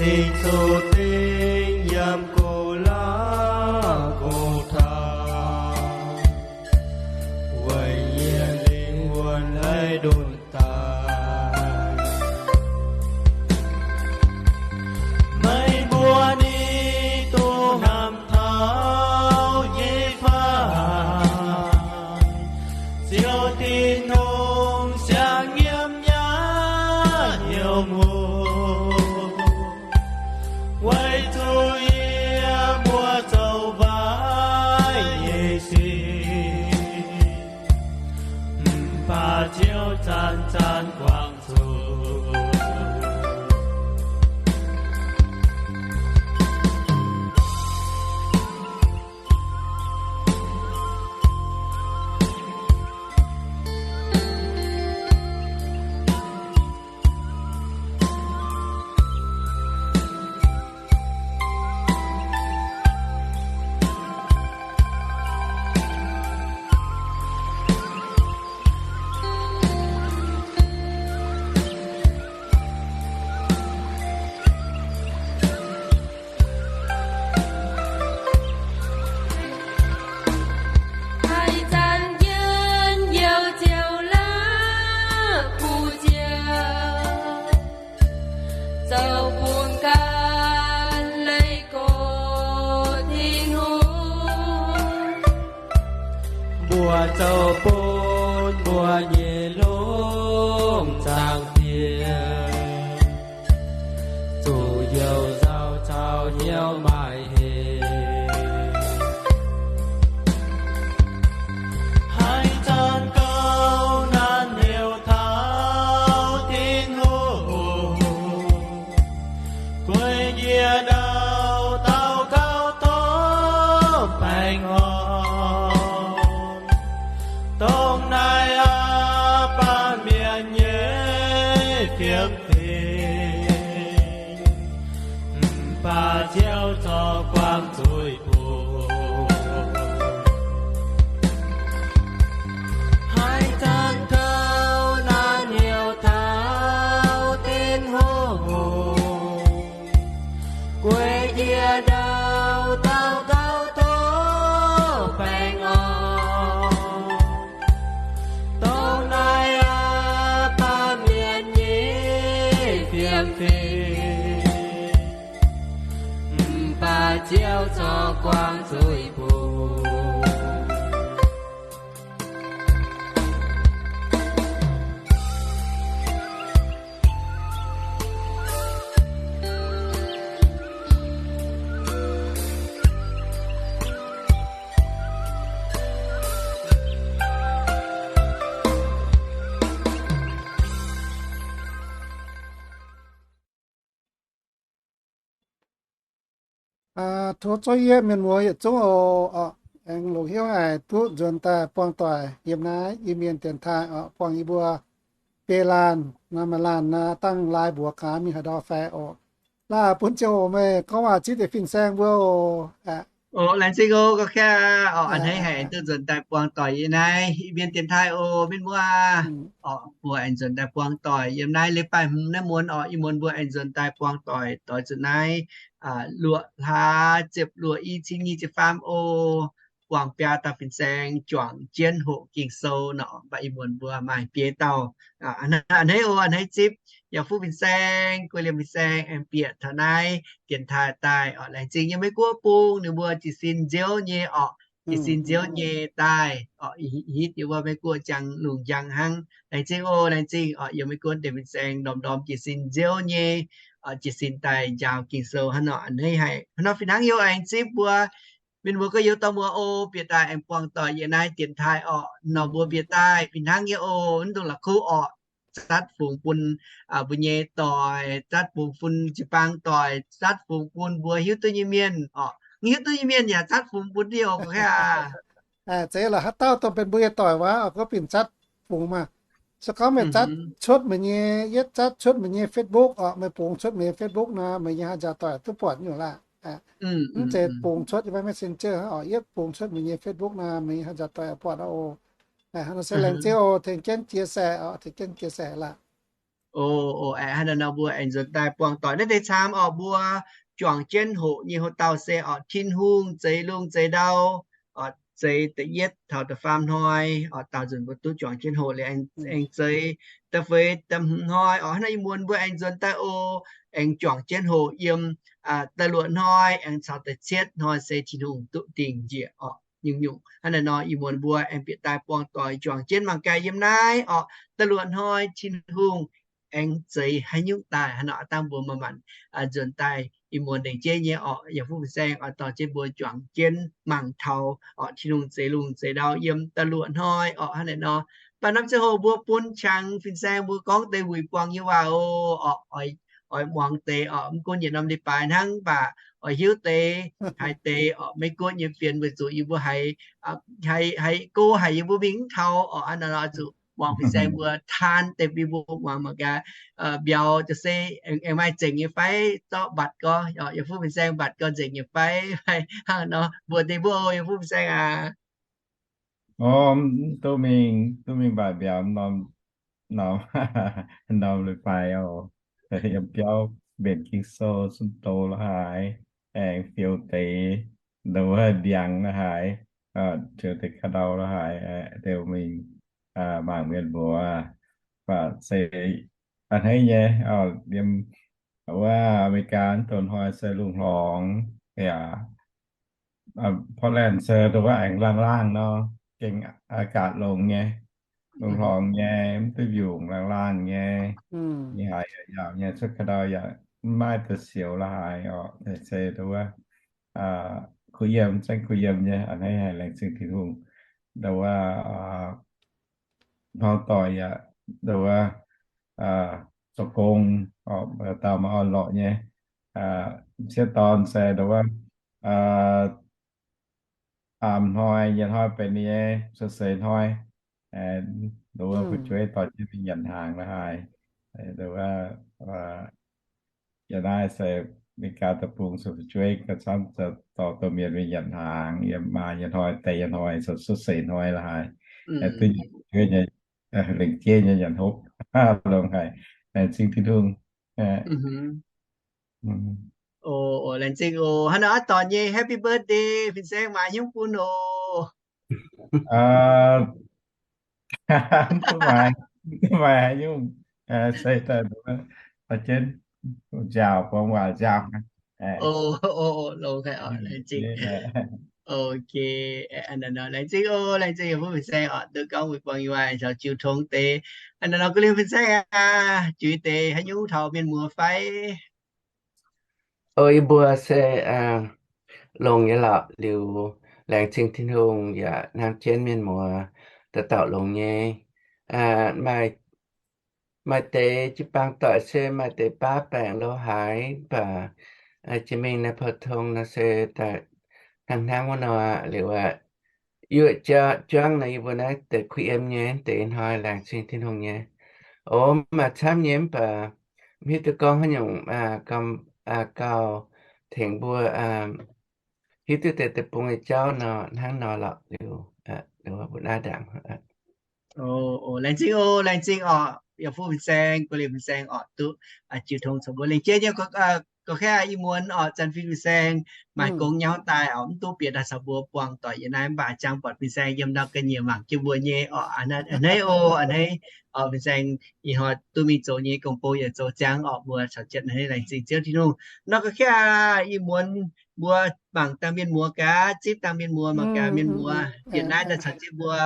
Gengh zoux dengv yiem Go^laa^go^taa, weic yie lingh wuonh haiz ndutc daaih. Meih mbuo ni duqv hnamv taux nyei fai? Ziouv Tin-Hungh siang nyiemv nyaav hnyouv hngongx, weic zuqc yie mbuo zoux waaic nyei sic, mv baac Ziouv zanc-zanc guangc zuqc. Haaix zanc yie youh ziouc la'kuqv ziouc zoux bun gan leiz gorx Tin-Hungh. Mbuo zoux bun mbuo nyei longx zaangc Diex, zuqc youh nzauh caux hnyouv maaih hec. Haaix zanc gauh naanc heuc taux Tin-Hungh, guei njiec ndau daux gaux tov baengh orn. Dongh naaiv aqv, baamh mienh nyei fiem-fingx, mv baac Ziouv zorqv guangc zuiz bun. Haaix zanc gauh naanc heuc taux Tin-Hungh, guei njiec ndau daux gaux tov baengh orn. Dongh naaiv aqv, baamh mienh nyei fiem-fingx, mv baac Ziouv zorqv guangc zuiz bun. Tov zouv yie mienh muoz yietc zungv oc. Aengx longc hnyouv haic duqv nzuonx daaih buangh doic yiem naaiv Iu-Mienh dienx taaih oc, buangh yie mbuo biei laanh, maaih laanh dangh lai mbuox gaax mingh haaix ndau fai oc. Laanh bun ziangh hoc meih gorngv waac zipv deix fin-saeng mbuo oc. Oc, laengz zingh oc, ga'kv aqv. Oc, a'hneiv haic duqv nzuonx daaih buangh doic yiem naaiv Iu-Mienh dienx taaih oc, mienh muoz. Oc, mbuo aengx nzuonx daaih buangh doic yiem naaiv leiz-baaix hmz naaiv muonz oc, ih muonz mbuo aengx nzuonx daaih buangh doic doix zuqc naaiv luoqc hlaax ziepc luoqc, i cin nyic ziepc faam oc. Buangh biaa dauh fin-saeng juangc jienv hoqc Ging-Sou nor, mv baac ih muonz mbuo maaih biei dauh. A'hneiv oc, a'hneiv zipv yaac fuqv fin-saeng, guei liemh fin-saeng aengx bieqc taux naaiv dienx taaih daaih oc. Laengz zingh yiem Meiv-Guoqv bung ninh mbuo jiez sin nziouv nyei oc. Jiez sin nziouv nyei daaih oc. Hitv yiem wuov Meiv-Guoqv ziangh lungh njang hnangv. Laengz zingh oc, laengz zingh oc. Yiem Meiv-Guoqv deix fin-saeng ndorm-ndorm jiez sin nziouv nyei, jiez sin daaih njaaux Ging-Sou hnangv nor, a'hneiv haic. Hnangv nor fih hnangv yie aengx zipv mbuo mienh muoz gorx-youz dauh muoz oc, bieqc daaih aengx buangh doic yiem naaiv dienx taaih oc. Nor mbuo bieqc daaih fih hnangv nyei oc, mv dungx la'kuqv oc. Zatv fungx bun mbuo nyei doic, zatv fungx bun jiu-baang doic, zatv fungx bun mbuo hiuv duqv nyei mienh oc. Hiuv duqv nyei mienh yaac zatv fungx bun diuh oc, ga'kv aqv. Zeiz lorqc, haaix dauh dongh benx mbuo nyei doic waac oc, gorngv bienh zatv fungx maah. Se gorngv meih zatv cuotv meih nyei, yietv zatv cuotv meih nyei Facebook oc, meih bungx cuotv meih nyei Facebook nor, meih nyei haaix njaaux doic duqv buatc nyungc laah. Mv zeiz bungx cuotv yiem Messenger oc, yietv bungx cuotv meih nyei Facebook nor, meih nyei haaix njaaux doic buatc oc. Hnangv nor se laengz zingh oc, tengx jienv chia sẻ oc, tengx jienv chia sẻ laah. O, o, aeqv, hnangv naaiv nor mbuo aengx nzuonx daaih buangh doic naaiv deix camv orqc. Mbuo juangc jienv hoqc nyei hoc dauh se orqc, Tin-Hungh zeix lungh zeix ndau, orqc, zeix da'yietv taux da'faam hnoi, orqc, daauh nzunc mbuo duqv juangc jienv hoqc liuz aengx zeix da'feix da'hmz hnoi orqc. Hnangv naaiv ih muonz mbuo aengx nzuonx daaih o, aengx juangc jienv hoqc yiem da'luoqc hnoi aengx caux da'cietv hnoi se Tin-Hungh duqv dingc njiec orqc. Nyungc-nyungc hnangv naaiv nor ih muonz mbuo aengx bieqc daaih buangh doic juangc jienv mangc gaax yiem naaiv orqc, da'luoqc hnoi Tin-Hungh aengx zeix haaix nyungc daaih. Hnangv naaiv nor aav dangh mbuo maaih manc nzuonx daaih ih muonz lengc jeiv nyei orqc, yaac fuqv fin-saeng oix dorh jienv mbuo juangc jienv mangc taux orqc, Tin-Hungh zeix lungh zeix ndau yiem da'luoqc hnoi orqc. Hnangv naaiv nor, mv baac norm ziangh hoc mbuo bun qangx fin-saeng mbuo gorngv deix wuic buangh nyei waac oc. Orqc, oix muangx deix orqc, mv gunv yietc norm leiz-baaix hnangv, mv baac oix hiuv deix haaix deix orqc, Meiv Guoqv nyei fienx weic zuqc yie mbuo haiz, haiz go haic yie mbuo mingh mv taux orqc. Hnangv naaiv nor zuqc muangx fin-saeng mbuo taan deix bun mbuo muangx mangc gaax, mbiauz jaax se aengx maaih nzengc nyei fai, zorqv mbatc gorx, yaac fuqv fin-saeng mbatc gorx nzengc nyei fai, hnangv nor mbuox deix mbuo, yaac fuqv fin-saeng aac. O, duqv mingh, duqv mingh mbatc mbiauz norm, norm, norm leiz-baaix oc. Yiem biauv mbenc Ging-Sou, Sun-Doz la'haaix, aengx fioux deix, nduov ndiangx la'haaix, fioux deix ka'ndau la'haaix, liuz mingh mangc mienh muoz. Mv baac se a'hneiv nyei, yiem wuov America donx hnoi se lungh hlorngx yaac Portland se nduov aengx laangh laangh nor, gengh aqv gaatv longx nyei, lungh hlorngx nyei, mv duqv mbiungc, laangh laangh nyei. Ninh haiz yaac yaauc nyei, cuotv ka'ndau yaac mv maaih da'siouc la'haaix orqc. Se nduov kuh yiem, zengv kuh yiem nyei, a'hneiv haic, laengz zingh Tin-Hungh. Nduov hnangv doic yaac nduov zoux gong, dauh maaih orn-lorqc nyei, m'sieqv dorn se nduov aamh hnoi, nyei hnoi benx ninh nyei se seix hnoi, nduov fu'jueiv dorh jienv mingh nyanc hnaangx la'haaix, nduov yiem naaiv se America deic-bung se fu'jueiv gauh camv, dorh domh mienh mingh nyanc hnaangx yiem maa nyei hnoi, deix nyei hnoi, se seix hnoi la'haaix, duqv nyanc fu'jueiv nyei, lengc jeiv nyei nyanc hopv, longx haic, laengz zingh Tin-Hungh. O, laengz zingh oc. Hnangv nor aav dorngc nyei, happy birthday, fin-saeng, maaih haaix nyungc bun oc? Mv maaih, mv maaih haaix nyungc. Se daaih jienv nziaauc, buangh waac nziaauc. Longx haic oc, laengz zingh. Ok, laengz zingh oc, laengz zingh yaac fuqv fin-saeng oc, duqv gorngv wuic buangh yie waac caux jiu tong deix. Hnangv nor gu'liemh fin-saeng aac, juix deix haaix nyungc taux mienh muoz fai? O, yie mbuo se longx nyei lorqc. Liuz laengz zingh Tin-Hungh yaac hnangv jienv mienh muoz dauh dauh longx nyei. Maaih, maaih deix jiu-baang doic se maaih deix baav baengc lo haaix, mv baac jiex mingh naaiv pou tong nor se daaih hnangv hnangv wuov nor aqv. Liuz aqv, yuoqv juangv nor yie mbuo naaiv deix kuh yiem nyei deix hnoi laengz zingh Tin-Hungh nyei. O, maaih camv nyei mv baac mv hiuv duqv gorngv haaix nyungc gauh tengx mbuo hiuv duqv deix deic-bung nyei jauv nor hnangv nor lorqc. Liuz mbuo naaiv ndaangc. O, laengz zingh oc, laengz zingh orqc, yaac fuqv fin-saeng, gu'liemh fin-saeng orqc, duqv jiu tong caux mbuo lengc jeiv nyei. Gorqv-kaeqv ih muonz orqc, Zanc Fin fin-saeng maaih gong nyauv daaih orqc, mv duqv bieqc daaih caux mbuo buangh doic yiem naaiv, mv baac jangx buatc fin-saeng yiem ndau ga'nyiec mangc jienv mbuo nyei orqc. A'hneiv oc, a'hneiv fin-saeng ih hnoi duqv mingh zoux nyei gong-bou yaac zoux ziangx orqc, mbuo caux jienv a'hneiv laengz zingh Ziouv Tin-Hungh. Nor gorqv-kaeqv ih muonz mbuo mangc dangh mienh muoz gaax, zipv dangh mienh muoz, mangc gaax mienh muoz bieqc naaiv daaih caux jienv mbuo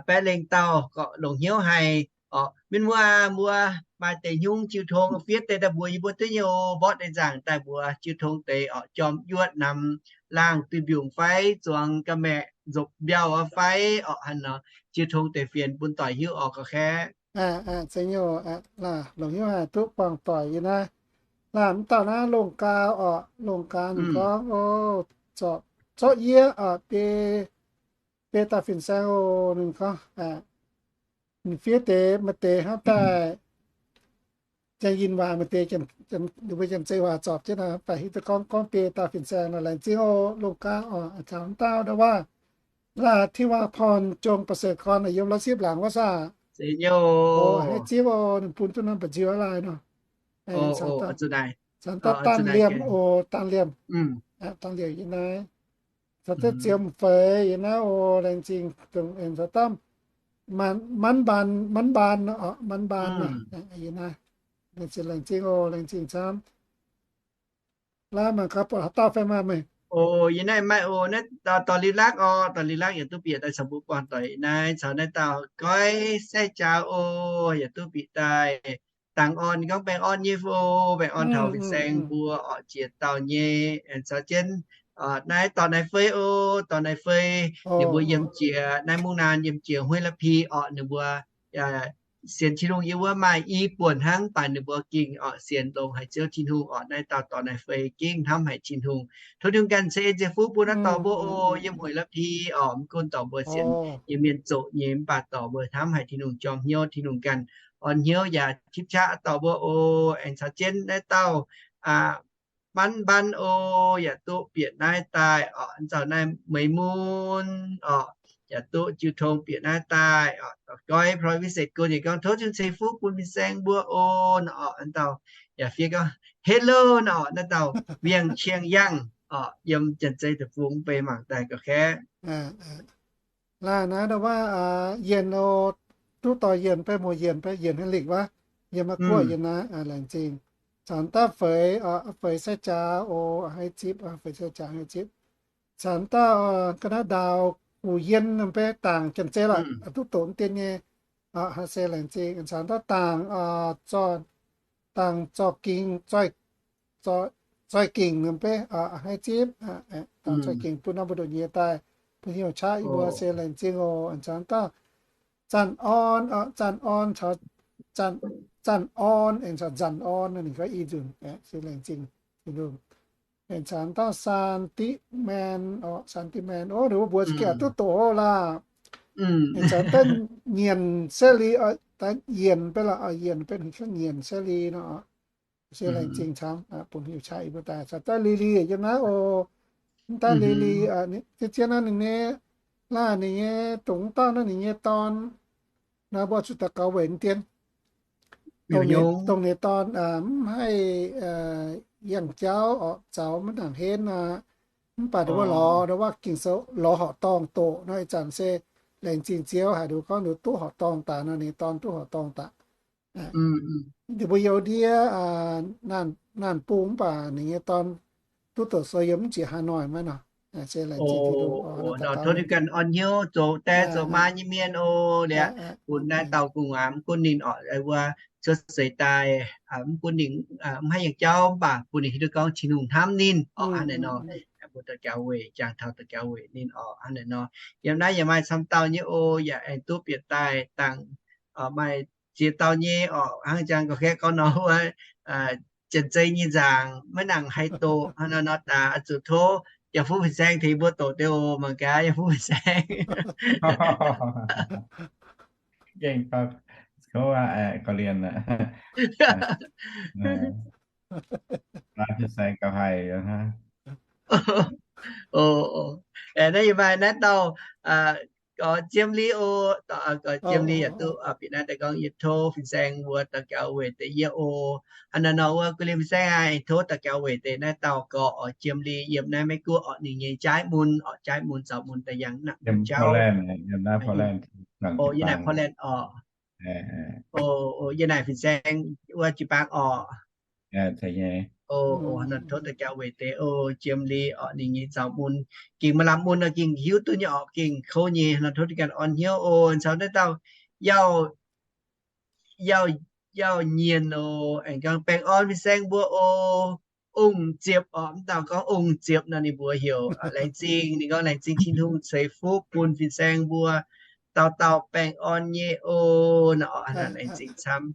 baeqv lengh dauh, gorqv longc hnyouv haic orqc. Mienh muoz, mbuo maaih deix hnyungv jiu tong fiev deix daaih mbuox yie mbuo duqv nyei oc. Mborqv deix nzaangc daaih mbuox jiu tong deix orqc, jorm yuotv, namx laangh, duih mbiungc fai, zuangx ga'maeqc, nzopc mbiauh fai orqc. Hnangv nor jiu tong deix fienx bun doic hiuv orqc, gorqv-kaeqv. Longc hnyouv haic duqv buangh doic yiem naaiv. Laanh mv dauh naaiv longh gaax orqc, longh gaax ninh gorngv, o, zorqv yie orqc, biei dauh fin-saeng oc, ninh gorngv. Ninh fiev deix maaih deix hnangv daaih janx-yinh waac, maaih deix mbuo janx-zei waac zorpc jienv nor, mv baac hiuv duqv gorngv, gorngv biei dauh fin-saeng nor. Laengz zingh oc, longh gaax orqc, caux mv dauh ndau waac. Laanh Tin-Hungh porn jong ประเสริฐกร yiem ร้อยสิบหลัง wuov saah? Zeiz nyei oc. Haih zipv oc, ninh bun duqv norm mba'nziu laaih nor. Caux dauh daanh liemh oc, daanh liemh. Daanh liemh yiem naaiv. Caux dauh ziemx feix yiem naaiv oc, laengz zingh. Caux dauh manv mbaan, manv mbaan, manv mbaan yiem naaiv. Laengz zingh, laengz zingh oc, laengz zingh camv. Laaih mangc gaax buatc haaix dauh fai maaih meih. Oc, yiem naaiv maaih oc, naaiv dorh liuz lakv oc, dorh liuz lakv yaac duqv bieqc daaih caux mbuo buangh doic naaiv, caux naaiv dauh goiv sai jaax oc, yaac duqv bieqc daaih. Dangh orn gorngv baengh orn nyei oc, baengh orn taux fin-saeng mbuo orqc, jiex dauh nyei. Caux jienv naaiv dorh naaiv fei oc, dorh naaiv fei, ninh mbuo yiem jiex naaiv mungv naan, yiem jiex Huingx Lappi orqc, ninh mbuo sienx Tin-Hungh yiem wuov maaih i buonc hnangv, mv baac ninh mbuo gengh orqc sienx longx haic Ziouv Tin-Hungh orqc. Naaiv dauh dorh naaiv fei gengh hnamv haic Tin-Hungh. Tov Tin-Hungh ganh ceix ziex fuqv bun naaiv dorh mbuo oc, yiem Huingx Lappi orqc, mv gunv dorh mbuo sienx yiem mienh zoqc nyei, mv baac dorh mbuo hnamv haic Tin-Hungh, jorm hnyouv Tin-Hungh ganh orn hnyouv yaac tipv qaqv dorh mbuo oc. Aengx caux jienv naaiv dauh manv mbaan oc, yaac duqv bieqc naaiv daaih orqc, nzauh naaiv meix mun orqc, yaac duqv jiu tong bieqc naaiv daaih orqc. Goiv province gunv yaac gorngv tov Tin-Hungh ceix fuqv bun fin-saeng mbuo oc nor orqc. Naaiv dauh yaac fiev gorngv hello nor orqc, naaiv dauh Vieng Qieng Yangh orqc, yiem Janx-Zei deic-bung, mv bei mangc daaih gauh kaeqv. Laaih naaiv ndau wuov yienc oc, duqv doic yienc bei, muoz yienc bei, yienc haaix lingc wuov, yiem Meiv Guoqv yiem naaiv, laengz zingh. Caux dauh feix, feix sai jaax oc, haih zipv, feix sai jaax haih zipv. Caux dauh ga'naaiv ndaaux Gu Yien, mv bei dangc Janx-Zei lorqc, duqv doqc dien nyei, haih se laengz zingh. Caux dauh dangc, dangc Zorqv Ging, Zoih Ging, mv bei haih zipv, dangc Zoih Ging bun norm mbu'ndongx nyei daaih, bun heuc qaqv yie mbuo se laengz zingh oc. Caux dauh Zanc Orn, Zanc Orn caux, Zanc Orn aengx caux Nzanc Orn, ninh gorngv i nzunc se laengz zingh. Aengx caux dauh Saan Diqv Maen orqc, Saan Diqv Maen, o, ninh mbuo mbuox za'gengh duqv doqc hoz laah. Aengx caux dauh Nyienc Seli, yienc bei lorqc, yienc bei, ninh gorngv Nyienc Seli nor. Se laengz zingh camv, bun heuc qaqv yie mbuo daaih. Caux dauh Li Li yiem naaiv oc. Mv dauh Li Li, zien naaiv ninh nyei, laah ninh nyei dongh mv dauh naaiv ninh nyei dorn, naaiv mbuo zuqc daux gaux weic dien. Dongh ninh dorn mv haih yangh jauv orqc, zaux maiv nangc henv aqv. Mv baac ndongc wuov lorz, ndongc wuov Ging-Sou lorz horqc dorngh doqc nor, ih zanc se laengz zingh Ziouv haic, nduqc gorngv nduqc duqv horqc dorngh daaih nor, ninh dorn duqv horqc dorngh daaih. Ninh mbuo youz ndiev naanc bung, mv baac ninh nyei dorn duqv doqc sou yiem mv jiex Hà Nội maiv nor. Se laengz zingh Tin-Hungh, tov Tin-Hungh ganh orn hnyouv zoux die zoux maa nyei mienh oc. Liuz bun naaiv dauh gu'nguaaz, mv gunv ninh orqc wuov cuotv seix daaih, mv gunv ninh mv haih yangh jauv, mv baac bun ninh hiuv duqv gorngv Tin-Hungh hnamv ninh orqc. Hnangv naaiv nor, mbuo daux gaux weic, jangx taux daux gaux weic ninh orqc. Hnangv naaiv nor, yiem naaiv yaac maaih camv dauh nyei oc, yaac aengx duqv bieqc daaih dangh, maaih ziex dauh nyei orqc. Hnangv jangx gauh kaeqv gorngv nor wuov, Janx-Zei nyei nzaangc maiv nangc haih doqc. Hnangv naaiv nor daaih oix zuqc tov yaac fuqv fin-saeng tengx mbuo doqc deix oc. Mangc gaax yaac fuqv fin-saeng. Gengh kouv aqv, gauh lienh aqv. Fin-saeng gauh haic. Naaiv yie maaih naaiv dauh, gorx Jiem Li oc. Gorx Jiem Li yaac duqv bieqc naaiv daaih gorngv, yie tov fin-saeng mbuo daux gaux weic deix yie oc. Hnangv naaiv nor wuov, guv liemh fin-saeng aah, tov daux gaux weic deix naaiv dauh gorx orqc, Jiem Li, yiem naaiv Meiv Guoqv orqc, ninh nyei jaaiv mun orqc, jaaiv mun zaux mun daaih yangh nangc jauv. Yiem naaiv Portland orqc. Yie naaic fin-saeng wuov jiu-baang orqc. Tov daux gaux weic deix oc, Jiem Li orqc, ninh nyei zaux mun, gengh maaih lamh mun nor gengh hiuv duqv nyei orqc, gengh kouv nyei nor. Tov deix ganh orn hnyouv oc. Caux naaiv dauh Yauh, Yauh Nyienc oc, aengx gorngv baengh orn fin-saeng mbuo oc. Ong Ziepc orqc, mv dauh gorngv Ong Ziepc nor ninh mbuo heuc laengz zingh. Ninh gorngv laengz zingh Tin-Hungh ceix fuqv bun fin-saeng mbuo dauh dauh baengh orn nyei oc. Nor orqc, laengz zingh camv.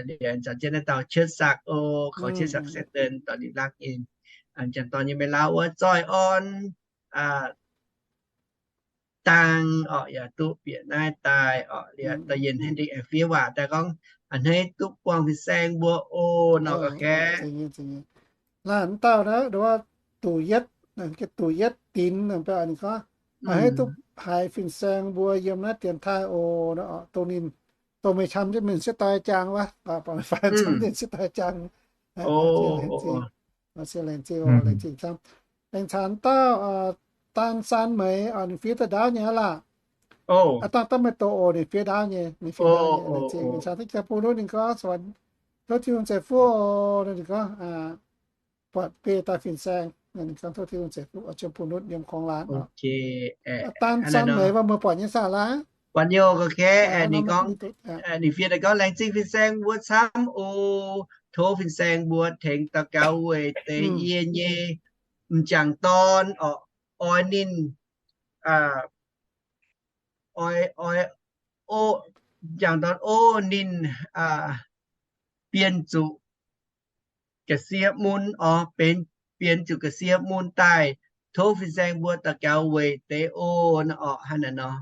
Liuz zaux jienv naaiv dauh Cietv Sakc oc, gorx Cietv Sakc Satan dorh liuz lakv nyei, janx-dorn nyei meih lauh wuov Zoih Orn Dang orqc, yaac duqv bieqc naaiv daaih orqc. Liuz dorh yienh hnangv deix aengx fiev waac daaih gorngv, a'hneiv duqv buangh fin-saeng mbuo oc nor gauh kaeqv. Laanh dauh naaiv, duqv yietv, duqv yietv dinx, ninh gorngv, a'hneiv duqv haiz fin-saeng mbuo yiem naaiv dienx taaih oc. Dongh ninh dongh meih camv jienv mienh sieqv daaih jaang wuov, buatc meih faix camv mienh sieqv daaih jaang. Laengz zingh, laengz zingh, laengz zingh camv. Laengz zingh dauh Daan Saan Meix, ninh fiev daaih ndaauv nyei aqv laah. Aa, dangh daaih meih doqc oc, ninh fiev ndaauv nyei, ninh fiev ndaauv nyei. Laengz zingh, laengz zingh, tov Tin-Hungh ceix fuqv gorngv, buatc biei daaih fin-saeng, ninh gorngv tov Tin-Hungh ceix fuqv, bun nutv yiem korng laanh. Daan Saan Meix, meih buatc nyei saah laah? Buatc nyei, ninh gorngv, ninh fiev daaih gorngv, laengz zingh fin-saeng mbuo camv oc. Tov fin-saeng mbuo tengx daux gaux weic deix yie nyei m'jangc dorn orqc, oix ninh, oix, oix, m'jangc dorn ov, ninh bienh zuqc ga'sie mun orqc, benx, bienh zuqc ga'sie mun daaih. Tov fin-saeng mbuo daux gaux weic deix oc, nor orqc, hnangv naaiv nor.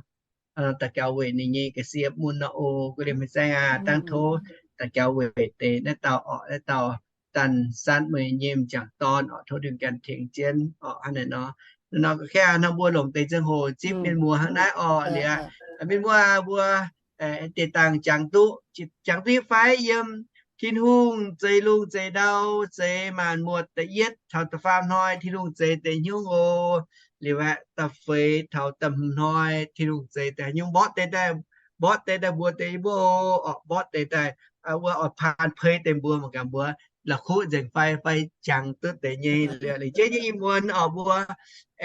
Daux gaux weic ninh nyei ga'sie mun nor oc. Gu liemh fin-saeng aac, dangh tov daux gaux weic deix naaiv dauh orqc, naaiv dauh Daan Saan Meix nyei m'jangc dorn orqc, tov Tin-Hungh ganh tengx jienv orqc, hnangv naaiv nor. Naaiv nor ga'kaav hnangv mbuo longc deix ziangh hoc zipv mienh muoz hnangv naaiv orqc liuz, mienh muoz aac, mbuo deix dangh jangx duqv, jangx duqv fai yiem Tin-Hungh zeix lungh zeix ndau, zeix maanc muotc da'yietv taux da'faam hnoi Tin-Hungh zeix deix haaix nyungc oc. Liuz aeqv, da'feix taux da'hmz hnoi Tin-Hungh zeix deix haaix nyungc, mborqv deix daaih, mborqv deix daaih mbuox deix mbuo oc, mborqv deix daaih, wuov oix paan pei deix mbuo mangc gaax mbuo la'kuqv nzengc fai, fai jangx duqv deix nyei. Liuz, liuz jeiv nyei ih muonz orqc, mbuo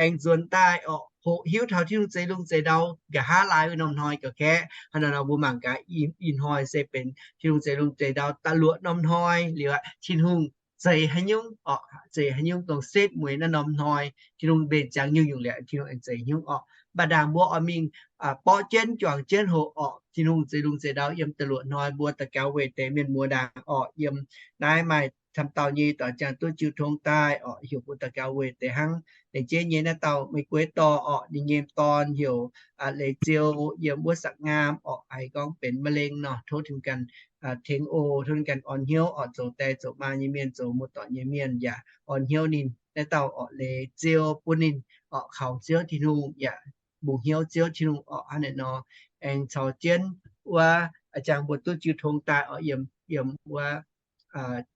aengx nzuonx daaih orqc, hoqc hiuv taux Tin-Hungh zeix lungh zeix ndau nqa'haav laaix wuov norm hnoi ga'kaeqv. Hnangv naaiv nor mbuo mangc gaax ih hnoi se benx Tin-Hungh zeix lungh zeix ndau da'luoqc norm hnoi liuz, Tin-Hungh zeix haaix nyungc orqc, zeix haaix nyungc dongh setv mueiz naaiv norm hnoi Tin-Hungh mbenc ziangx nyungc-nyungc liuz Tin-Hungh aengx zeix nyungc orqc. Mv baac ndaangc mbuo oix mingh borqv jienv, juangc jienv hoqc orqc, Tin-Hungh zeix lungh zeix ndau yiem da'luoqc hnoi. Mbuo daux gaux weic deix mienh muoz ndaangc orqc, yiem naaiv maaih camv dauh nyei dorc jangx duqv jiu tong daaih orqc, heuc mbuo daux gaux weic deix hnangv. Laengz jeiv nyei naaiv dauh Meix Gueix dorh orqc, ninh nyei dorn heuc Leiz Ziou, yiem wuov Sa'ngaam orqc, haiz gorngv benx มะเร็ง nor. Tov Tin-Hungh ganh tengx oc, tov Tin-Hungh ganh orn hnyouv orqc, zoux die zoux maa nyei mienh, zoux muoz-doic nyei mienh yaac orn hnyouv ninh. Naaiv dauh orqc, Leiz Ziou, bun ninh orqc kaux Ziouv Tin-Hungh yaac mbungh hnyouv Ziouv Tin-Hungh orqc. Hnangv naaiv nor aengx caux jienv wuov jangx mbuo duqv jiu tong daaih orqc, yiem, yiem wuov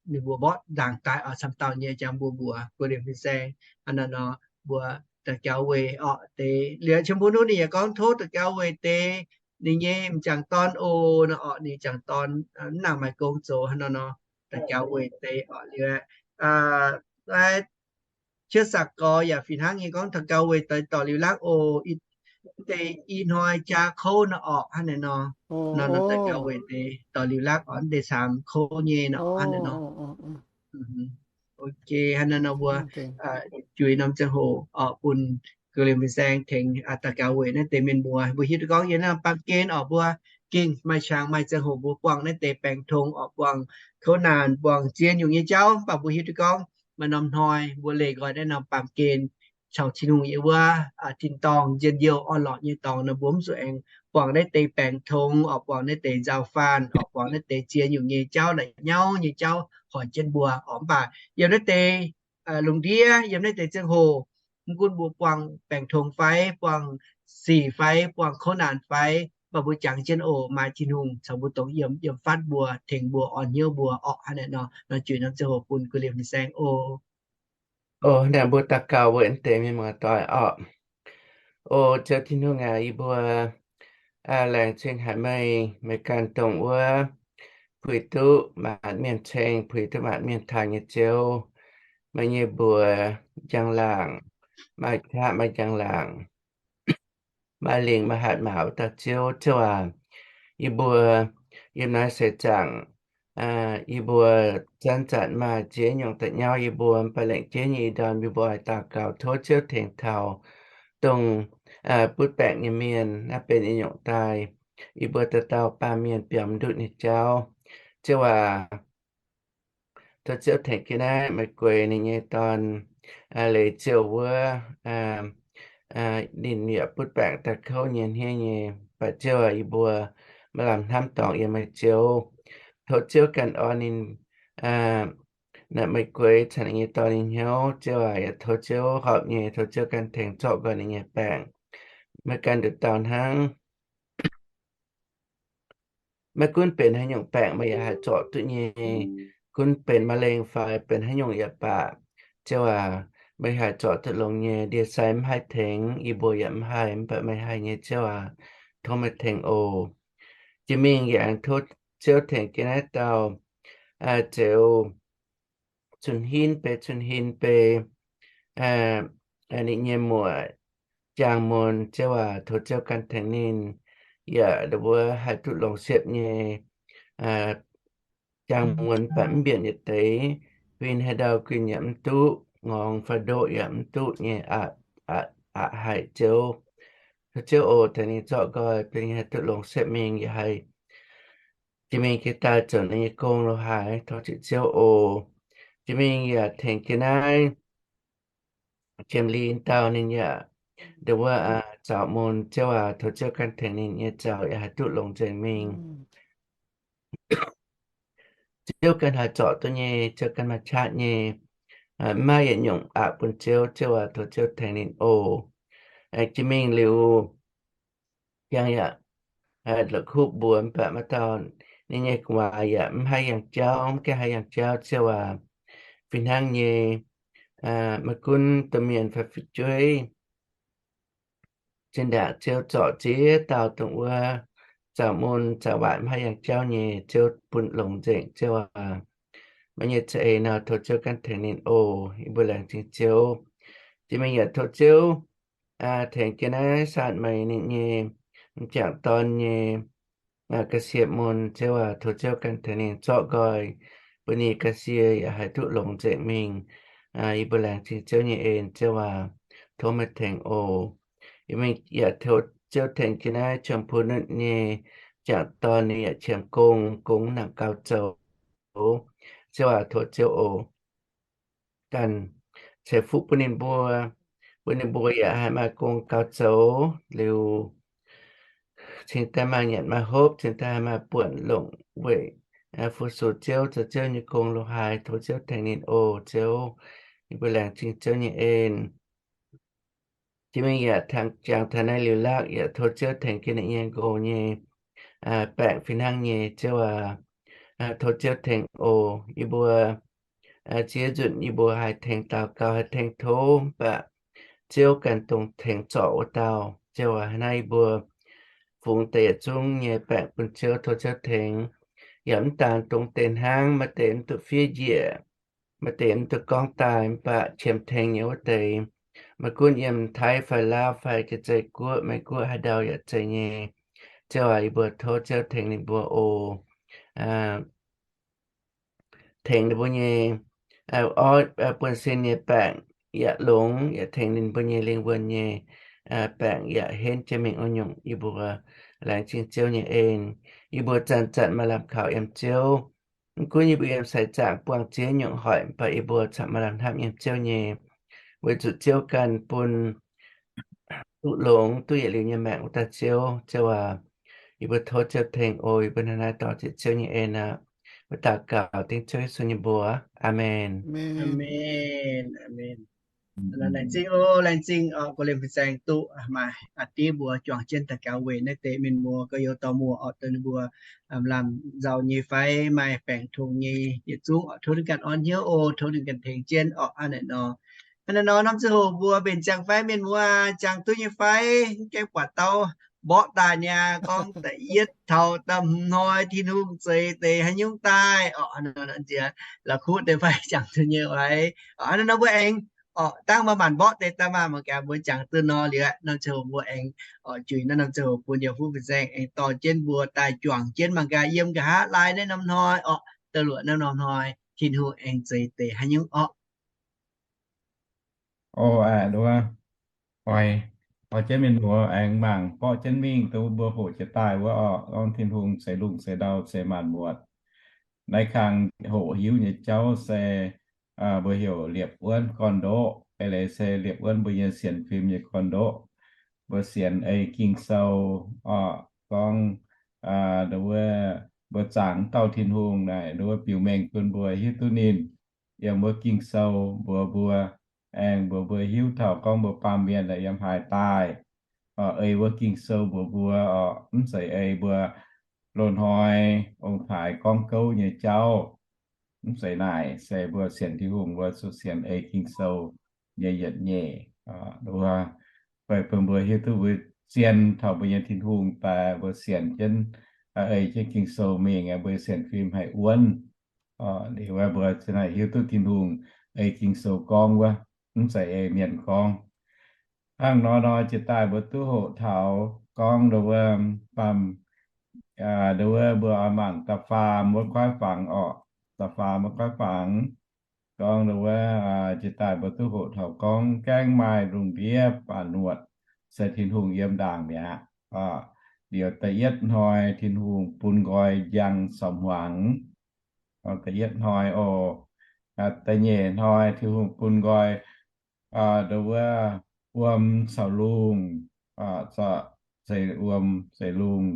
ninh mbuo mborqv ndaangc daaih orqc, camv dauh nyei jangx mbuo mbuox guei liemh fin-saeng. Hnangv naaiv nor mbuo daux gaux weic orqc deix. Liuz Chim Bun Nuv ninh yaac gorngv tov daux gaux weic deix ninh nyei m'jangc dorn oc, nor orqc, ninh m'jangc dorn mv nangc maaih gong zoux. Hnangv naaiv nor daux gaux weic deix orqc. Liuz aeqv, Cietv Saqc Gorx yaac fih hnangv nyei gorngv daux gaux weic deix dorh liuz lakv oc, deix i hnoi jaa kouv nor orqc. Hnangv naaiv nor, nor daux gaux weic deix dorh liuz lakv orqc, deix camv kouv nyei nor. Hnangv naaiv nor, ok, hnangv naaiv nor mbuo juix norm ziangh hoc orqc bun guei liemh fin-saeng tengx daux gaux weic naaiv deix mienh muoz. Mbuo hiuv duqv gorngv yiem naaiv norm baamh gen orqc, mbuo gengh maaih qangx maaih ziangh hoc mbuo buangh naaiv deix baengx tong orqc, buangh kouv naanc, buangh zien nyungc nyei jauv. Mv baac mbuo hiuv duqv gorngv maaih norm hnoi mbuo leih nqoi naaiv norm baamh gen caux Tin-Hungh yiem wuov tin-dorngh njien-youh orn-lorqc nyei dorngx nor, mbuo mv zuqc aengx buangh naaiv deix baengx tong orqc, buangh naaiv deix nzauh faanh orqc, buangh naaiv deix zien nyungc nyei jauv, la'nyauv nyei jauv hoic jienv mbuo orqc. Mv baac yiem naaiv deix lungh ndiev, yiem naaiv deix ziangh hoc, mv gunv mbuo buangh baengx tong fai, buangh sic fai, buangh kouv naanc fai, mv baac mbuo jangx jienv oc, maaih Tin-Hungh caux mbuo dongh yiem, yiem fatv mbuo, tengx mbuo, orn hnyouv mbuo orqc. Hnangv naaiv nor, nor juix norm ziangh hoc bun guei liemh fin-saeng oc. O, naaiv mbuo daux gaux weic naaiv deix mienh muoz-doic orqc. O Ziouv Tin-Hungh aac, yie mbuo laengz zingh haic meih, meih ganh dongh wuov puix duqv maanc mienh ceng, puix duqv maanc mienh taaih nyei Ziouv. Meih nyei mbuox njang-laangc, maaih qaqv maaih njang-laangc, maaih lingc maaih hatc maaz wuov dauh Ziouv. Ziouv aac, yie mbuo yiem naaiv seix zaangc, yie mbuo zanc-zanc maaih ziex nyungc da'nyauv yie mbuo, mv baac lengc jeiv nyei ih ndorm yie mbuo oix daux gaux tov Ziouv tengx taux dongh butv baengc nyei mienh naaiv benx nyungc daaih. Yie mbuo dauh dauh baamh mienh biaux ndutv nyei jauv. Ziouv aac, tov Ziouv tengx jienv naaiv Meix Gueix ninh nyei dorn, Leiz Ziouv wuov, ninh yaac butv baengc daaih kouv nyei hniev nyei. Mv baac Ziouv aac, yie mbuo maaih lamh hnamv dorngx yiem meih Ziouv. Tov Ziouv ganh orn ninh, naaiv Meix Gueix caux ninh nyei dorn nyei hnyouv. Ziouv aac, yaac tov Ziouv horpc nyei, tov Ziouv ganh tengx zorqv nqoi ninh nyei baengc. Meih ganh nduqc dauh hnangv. Maiv gunv benx haaix nyungc baengc meih yaac haih zorc duqv nyei. Gunv benx มะเร็ง fai benx haaix nyungc yaac baac, ziouv aac, meih haih zorc duqv longx nyei. Ndie-sai mv haih tengx, yie mbuo yaac mv haih, mv baac meih haih nyei, ziouv aac, tov meih tengx oc. Jiex mingh yaac aengx tov ziouv tengx jienv naaiv dauh, aa, Zeuz Cun-hin Bei, Cun-hin Bei, ninh nyei muoc Jaang Mun, ziouv aac, tov ziouv ganh tengx ninh, yaac ndon wuov haih duqv longx siepv nyei. Jaang Mun baac mv mbienc yietc deix, huin haaix ndau guinh yaac mv duqv, ngorngx fai ndoqv yaac mv duqv nyei aqv. Haiz ziouv, tov ziouv oc, tengx ninh zorqv nqoi, bun ninh haih duqv longx siepv mingh, yaac haih jiex mingh jiex daaih zoux ninh nyei gong lo haaix, tov ziouc ziouv oc. Jiex mingh yaac tengx jienv naaiv James Lee dauh, ninh yaac ndon wuov zaux mun, ziouv aac, tov ziouv ganh tengx ninh nyei zaux yaac haih duqv longx nzengc mingh. Ziouv ganh haih zorc duqv nyei, ziouv ganh maaih qaqv nyei. Mv maaih yietc nyungc aqc bun ziouv, ziouv aac, tov ziouv tengx ninh oc. Jiex mingh liuz, jangx yaac la'kuqv mbuox mv baac maaih dauh ninh nyei gu'nguaaz yaac mv haih yangh jauv, mv gaengh haih yangh jauv, ziouv aac, fih hnangv nyei. Maiv gunv domh mienh fai fu'jueiv, zinh ndaangc ziouv zorc ziex dauh dongh wuov zaux mun zaux waaic mv haih yangh jauv nyei, ziouv bun longx nzengc, ziouv aac. Meih nyei za'eix nor, tov ziouv ganh tengx ninh oc. Yie mbuo laengz zingh ziouv. Jiex mingh yaac tov ziouv tengx jienv naaiv saatv meih ninh nyei m'jangc dorn nyei ga'sie mun, ziouv aac, tov ziouv ganh tengx ninh zorqv nqoi, bun ninh ga'sie yaac haih duqv longx nzengc mingh. Yie mbuo laengz zingh ziouv nyei en, ziouv aac, tov meih tengx oc. Yie mingh yaac tov ziouv tengx jienv naaiv Qiemx Pun Nutv nyei m'jangc dorn, ninh yaac qiemx gong, gong nangc gaux zoux, ziouv aac, tov ziouv oc, ganh ceix fuqv bun ninh mbuo, bun ninh mbuo yaac haih maaih gong gaux zoux liuz, cingx daaih maaih nyanc maaih hopv, cingx daaih haih maaih buonc longc weic fu-sux ziouv, zoux ziouv nyei gong lo haaix, tov ziouv tengx ninh oc, ziouv. Yie mbuo laengz zingh ziouv nyei en. Jiex mingh yaac jangx taux naaiv liuz laaqv yaac tov ziouv tengx jienv ninh nyei nqox nyei baengc fih hnangv nyei, ziouv aac, tov ziouv tengx oc. Yie mbuo ziex nzunc yie mbuo haih tengx daux gaux, haih tengx tov, mv baac ziouv ganh dongh tengx zorc wuov dauh, ziouv aac. Hnangv naaiv yie mbuo fungx deix yietc zungv nyei baengc bun ziouv, tov ziouv tengx. Yaac mv daan dongh deix hnangv, maaih deix mv duqv fiev njiec, maaih deix mv duqv gorngv daaih, mv baac qiemx tengx nyei wuov deix, maiv gunv yiem Taiv fai Laauv fai Jaa-Zei Guoqv, Meiv Guoqv, haaix ndau yaac zeiz nyei, ziouv aac. Yie mbuo tov ziouv tengx ninh mbuo oc. Tengx ninh mbuo nyei orv, buonv-sin nyei baengc yaac longx, yaac tengx ninh mbuo nyei lingh wuonh nyei baengc yaac henv jienv mingh wuov nyungc. Yie mbuo laengz zingh ziouv nyei en. Yie mbuo zanc-zanc maaih lamh kaux yiem ziouv. Mv gunv yie mbuo yiem seix zaangc buangh ziex nyungc hoic, mv baac yie mbuo corc maaih lamh hnamv yiem ziouv nyei, weic zuqc ziouv ganh bun duqv longx duqv yietc liuz nyei maengc wuov dauh ziouv, ziouv aac. Yie mbuo tov ziouv tengx oc. Yie mbuo hnangv naaiv dorh ziouc ziouv nyei en aqv. Mbuo daux gaux dengv ziouv Yesu nyei mbuox. Aamen. Laengz zingh oc, laengz zingh oc, go liemh fin-saeng duqv maaih aqc diev mbuo juangc jienv daux gaux weic naaiv deix mienh muoz gorx-youz dorh muoz orqc, dongh ninh mbuo lamh nzauh nyei fai maaih baengc tongx nyei yietc zungv orqc, tov ninh ganh orn hnyouv oc, tov ninh ganh tengx jienv orqc. Hnangv naaiv nor, hnangv naaiv nor norm ziangh hoc mbuo mbenc ziangx fai mienh muoz ziangx duqv nyei fai, mv gaengh buatc dauh mborqv daaih niaa, gorngv da'yietv taux da'hmz hnoi Tin-Hungh zeix deix haaix nyungc daaih orqc, nziex la'kuqv deix fai ziangx duqv nyei fai. Hnangv naaiv nor mbuo aengx orqc, dangh maaih maanc mborqv deix daaih maah, mangc gaax mbuo ziangx duqv nor liuz, norm ziangh hoc mbuo aengx orqc, juix naaiv norm ziangh hoc bun yaac fuqv fin-saeng aengx dorh jienv mbuo daaih juangc jienv mangc gaax yiem nqa'haav laai naaiv norm hnoi orqc, da'luoqc naaiv norm hnoi Tin-Hungh aengx zeix deix haaix nyungc orqc. Oc, a'nduov, oix, oix jienv mienh muoz aengx mangc borqv jienv mingh dongh mbuo hoqc jiex daaih wuov orqc, gorngv Tin-Hungh ceix lungh ceix ndau ceix maanc muotc. Naaiv kang hoqc hiuv nyei jauv se mbuo heuc liepc wuonv gorn-ndoqv, eix leiz se liepc wuonv mbuo nyei sienx fim nyei gorn-ndoqv. Mbuo sienx ei Ging-Sou orqc, gorngv wuov mbuo zaangc dauh Tin-Hungh naaic, wuov biux mengh bun mbuo hiuv duqv ninh. Yiem wuov Ging-Sou mbuox mbuo, aengx mbuox mbuo hiuv taux gorngv mbuo baamh mienh yiem haaix daaih. Ei wuov Ging-Sou mbuox mbuo orqc, mv zeiz ei mbuo loz-hnoi ong-taaix gorngv gouv nyei jauv. Mv zeiz naaic, se mbuo sienx Tin-Hungh, mbuo zuqc sienx ei Ging-Sou nyei yietc nyeic. Fai bun mbuo hiuv duqv mbuo zien taux mbuo nyei Tin-Hungh daaih, mbuo sienx jienv, ei jienv Ging-Sou mingh, mbuo sienx fim haih wuonv. Liuz mbuo hiuv duqv Tin-Hungh ei Ging-Sou gorngv wuov, mv zeiz ei mienh gorngv. Hnangv nor nor jiex daaih mbuo duqv hoqc taux gorngv ndo wuov, baamh, ndo wuov mbuo oix mangc da'faam wuov kuaaiv fangx orqc, da'faam wuov kuaaiv fangx. Gorngv ndo wuov, jiex daaih mbuo duqv hoqc taux gorngv gaengh maaih lungh ndiev baac nuotc se Tin-Hungh yiem ndaangc mi'aqv. Liuz da'yietv hnoi Tin-Hungh bun nqoi njang caux hmuangx. Da'yietv hnoi oc, da'nyeic hnoi Tin-Hungh bun nqoi ndo wuov wuom caux lungh, se wuom se lungh.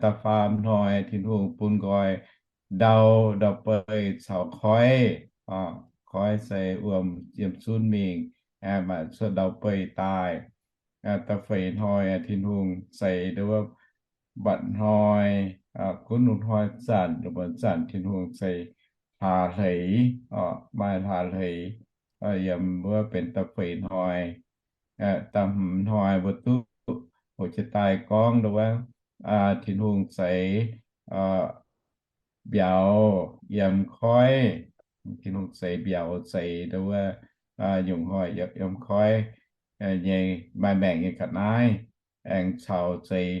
Da'faam hnoi Tin-Hungh bun nqoi ndau, ndau-beih caux koiv. Koiv se wuom yiem zunv mingh, maaih cuotv ndau-beih daaih. Da'feix hnoi Tin-Hungh zeix ndo wuov mba'hnoi, gunv lungh hnoi zanc, lungh muonz zanc Tin-Hungh zeix hlaax hleix, maaih hlaax hleix yiem wuov benx da'feix hnoi. Da'hmz hnoi mbuo duqv hoqc jiex daaih gorngv ndo wuov, Tin-Hungh zeix mbiauz yiem koiv. Tin-Hungh zeix mbiauz zeix ndo wuov nyungc hnoi yiem koiv nyei maaih maengc nyei ga'naaiv, aengx caux zeix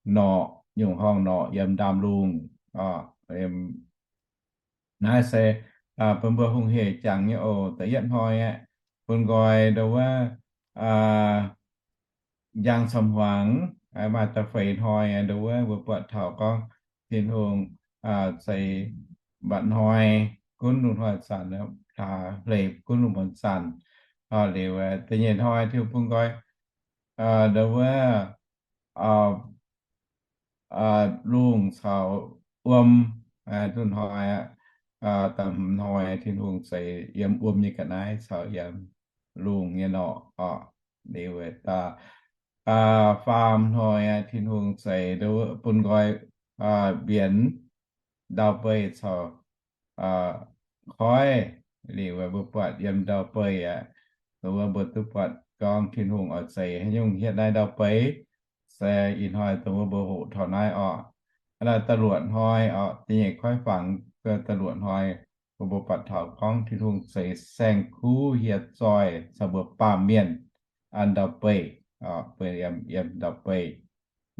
norqc, nyungc horngh norqc yiem ndaamv-lungh. Naaiv se bun mbuo hungh heic jangx nyei oc. Da'yietv hnoi aeqv, bun nqoi ndo wuov njang caux hmuangx. Maaih da'feix hnoi ndo wuov mbuo buatc taux gorngv Tin-Hungh zeix mba'hnoi gunv lungh hnoi zanc, hlaax hleix gunv lungh muonz zanc. Liuz da'nyeic hnoi Tin-Hungh bun nqoi ndo wuov lungh caux wuom. Duqv hnoi, da'hmz hnoi Tin-Hungh zeix yiem wuom nyei ga'naaiv caux yiem lungh nyei norqc. Liuz da'faam hnoi Tin-Hungh zeix bun nqoi mbienx ndau-beih caux koiv. Liuz mbuo buatc yiem ndau-beih aqv, dongh wuov mbuo duqv buatc gorngv Tin-Hungh oix zeix haaix nyungc hietv naaiv ndau-beih. Se ih hnoi dongh wuov mbuo hoqc taux naaiv orqc. Naaiv da'luoqc hnoi orqc, da'nyeic kuaaiv fangx, da'luoqc hnoi mbuo, mbuo buatc taux gorngv Tin-Hungh zeix saeng-kuv hieh zoih caux mbuo baamh mienh an ndau-beih, yiem ndau-beih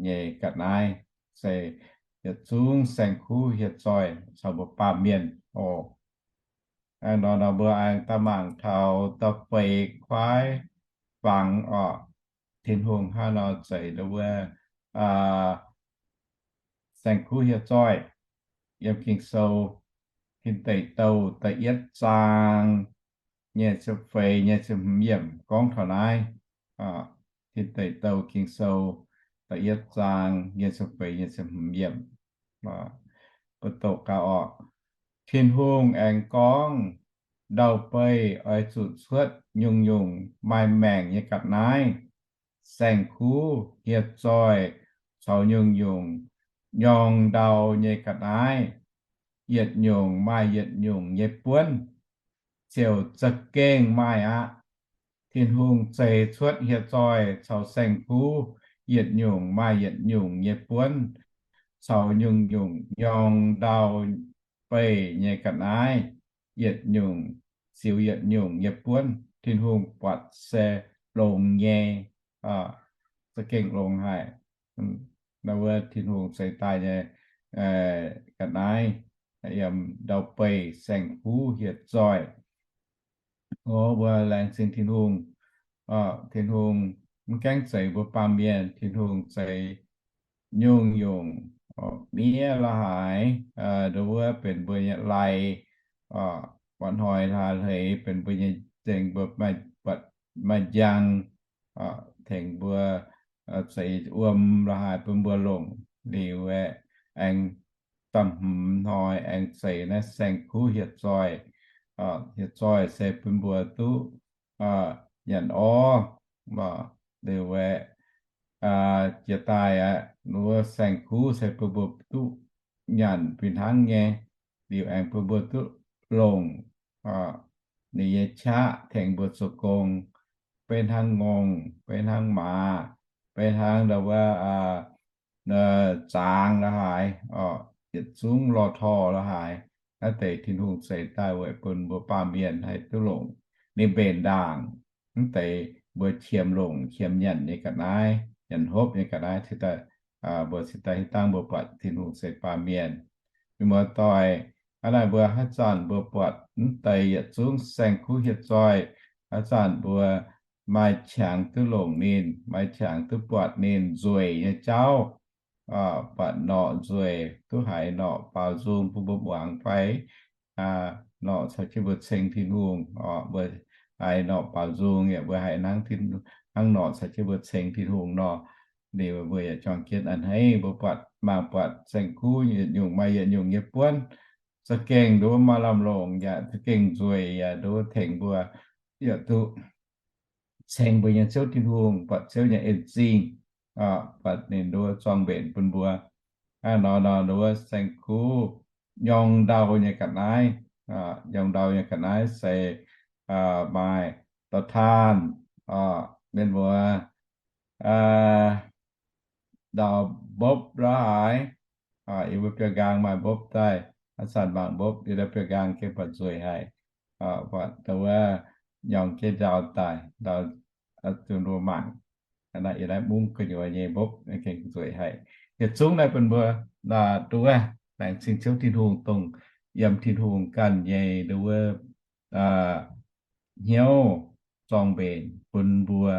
nyei ga'naaiv, se yietc zungv saeng-kuv hieh zoih caux mbuo baamh mienh oc. Nor nor mbuo aengx daaih mangc taux da'feix kuaaiv fangx orqc. Tin-Hungh hnangv nor zeix ndo wuov saeng-kuv hieh zoih. Yiem Ging-Sou Tin Deic Douh da'yietv zaang nyei ziepc feix nyei ziepc hmz yiemc gorngv taux naaiv. Tin Deic Douh Ging-Sou da'yietv zaang nyei ziepc feix nyei ziepc hmz yiemc. Mbuo doqc gaax orqc. Tin-Hungh aengx gorngv, ndau-beih oix zuqc cuotv nyungc-nyungc maaih maengc nyei ga'naaiv, saeng-kuv hieh zoih caux nyungc-nyungc nyorng ndau nyei ga'naaiv, yietc nyungc maaih yietc nyungc nyei buonv, ziouc za'gengh maaih aqv. Tin-Hungh zeix cuotv hieh zoih caux saeng-kuv yietc nyungc maaih yietc nyungc nyei buonv, caux nyungc-nyungc nyorng ndau beih nyei ga'naaiv, yietc nyungc ziux yietc nyungc nyei buonv. Tin-Hungh buatc se longx nyei, za'gengh longx haic. Wuov Tin-Hungh zeix daaih nyei ga'naaiv yiem ndau beih saeng-kuv hieh zoih. O mbuo laengz zingh Tin-Hungh. Tin-Hungh mv gaengh zeix mbuo baamh mienh, Tin-Hungh zeix nyungc-nyungc miev la'haaix, ndo wuov benx mbuo nyei lai, mba'hnoi la'haaix hleix benx mbuo nyei zengx, mbuo maaih njang, tengx mbuo zeix wuom la'haaix bun mbuo longc. Liuz aeqv, aengx da'hmz hnoi aengx zeix naaiv saeng-kuv hieh zoih. Hieh zoih se bun mbuo duqv nyanc orv. Liuz aeqv, jiex daaih aeqv, wuov saeng-kuv se bun mbuo duqv nyanc fih hnangv nyei, liuz aengx bun mbuo duqv longc ninh nyei qaqv tengx mbuo zoux gong, beiv hnangv ngongh, beiv hnangv maaz, beiv hnangv ndau wuov zaangz la'haaix, yietc zungv lorh torh la'haaix, naaiv deix Tin-Hungh zeix daaih weic bun mbuo baamh mienh haih duqv longc ninh mbenc ndaangc. Mv deix mbuo qiemx longc qiemx nyanc nyei ga'naaiv, nyanc hopv nyei ga'naaiv, mbuo cingx daaih hiuv dangh mbuo buatc Tin-Hungh zeix baamh mienh. Mienh muoz-doic, hnangv naaiv mbuo haaix zanc mbuo buatc mv deix yietc zungv saeng-kuv hieh zoih, haaix zanc mbuo maaih qangx duqv longc ninh, maaih qangx duqv buatc ninh nzueic nyei jauv, buatc norqc nzueic, duqv haiz norqc baaux nzung bun mbuo muangx fai norqc caux jienv mbuo ceng Tin-Hungh, mbuo haiz norqc baaux nzung, yaac mbuo haiz hnangv norqc caux jienv mbuo ceng Tin-Hungh nor, liuz mbuo yaac juangc jienv a'hneiv. Mbuo buatc, mangc buatc saeng-kuv yietc nyungc maaih yietc nyungc nyei buonv, za'gengh nduov maaih lamh longc yaac za'gengh nzueic yaac nduov tengx mbuo yaac duqv ceng mbuo nyei Ziouv Tin-Hungh, buatc Ziouv nyei en zingh, buatc ninh nduov zorng mbenc bun mbuo. Hnangv nor nor nduov saeng-kuv nyorng ndau nyei ga'naaiv, nyorng ndau nyei ga'naaiv se maaih dorh taanh, mienh muoz, ndau mbopv la'haaix, yie mbuo biauv-nqaang maaih mbopv daaih, hnangv zanc mangc mbopv yie ndau biauv-nqaang gengh buatc nzueic haic, buatc ndau wuov nyorng jienv ndau daaih, ndau zunh mbuo mangc, yie naaiv mungv gu'nyuoz nyei mbopv gengh nzueic haic. Yietc zungv naaiv bun mbuo nduov laengz zingh Ziouv Tin-Hungh dongh yiem Tin-Hungh ganh nyei nduov hnyouv zorng mbenc bun mbuo,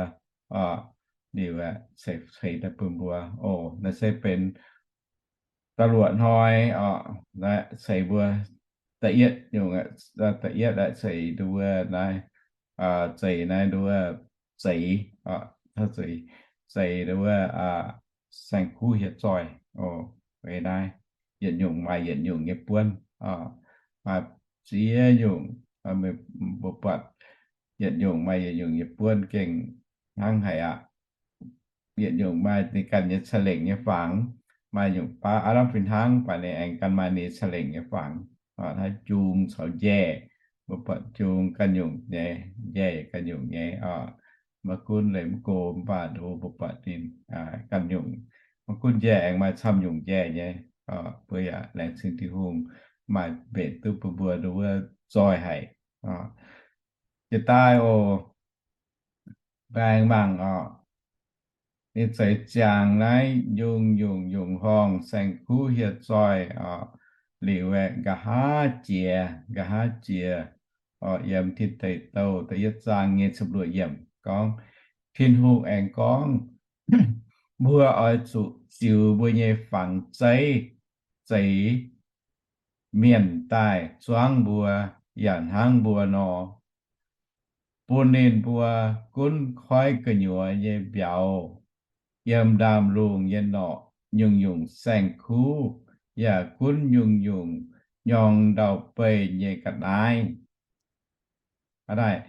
liuz ceix daaih bun mbuo. Oc, naaiv se benx da'luoqc hnoi, ceix mbuo da'yietv nyungc, da'yietv ceix nduov naaiv, zeix naaiv nduov, zeix, zeix nduov saeng-kuv hieh zoih. Oc, naaiv yietc nyungc maaih yietc nyungc nyei buonv, maaih ziex nyungc, mbuo buatc yietc nyungc maaih yietc nyungc nyei buonv gengh hnangv haic aqv. Yietc nyungc maaih ninh ganh nyei ca'lengc nyei fangx, maaih nyungc baav aav lamh fih hnangv, baac ninh aengx ganh maaih ninh ca'lengc nyei fangx. Naaiv jung caux njaih, mbuo buatc jung ganh nyungc nyei, njaih ganh nyungc nyei. Maiv gunv leih mv go mv baac nduov mbuo buatc ninh ganh nyungc, maiv gunv njaih aengx maaih camv nyungc njaih nyei. Mbuo yaac laengz zingh Tin-Hungh maaih mbenc duqv bun mbuo nduov zoih haic. Jiex daaih oc, baeng mangc oc, ninh zeix ziangx naaiv nyungc-nyungc nyungc horngh saeng-kuv hieh zoih oc, liuz aeqv, nqa'haav jiex, nqa'haav jiex oc, yiem Tin Deic Douh da'yietv zaang nyei ziepc luoqc yiemc gorngv, Tin-Hungh aengx gorngv, mbuo oix zuqc ziux mbuo nyei fangx zeiv zeix mienh daaih zuangv mbuo, yaac hnangv mbuo nor, bun ninh mbuo gunv koiv gu'nyuoz nyei mbiauz, yiem ndaamv-lungh nyei norqc nyungc-nyungc saeng-kuv, yaac gunv nyungc-nyungc nyorng ndau-beih nyei ga'naaiv. Hnangv naaiv,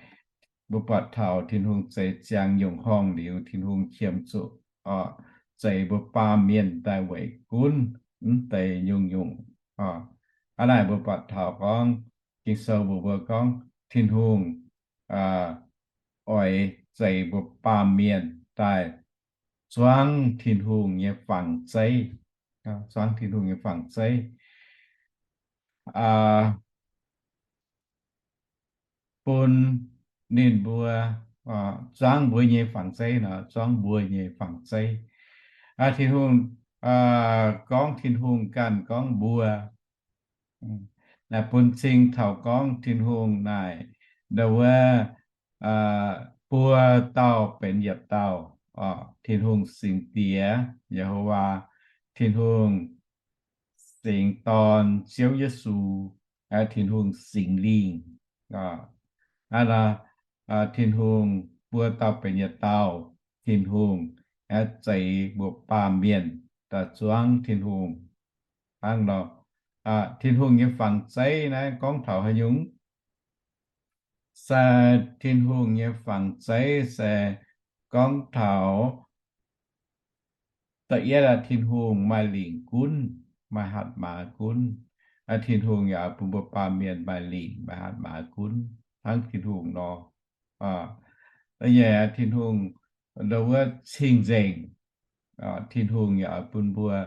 mbuo buatc taux Tin-Hungh zeix ziangx nyungc horngh liuz, Tin-Hungh qiemx zuqc zeix mbuo baamh mienh daaih weic gunv mv deix nyungc-nyungc. Hnangv naaiv mbuo buatc taux gorngv, Ging-Sou mbuox mbuo gorngv Tin-Hungh oix zeix mbuo baamh mienh daaih zuangv Tin-Hungh nyei fangx zeiv, zuangv Tin-Hungh nyei fangx zeiv, bun ninh mbuo zuangv mbuo nyei fangx zeiv nor, zuangv mbuo nyei fangx zeiv. Tin-Hungh gorngv Tin-Hungh ganh gorngv mbuo, naaic bun cing taux gorngv Tin-Hungh naaic ndau wuov buo dauh benx yietc dauh. Tin-Hungh Singx Diex, Ye^ho^waa, Tin-Hungh Singx Dorn, Ziouv Yesu, Tin-Hungh Singx Lingh. Hnangv nor, Tin-Hungh buo dauh benx yietc dauh. Tin-Hungh aengx zeix mbuo baamh mienh daaih zuangv Tin-Hungh. Hnangv nor, Tin-Hungh nyei fangx zeiv naaiv gorngv taux haaix nyungc? Se Tin-Hungh nyei fangx zeiv se gorngv taux da'yietv aqv, Tin-Hungh maaih lingc gunv. maaih hatc maaz gunv. Tin-Hungh yaac oix bun mbuo baamh mienh maaih lingc, maaih hatc maaz gunv hnangv Tin-Hungh nor. Nyei Tin-Hungh ndo wuov cing-nzengc. Tin-Hungh yaac oix bun mbuo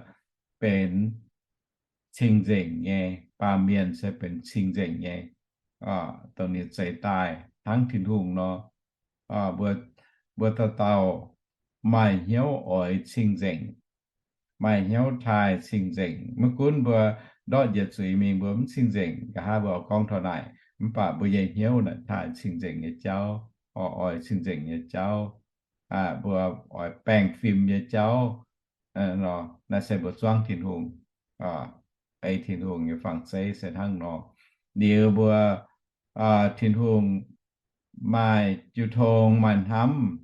benx cing-nzengc nyei. Baamh mienh se benx cing-nzengc nyei, dongh ninh zeix daaih hnangv Tin-Hungh nor. Mbuo dauh dauh maaih hnyouv oix cing-nzengc, maaih hnyouv taaih cing-nzengc. Maiv gunv mbuo ndortv njiec zuiz mingh mbuo mv cing-nzengc, nqa'haav mbuo oix gorngv taux naaic, mv baac mbuo nyei hnyouv naaic taaih cing-nzengc nyei jauv, oix oix cing-nzengc nyei jauv. Mbuo oix baengh fim nyei jauv. Naaiv se mbuo zuangv Tin-Hungh, ei Tin-Hungh nyei fangx zeiv se hnangv nor. Liuz mbuo Tin-Hungh maaih jiu tong, maaih hnamv,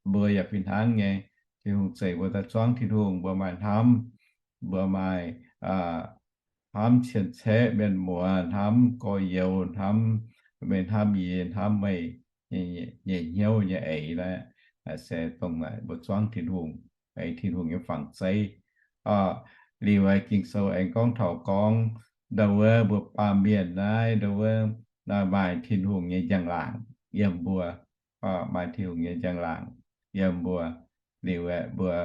mbuo yaac fih hnangv nyei. Tin-Hungh zeix mbuo daaih zuangv Tin-Hungh, mbuo maaih hnamv, mbuo maaih hnamv cien-ceqv mienh muoz, hnamv gorx-youz, hnamv meih, hnamv yie, hnamv meih nyei hnyouv nyei eix naaiv, se dongh naaic mbuo zuangv Tin-Hungh, ei Tin-Hungh nyei fangx zeiv. Liuz aengx Ging-Sou aengx gorngv taux gorngv ndo wuov mbuo baamh mienh naaiv, ndo wuov maaih Tin-Hungh nyei njang-laangc yiem mbuo, maaih Tin-Hungh nyei njang-laangc yiem mbuo. Liuz aeqv, mbuo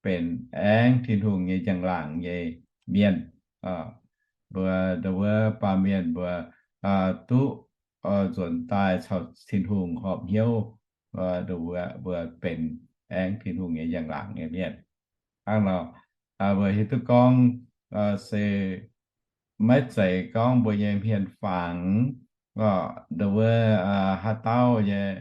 benx aengv Tin-Hungh nyei njang-laangc nyei mienh. Mbuo ndo wuov baamh mienh mbuo duqv nzuonx daaih caux Tin-Hungh horpc hnyouv, ndo wuov mbuo benx aengv Tin-Hungh nyei njang-laangc nyei mienh. Hnangv nor, mbuo hiuv duqv gorngv se maiv zeiz gorngv mbuo nyei hmien fangx, ndo wuov haaix dauh nyei,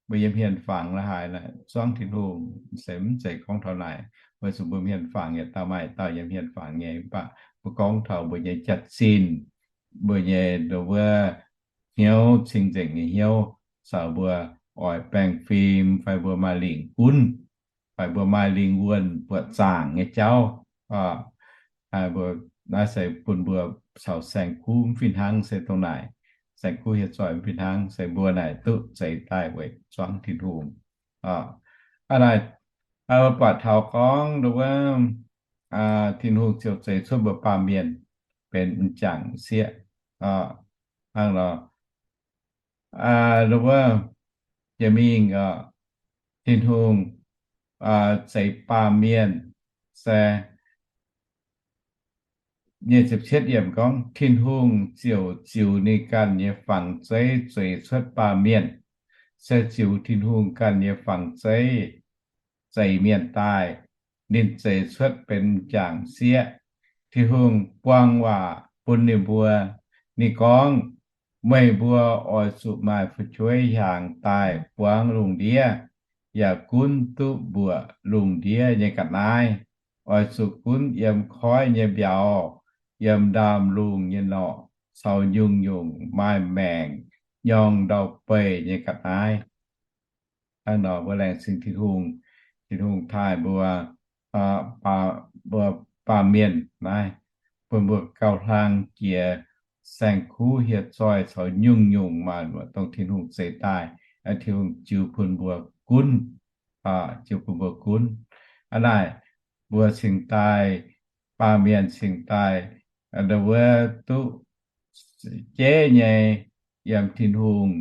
mbuo nyei hmien fangx la'haaix naaic zuangv Tin-Hungh se mv zeiz gorngv taux naaic. Weic zuqc mbuo hmien fangx yietc dauh maaih dauh nyei hmien fangx nyei, mv baac mbuo gorngv taux mbuo nyei jaax-zinh, mbuo nyei ndo wuov hnyouv, cing-nzengc nyei hnyouv, caux mbuo oix baengh fim fai mbuo maaih lingc gunv, fai mbuo maaih lingh wuonh buoqc zaangc nyei jauv. Mbuo naaiv se bun mbuo caux saeng-kuv mv fih hnangv se dongh naaic. Saeng-kuv hieh zoih mv fih hnangv se mbuo naaic duqv zeix daaih weic zuangv Tin-Hungh. Aa naaic, mbuo buatc taux gorngv ndo wuov Tin-Hungh ziouc zeix cuotv mbuo baamh mienh benx m'jangc sieqv. Hnangv nor, ndo wuov jiex mingh, Tin-Hungh zeix baamh mienh se nyei ziepc cietv yiemc gorngv, Tin-Hungh ziouc ziux ninh ganh nyei fangx zeiv zeix cuotv baamh mienh, se ziux Tin-Hungh ganh nyei fangx zeiv zeix mienh daaih. Ninh zeix cuotv benx m'jangc sieqv. Tin-Hungh buang waac bun ninh mbuo. Ninh gorngv, Meih mbuo oix zuqc maaih fu'jueiv hiaangx daaih buangv lungh ndiev, yaac gunv duqv mbuoqc lungh ndiev nyei ga'naaiv. Oix zuqc gunv yiem koiv nyei mbiauz, yiem ndaamv-lungh nyei norqc, caux nyungc-nyungc maaih maengc nyorng ndau-beih nyei ga'naaiv. Hnangv nor mbuo laengz zingh Tin-Hungh. Tin-Hungh taaih mbuo, mbuo baamh mienh naaiv, bun mbuo gauh hlang jiex saeng-kuv hieh zoih caux nyungc-nyungc maanc dongh Tin-Hungh zeix daaih. Tin-Hungh jiu bun mbuo gunv, jiu bun mbuo gunv. Aa naaic, mbuo cingx daaih, baamh mienh cingx daaih, ndo wuov duqv jeiv nyei yiem Tin-Hungh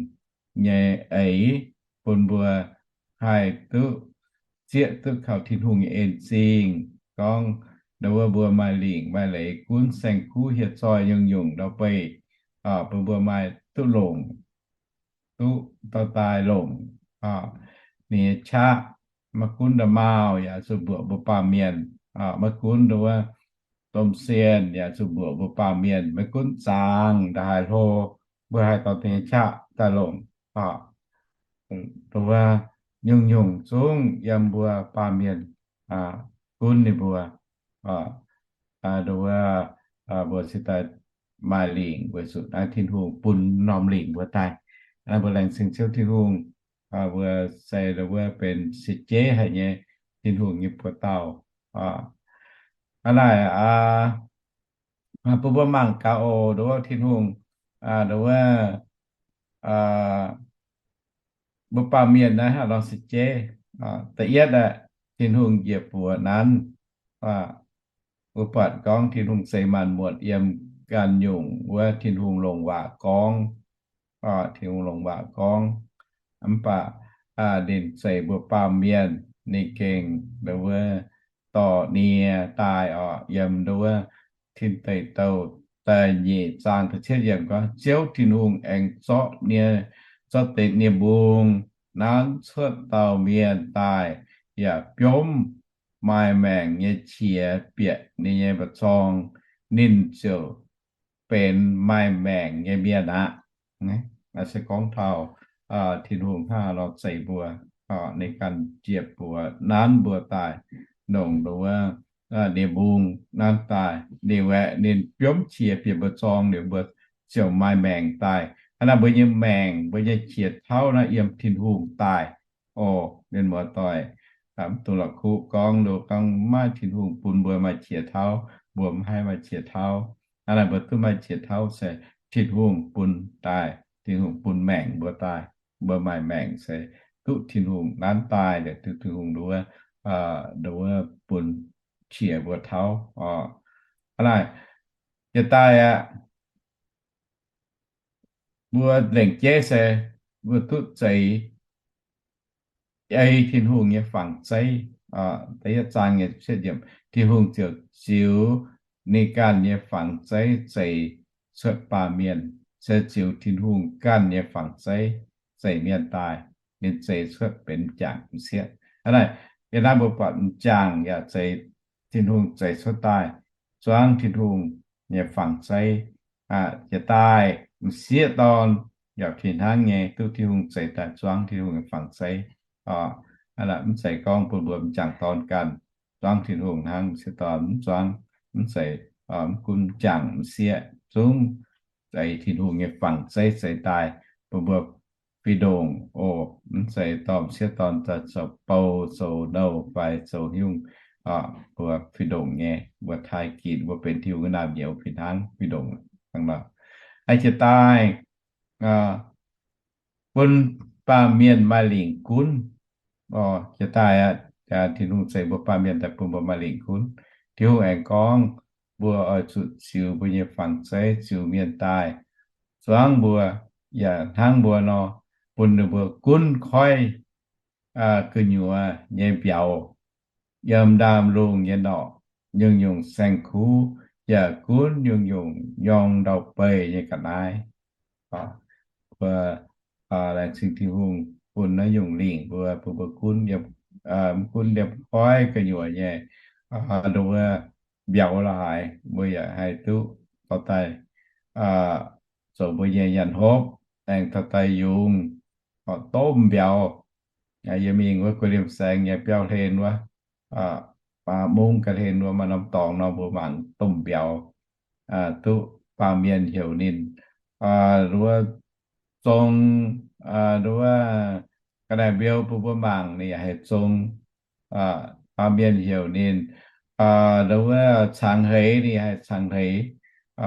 nyei eix, bun mbuo haih duqv zieqv duqv kaux Tin-Hungh nyei en zingh. Gorngv ndo wuov mbuo maaih lingc maaih leiz gunv saeng-kuv hieh zoih nyungc-nyungc ndau-beih, bun mbuo maaih duqv longc, duqv dorh daaih longc ninh nyei qaqv. Maiv gunv nda'maauh yaac zuqc mbuoqc mbuo baamh mienh. Maiv gunv ndo wuov domh sienh yaac zuqc mbuoqc mbuo baamh mienh. Maiv gunv zaangz nda'haaix hlo, mbuo haih dorh deix nyei qaqv daaih longc. Ndo wuov nyungc-nyungc zungv yiem mbuo baamh mienh gunv ninh mbuo. Ndo wuov mbuo cingx daaih maaih lingc weic zuqc naaiv Tin-Hungh bun norm lingc mbuo daaih. Mbuo laengz zingh Ziouv Tin-Hungh, mbuo se ndo wuov benx se jeiv haic nyei Tin-Hungh nyei buoz-dauh. Aa naaic, bun mbuo mangc gaax oc, ndo wuov Tin-Hungh, ndo wuov mbuo baamh mienh naaiv hnangv nor se jeiv. Da'yietv aeqv, Tin-Hungh njiec buoz nanv. Mbuo buatc gorngv Tin-Hungh zeix maanc muotc yiem ganh nyungc wuov, Tin-Hungh longc waac gorngv, Tin-Hungh longc waac gorngv, mv baac ninh zeix mbuo baamh mienh, ninh gengh nduov wuov dorh nie daaih oc. Yiem nduov wuov Tin Deic Douh da'nyeic zaang da'cietv yiemc gorngv, Ziouv Tin-Hungh aengx zorqv nie, zorqv deix nie-mbung nanv cuotv dauh mienh daaih, yaac biomv maaih maengc nyei qiex bieqc ninh nyei mba'zorng, ninh ziouc benx maaih maengc nyei mienh aqv. Se gorngv taux Tin-Hungh hnangv nor zeix mbuo, ninh ganh jiex buoz nanv mbuo daaih, longc nduov wuov nie-mbung nanv daaih, ninh aeqv, ninh biomv qiex bieqc mba'zorng liuz, mbuo ziouc maaih maengc daaih. Hnangv naaic mbuo nyei maengc, mbuo nyei qiex tauv naaiv yiem Tin-Hungh daaih. Oc, mienh muoz-doic, mv dungx la'kuqv gorngv nduov gorngv maiv Tin-Hungh bun mbuo maaih qiex tauv, mbuo mv haih maaih qiex tauv. Hnangv naaic mbuo duqv maaih qiex tauv se Tin-Hungh bun daaih, Tin-Hungh bun maengc mbuo daaih. Mbuo maaih maengc se duqv Tin-Hungh nanv daaih, duqv Tin-Hungh nduov, nduov bun qiex mbuo tauv oc. Hnangv naaic, jiex daaih aqv, mbuo lengc jeiv se mbuo duqv zeix ei Tin-Hungh nyei fangx zeiv. Da'yietv zaang nyei ziepc cietv yiemc, Tin-Hungh ziouc ziux ninh ganh nyei fangx zeiv zeix cuotv baamh mienh, se ziux Tin-Hungh ganh nyei fangx zeiv zeix mienh daaih, ninh zeix cuotv benx m'jangc m'sieqv. Hnangv naaic, yiem naaiv mbuo buatc m'jangc yaac zeix, Tin-Hungh zeix cuotv daaih zuangv Tin-Hungh nyei fangx zeiv. Jiex daaih m'sieqv dorn yaac fih hnangv nyei, duqv Tin-Hungh zeix daaih zuangv Tin-Hungh nyei fangx zeiv. Mv zeiz gorngv bun mbuo m'jangc dorn ganh zuangv Tin-Hungh hnangv, m'sieqv dorn mv zuangv, mv zeiz, mv gunv m'jangc m'sieqv zungv zeix Tin-Hungh nyei fangx zeiv zeix daaih bun mbuo fih ndongc oc. Mv zeiz dorh m'sieqv dorn daaih zoux bou, zoux nouh fai zoux haaix nyungc, mbuo fih ndongc nyei, mbuo taaih ginc, mbuo benx Tin-Hungh nyei naamh nyouz fih hnangv, fih ndongc hnangv nor. Jiex daaih bun baamh mienh maaih lingc gunv. Jiex daaih aqv, Tin-Hungh zeix mbuo baamh mienh daaih bun mbuo maaih lingc gunv. Tin-Hungh aengx gorngv mbuo oix zuqc ziux mbuo nyei fangx zeiv, ziux mienh daaih zuangv mbuo, yaac hnangv mbuo nor, bun ninh mbuo gunv koiv gu'nyuoz nyei mbiauz, yiem ndaamv-lungh nyei norqc, nyungc-nyungc saeng-kuv, yaac gunv nyungc-nyungc nyorng ndau-beih nyei ga'naaiv. Mbuo laengz zingh Tin-Hungh bun naaiv nyungc lingc mbuo, bun mbuo gunv liemh, gunv liemh koiv gu'nyuoz nyei nduov wuov mbiauz la'haaix, mbuo yaac haih duqv dorh daaih zoux mbuo nyei nyanc hopv, aengx dorh daaih yungz, domh mbiauz. Yie mingh wuov Guoqv Limc Saengx nyei biauv hlen wuov, mungv ga'hlen wuov maaih norm dorngx nor, mbuo mangc domh mbiauz, duqv baamh mienh heuc ninh, nduov zong, nduov ga'naaiv mbiauz bun mbuo mangc ninh yaac haih zong. Baamh mienh heuc ninh, nduov wuov cangx hleix ninh yaac haih cangx hleix.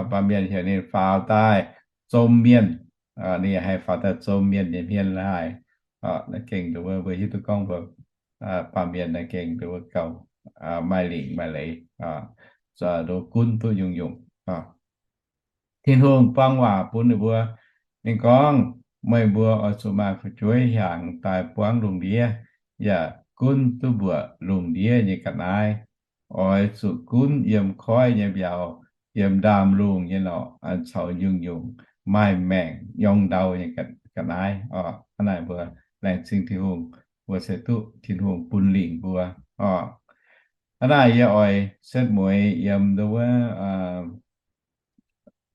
Baamh mienh heuc ninh faaux daaih zom mienh, ninh yaac haih faaux daaih zom mienh nyei hmien la'haaix. Naaiv gengh nduov wuov mbuo hiuv duqv gorngv mbuo baamh mienh naaiv gengh nduov wuov gauh maaih lingc maaih leiz, nduov gunv duqv nyungc-nyungc. Tin-Hungh buang waac bun ninh mbuo. Ninh gorngv, meih mbuo oix zuqc maaih fu'jueiv hiaangx daaih buangv lungh ndiev, yaac gunv duqv mbuoqc lungh ndiev nyei ga'naaiv. Oix zuqc gunv yiem koiv nyei mbiauz, yiem ndaamv-lungh nyei norqc, caux nyungc-nyungc maaih maengc nyorng ndau nyei ga'naaiv. Hnangv naaic mbuo laengz zingh Tin-Hungh, mbuo se duqv Tin-Hungh bun lingc mbuo. Hnangv naaic yie oix setv mueiz yiem nduov wuov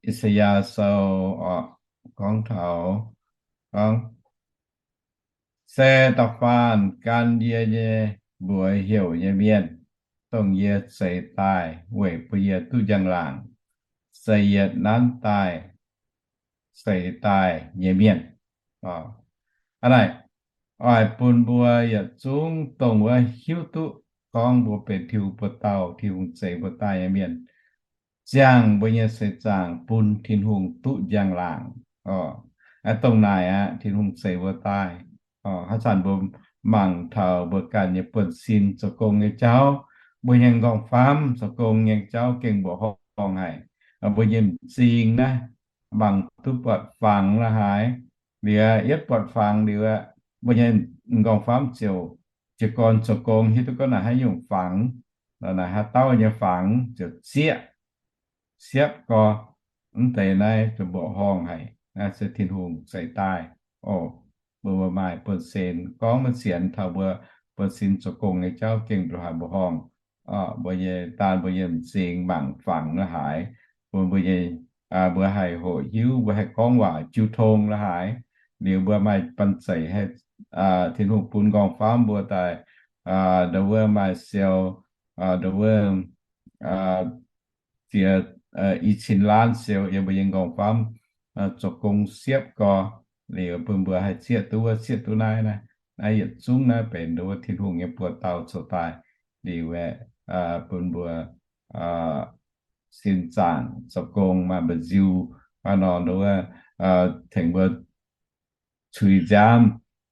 I^saa^yaa Sou gorngv taux, gorngv, se da'faanh gan yie nyei mbuox heuc nyei mienh, dongh yie zeix daaih weic bun yie duqv njang-laangc, se yietc nanv daaih zeix daaih nyei mienh. Hnangv naaic, oix bun mbuo yietc zungv dongh wuov hiuv duqv gorngv mbuo benx Tin-Hungh buoz-dauh, Tin-Hungh zeix mbuo daaih nyei mienh, ziangh mbuo nyei seix zaangc bun Tin-Hungh duqv njang-laangc. Dongh naaic aqv, Tin-Hungh zeix mbuo daaih. Haaix zanc mbuo mangc taux mbuo ganh nyei buonv-sin zoux gong nyei jauv, mbuo nyei m'nqorngv-famv zoux gong nyei jauv gengh mbuoqc horngh haic. Mbuo nyei m'zing naaiv mangc duqv buatc fangx la'haaix, liuz yietv buatc fangx liuz, mbuo nyei m'nqorngv-famv ziouc jiez gorn zoux gong hiuv duqv gorngv naaic haaix nyungc fangx, naaic haaix dauh nyei fangx ziouc zieqv siepv gorx. Mv deix naaiv ziouc mbuoqc horngh haic. Naaiv se Tin-Hungh zeix daaih oc. Mbuo maaih buonv-sin gorngv maiv sienx taux mbuo buonv-sin zoux gong nyei jauv gengh nduqc haic mbuoqc horngh. Mbuo nyei daan mbuo nyei m'zing mangc fangx la'haaix, mbuo, mbuo nyei, mbuo haih hoqc hiuv, mbuo haih gorngv waac jiu tong la'haaix, liuz mbuo maaih banh zeic haih, Tin-Hungh bun m'nqorngv-famv mbuo daaih, nduov wuov maaih siou, nduov wuov ziex, i cin laanh siou yiem mbuo nyei m'nqorngv-famv zoux gong siepv gorx, liuz bun mbuo haih zieqv duqv wuov zieqv duqv naaiv. Naaiv, naaiv yietc zungv naaiv benx nduov wuov Tin-Hungh nyei buoz-dauh zoux daaih liuz aeqv, bun mbuo sin zaangc zoux gong maaih mba'nziu, hnangv nor nduov wuov tengx mbuo cui nziaamv,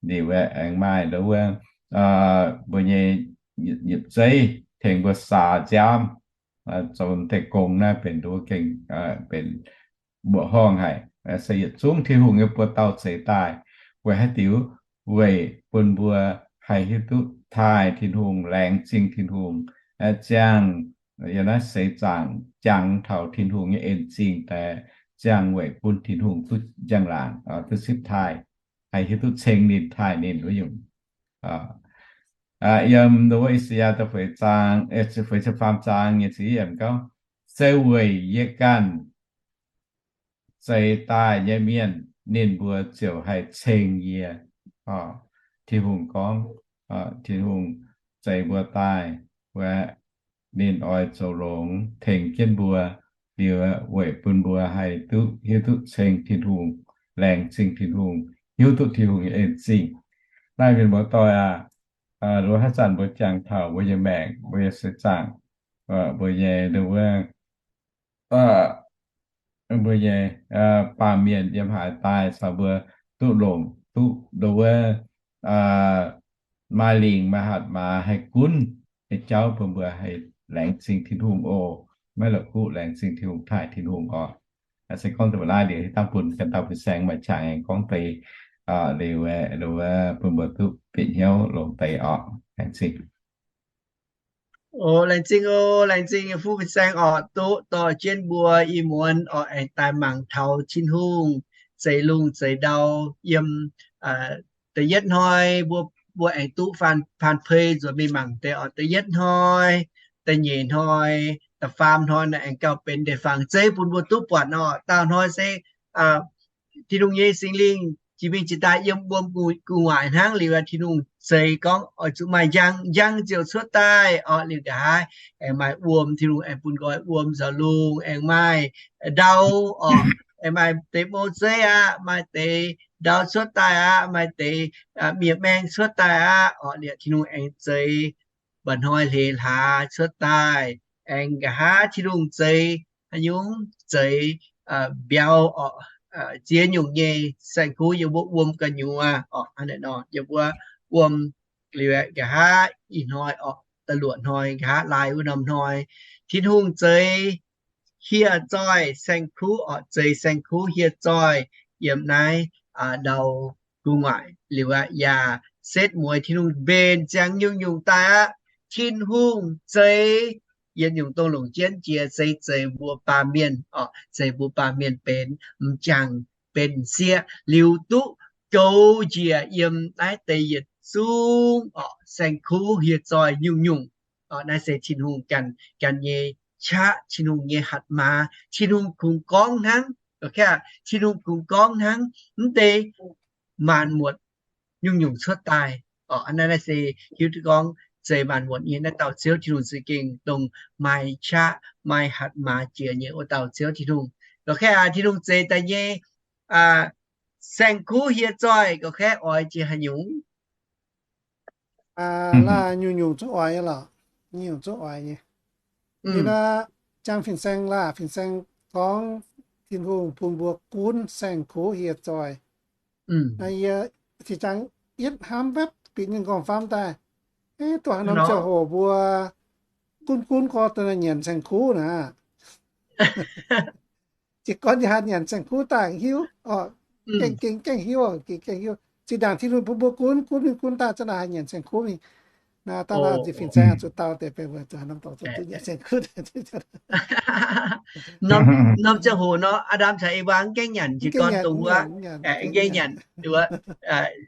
liuz aeqv, aengx maaih nduov wuov mbuo nyei yietc zeiv tengx mbuo saax nziaamv, zoux deix gong naaiv benx nduov gengh benx mbuoqc horngh haic. Se yietc zungv Tin-Hungh nyei buoz-dauh zeix daaih weic haaix diuc? Weic bun mbuo haih hiuv duqv taaih Tin-Hungh, laengz zingh Tin-Hungh, ziangh yiem naaiv seix zaangc jangx taux Tin-Hungh nyei en zingh daaih, ziangh weic bun Tin-Hungh duqv njang-laangc, duqv sipv taaih, haih hiuv duqv ceng ninh, taaih ninh wuov nyungc. Yiem nduov wuov I^saa^yaa da'feix zaang, feix ziepc faam zaang nyei ziepc yietv yiemc gorngv, se weic yie ganh zeix daaih nyei mienh, ninh mbuo ziouc haih ceng yie. Tin-Hungh gorngv, Tin-Hungh zeix mbuo daaih, ninh oix zoux longx tengx jienv mbuo, liuz weic bun mbuo haih duqv hiuv duqv ceng Tin-Hungh, laengz zingh Tin-Hungh, hiuv duqv Tin-Hungh nyei en zingh. Naaiv mienh muoz-doic aac, nduov haaix zanc mbuo jangx taux mbuo nyei maengc, mbuo nyei seix zaangc, mbuo nyei nduov wuov mbuo nyei baamh mienh yiem haaix daaih caux mbuo duqv longc duqv nduov wuov maaih lingc maaih hatc maaz haih gunv nyei jauv bun mbuo haih laengz zingh Tin-Hungh oc. Maiv la'kuqv laengz zingh Tin-Hungh, taaih Tin-Hungh oc. Se gorngv dongh naaiv liuz, dangh bun ganh dauh fin-saeng maaih qangx aengx gorngv deix liuz, bun mbuo duqv bieqc hnyouv longx deix oc. Laengz zingh. O, laengz zingh o, laengz zingh nyei fuqv fin-saeng oc, duqv dorh jienv mbuo ih muonz oc aengx daaih mangc taux Tin-Hungh zeix lungh zeix ndau. Yiem da'yietv hnoi mbuo, mbuo aengx duqv faan, faan pei nzuonx mingh mangc deix oc. Da'yietv hnoi, da'nyeic hnoi, da'faam hnoi naaic aengx gauh benx deix fangx zeiv bun mbuo duqv buatc oc. Daauh hnoi se Tin-Hungh nyei Singx Lingh jiex mingh jiex daaih yiem wuom gu'nguaaic hnangv liuz, Tin-Hungh zeix gorngv oix zuqc maaih njang, njang ziouc cuotv daaih oc. Liuz nqa'haav aengx maaih wuom, Tin-Hungh aengx bun nqoi wuom nzoux lungh, aengx maaih ndau oc, aengx maaih deix mou zeiv aqv, maaih deix ndau cuotv daaih aqv, maaih deix miev-maeng cuotv daaih aqv oc. Liuz Tin-Hungh aengx zeix mba'hnoi hleix hlaax cuotv daaih, aengx nqa'haav Tin-Hungh zeix haaix nyungc, zeix mbiauz oc, ziex nyungc nyei saeng-kuv yiem wuov wuom gu'nyuoz oc. Hnangv naaic nor yiem wuov wuom liuz nqa'haav ih hnoi oc, da'luoqc hnoi nqa'haav laai wuov norm hnoi, Tin-Hungh zeix hieh zoih saeng-kuv oc, zeix saeng-kuv hieh zoih yiem naaiv ndau gu'nguaaic liuz aqv, yaac setv mueiz Tin-Hungh mbenc ziangx nyungc-nyungc daaih aqv. Tin-Hungh zeix yietc nyungc dongh longc jienv jiex se zeix mbuo baamh mienh oc, zeix mbuo baamh mienh benx m'jangc, benx m'sieqv liuz duqv goux njiec yiem naaiv deix yietc zungv oc saeng-kuv hieh zoih nyungc-nyungc. Naaiv se Tin-Hungh ganh, ganh nyei qaqv, Tin-Hungh nyei hatc maaz. Tin-Hungh kungx gorngv hnangv, Tin-Hungh kungx gorngv hnangv, mv deix maanc muotc nyungc-nyungc cuotv daaih. Naaiv, naaiv se hiuv duqv gorngv zeix maanc muotc nyei naaiv dauh Ziouv Tin-Hungh za'gengh dongh maaih qaqv maaih hatc maaz jiex nyei wuov dauh Ziouv Tin-Hungh. Lorqc kaeqv aac, Tin-Hungh zeix daaih nyei saeng-kuv hieh zoih lorqc kaeqv oix jiex haaix nyungc? Laah nyungc-nyungc zungv oix nyei lorqc. Nyungc-nyungc zungv oix nyei. Ih hnoi jangx fin-saeng laah, fin-saeng gorngv Tin-Hungh bun mbuo gunv saeng-kuv hieh zoih. Naaiv yie ziqc jangx yietv hnamv mbepv bieqc nyei m'nqorngv-famv daaih, duqv haaix norm ziangh hoc mbuo gunv gunv gorx daaih nyanc saeng-kuv naaic. Jiez gorn yaac haih nyanc saeng-kuv daaih hiuv, gengh gengh hiuv, gengh hiuv. Zinh ndaangc Tin-Hungh bun mbuo gunv gunv mingh gunv daaih za'naaic haih nyanc saeng-kuv mingh. Naaiv dangh fin-saeng zuqc dau deix, beiv wuov zuqc norm dorngx zuqc duqv nyanc saeng-kuv. Norm ziangh hoc nor, Aa^ndam caux Evaa mv gaengh nyanc jiez gorn dongh wuov, mv gaengh nyanc.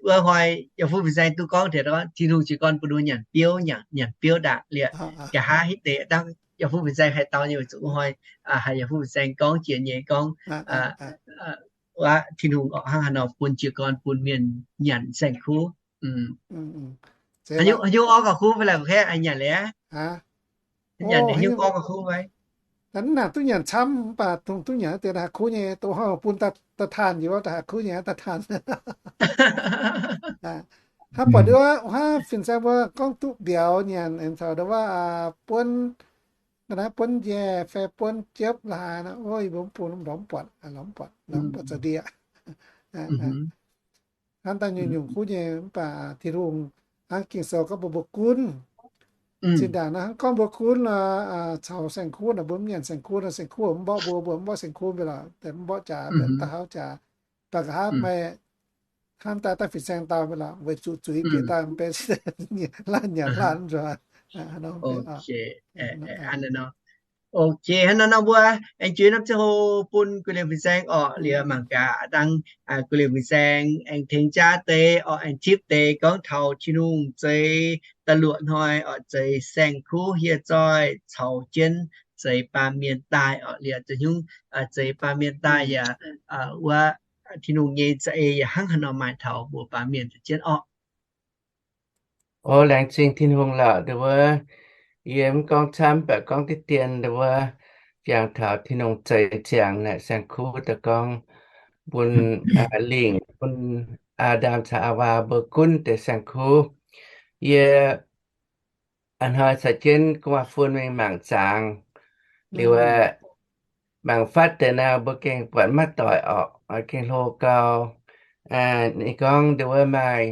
Wuov hnoi yaac fuqv fin-saeng duqv gorngv taux Tin-Hungh jiez gorn bun mbuo nyanc biouv, nyanc biouv ndaangc liuz, nqa'haav hitv deix dangh yaac fuqv fin-saeng haih dau nyei weic zuqc wuov hnoi haiz yaac fuqv fin-saeng gorngv jiex nyei gorngv, wuov Tin-Hungh orqc hnangv haaix nor bun jiez gorn bun mienh nyanc saeng-kuv. Haaix nyungc orv gauh kuv fai laaix nyanc liuz, nyanc haaix nyungc orv gauh kuv fai? Naaiv duqv nyanc camv mv baac dongh duqv nyanc deix haaix kuv nyei, dongh hnangv bun da'taanh njiec wuov da'haaix kuv nyei da'taanh. Hnangv buatc nduov hnangv fin-saeng mbuo gorngv duqv mbiauz nyanc aengx caux nduov wuov buonv, naaiv buonv njaeh fai buonv jiepv laaix, o, yie mbuo mv bung lorz mv buatc, lorz mv buatc, lorz mv buatc za'ndiev. Hnangv daaih nyungc-nyungc kuv nyei mv baac Tin-Hungh hnangv Ging-Sou gorngv mbuo mbuo gunv. Zinh ndaangc naaiv hnangv gorngv mbuo gunv nor, caux saeng-kuv naaic mbuo mv nyanc saeng-kuv nor, saeng-kuv mv mborqv mbuo, mbuo mv mborqv saeng-kuv mbuo lorqc, mv mborqv jaax, da'hauv jaax. Baac nqa'haav meih hnamv daaih daaih fin-saeng dau mingh lorqc, weic zuqc zuiz bieqc daaih mv benx laanh nyanc laanh nzuonx. Ok, hnangv naaiv nor mbuo aengx juix norm ziangh hoc bun gu'nyuoz fin-saeng orqc, liuz mangc gaax dangh gu'nyuoz fin-saeng aengx tengx jaav deix orqc, aengx tipv deix gorngv taux Tin-Hungh zeix da'luoqc hnoi orqc, zeix saeng-kuv hieh zoih caux jienv zeix baamh mienh daaih orqc, liuz za'hnyungv zeix baamh mienh daaih yaac wuov Tin-Hungh nyei za'eix yaac hnangv haaix nor maaih taux mbuo baamh mienh za'jienv orqc. O, laengz zingh Tin-Hungh lorqc, nduov wuov, yie mv gorngv camv, mv baac gorngv diqv dien, nduov wuov, jangx taux Tin-Hungh zeix ziangx naaic saeng-kuv daaih gorngv bun lingc bun Aa^ndam caux Evaa mbuo gunv deix saeng-kuv. Yie a'hnoi caux jienv gu'nguaaz-fun mingh mangc zaangz, liuz mangc fatv deix naaic mbuo gengh buatc maiv doic orqc, gengh hlo gau. Ninh gorngv nduov wuov maaih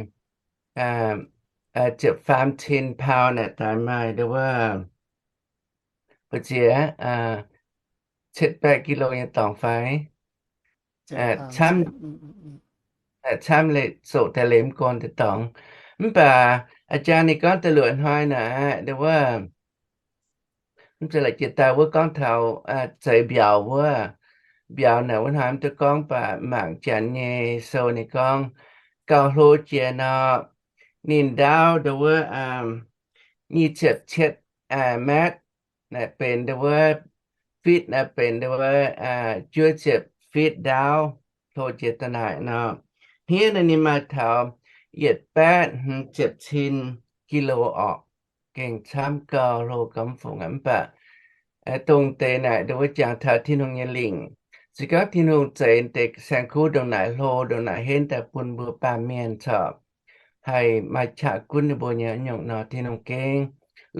ziepc faam cin pound naaic daaih maaih nduov wuov, mbu'ziex, cietv baeqv kilo nyei dorngx fai? Camv, camv leiz zoqc daaih leiz mv gorn deix dorngx. Mv baac a'jang ninh gorngv da'luoqc hnoi naaic, nduov wuov, mv zeiz la'jiex daaih wuov gorngv taux zeix mbiauz wuov. Mbiauz naaic wuov hnoi mv duqv gorngv, mv baac mangc Janx nyei sou ninh gorngv gauh hlo jiex nor, ninh ndaauv nduov wuov nyic ziepc cietv metv, naaic benx nduov wuov feet naaic benx nduov wuov juov ziepc feet ndaauv, hlo jiex da'naaic nor. Hniev naaic ninh maaih taux yietc baeqv hmz ziepc cin kilo orqc. Gengh camv gau, hlo gau mv fungc aqv. Mv baac dongh deix naaic nduov wuov jangx taux Tin-Hungh nyei lingc. Se gorngv Tin-Hungh zeix deix saeng-kuv ndongc naaic hlo ndongc naaic henv daaih bun mbuo baamh mienh corc haih maaih qaqv gunv ninh mbuo nyei nyungc nor, Tin-Hungh gengh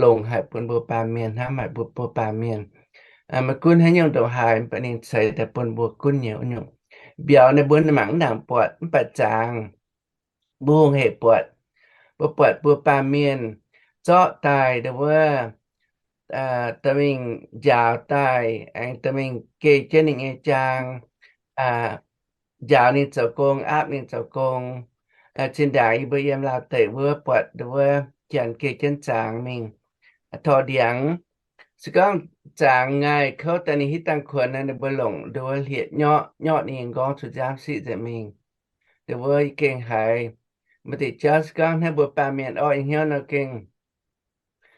longc haic bun mbuo baamh mienh, hnamv haic mbuo, mbuo baamh mienh. Maiv gunv haaix nyungc ndongc haaix, mv baac ninh ceix daaih bun mbuo gunv nyei wuov nyungc. Mbiauz naaiv mbuo mangc mv nangc buatc, mv baac zaangz mbuo hungh hec buatc. Mbuo buatc mbuo baamh mienh zorqv daaih nduov wuov dorh mingh njaaux daaih, aengx dorh mingh geh jienv ninh nyei jaang, njaaux ninh zoux gong, aapv ninh zoux gong. Zinh ndaangc yie mbuo yiem Laauv deic wuov buatc nduov wuov janx geh jienv zaangz mingh tov ndiangx. Se gorngv zaangz ngaih kouv daaih ninh hitv dangh kuonx nor, ninh mbuo longc nduov wuov hlieqv-nyorqv, nyorqv ninh nyei nqorngv cuotv nziaamv siqv nzengc mingh. Nduov wuov gengh haiz maaih deix jauv se gorngv hnangv mbuo baamh mienh orqv hnyouv nor gengh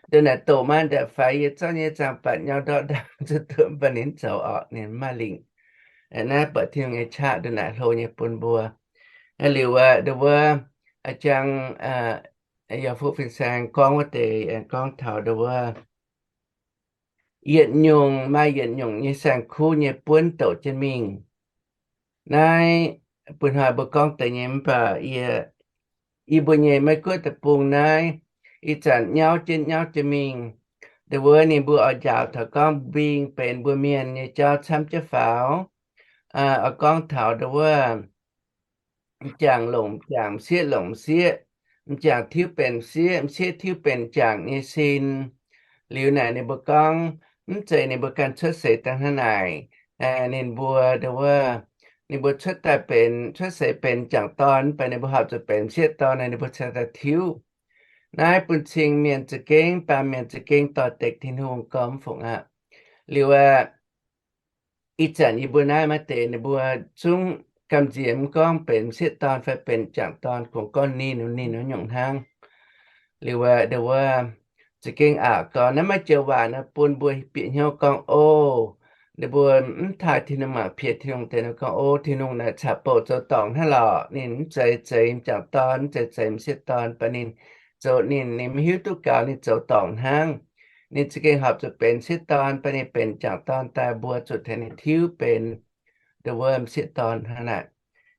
ndongc naaic doqc maiv ndaangc faix, yie zorqv nyei zaangh baatc nyau ndortv ndaangc zuqc duqv, mv baac ninh zoux orqc, ninh mv maaih lingc. Naaiv buatc Tin-Hungh nyei qaqv ndongc naaic hlo nyei bun mbuo. Liuz aqv, nduov wuov, a'jang, yaac fuqv fin-saeng gorngv wuov deix, gorngv taux nduov wuov yietc nyungc maaih yietc nyungc nyei saeng-kuv nyei buonv douc jienv mingh. Naaiv bun hnoi mbuo gorngv deix nyei, mv baac yie, yie mbuo nyei Meiv Guoqv deic-bung naaiv, ih zanc nyauv jienv nyauv jienv mingh. Nduov wuov ninh mbuo oix njaaux taux gorngv mbing benx mbuo mienh nyei jauv camv jienv faaux. Oix gorngv taux nduov wuov m'jangc longc m'jangc, m'sieqv longc m'sieqv, m'jangc tiuv benx m'sieqv, m'sieqv tiuv benx m'jangc nyei sin. Liuz naaic ninh mbuo gorngv, mv zeiz ninh mbuo ganh cuotv seix daaih hnangv naaic. Ninh mbuo ndo wuov, ninh mbuo cuotv daaih benx, cuotv seix benx m'jangc dorn, mv baac ninh mbuo horpc zuqc benx m'sieqv dorn, ninh mbuo cingx daaih tiuv. Naaiv bun cing mienh za'gengh, baamh mienh za'gengh doix-dekc Tin-Hungh gormx fungc aqv. Liuz aeqv, ih zanc yie mbuo naaiv maaih deix ninh mbuo zungv gamh nziex mv gorngv benx m'sieqv dorn fai benx m'jangc dorn, kungx gorngv ninh, ninh nyungc hnangv. Liuz aeqv, ndo wuov, za'gengh aqc gorn naaiv maaih joux waac nor bun mbuo bieqc hnyouv gorngv, o, ninh mbuo mv taaih Tin-Hungh mangc piex Tin-Hungh deix nor gorngv, o, Tin-Hungh naaic caux bouc zoux dorngc hnangv lorqc. Ninh mv zeiz, zeiz m'jangc dorn, mv zeiz, zeiz m'sieqv dorn, baac ninh zoux ninh, ninh maiv hiuv duqv gaux ninh zoux dorngc hnangv. Ninh za'gengh horpc zuqc benx m'sieqv dorn, baac ninh benx m'jangc dorn daaih, mbuo zuqc tengx ninh tiuv benx ndo wuov m'sieqv dorn hnangv naaic.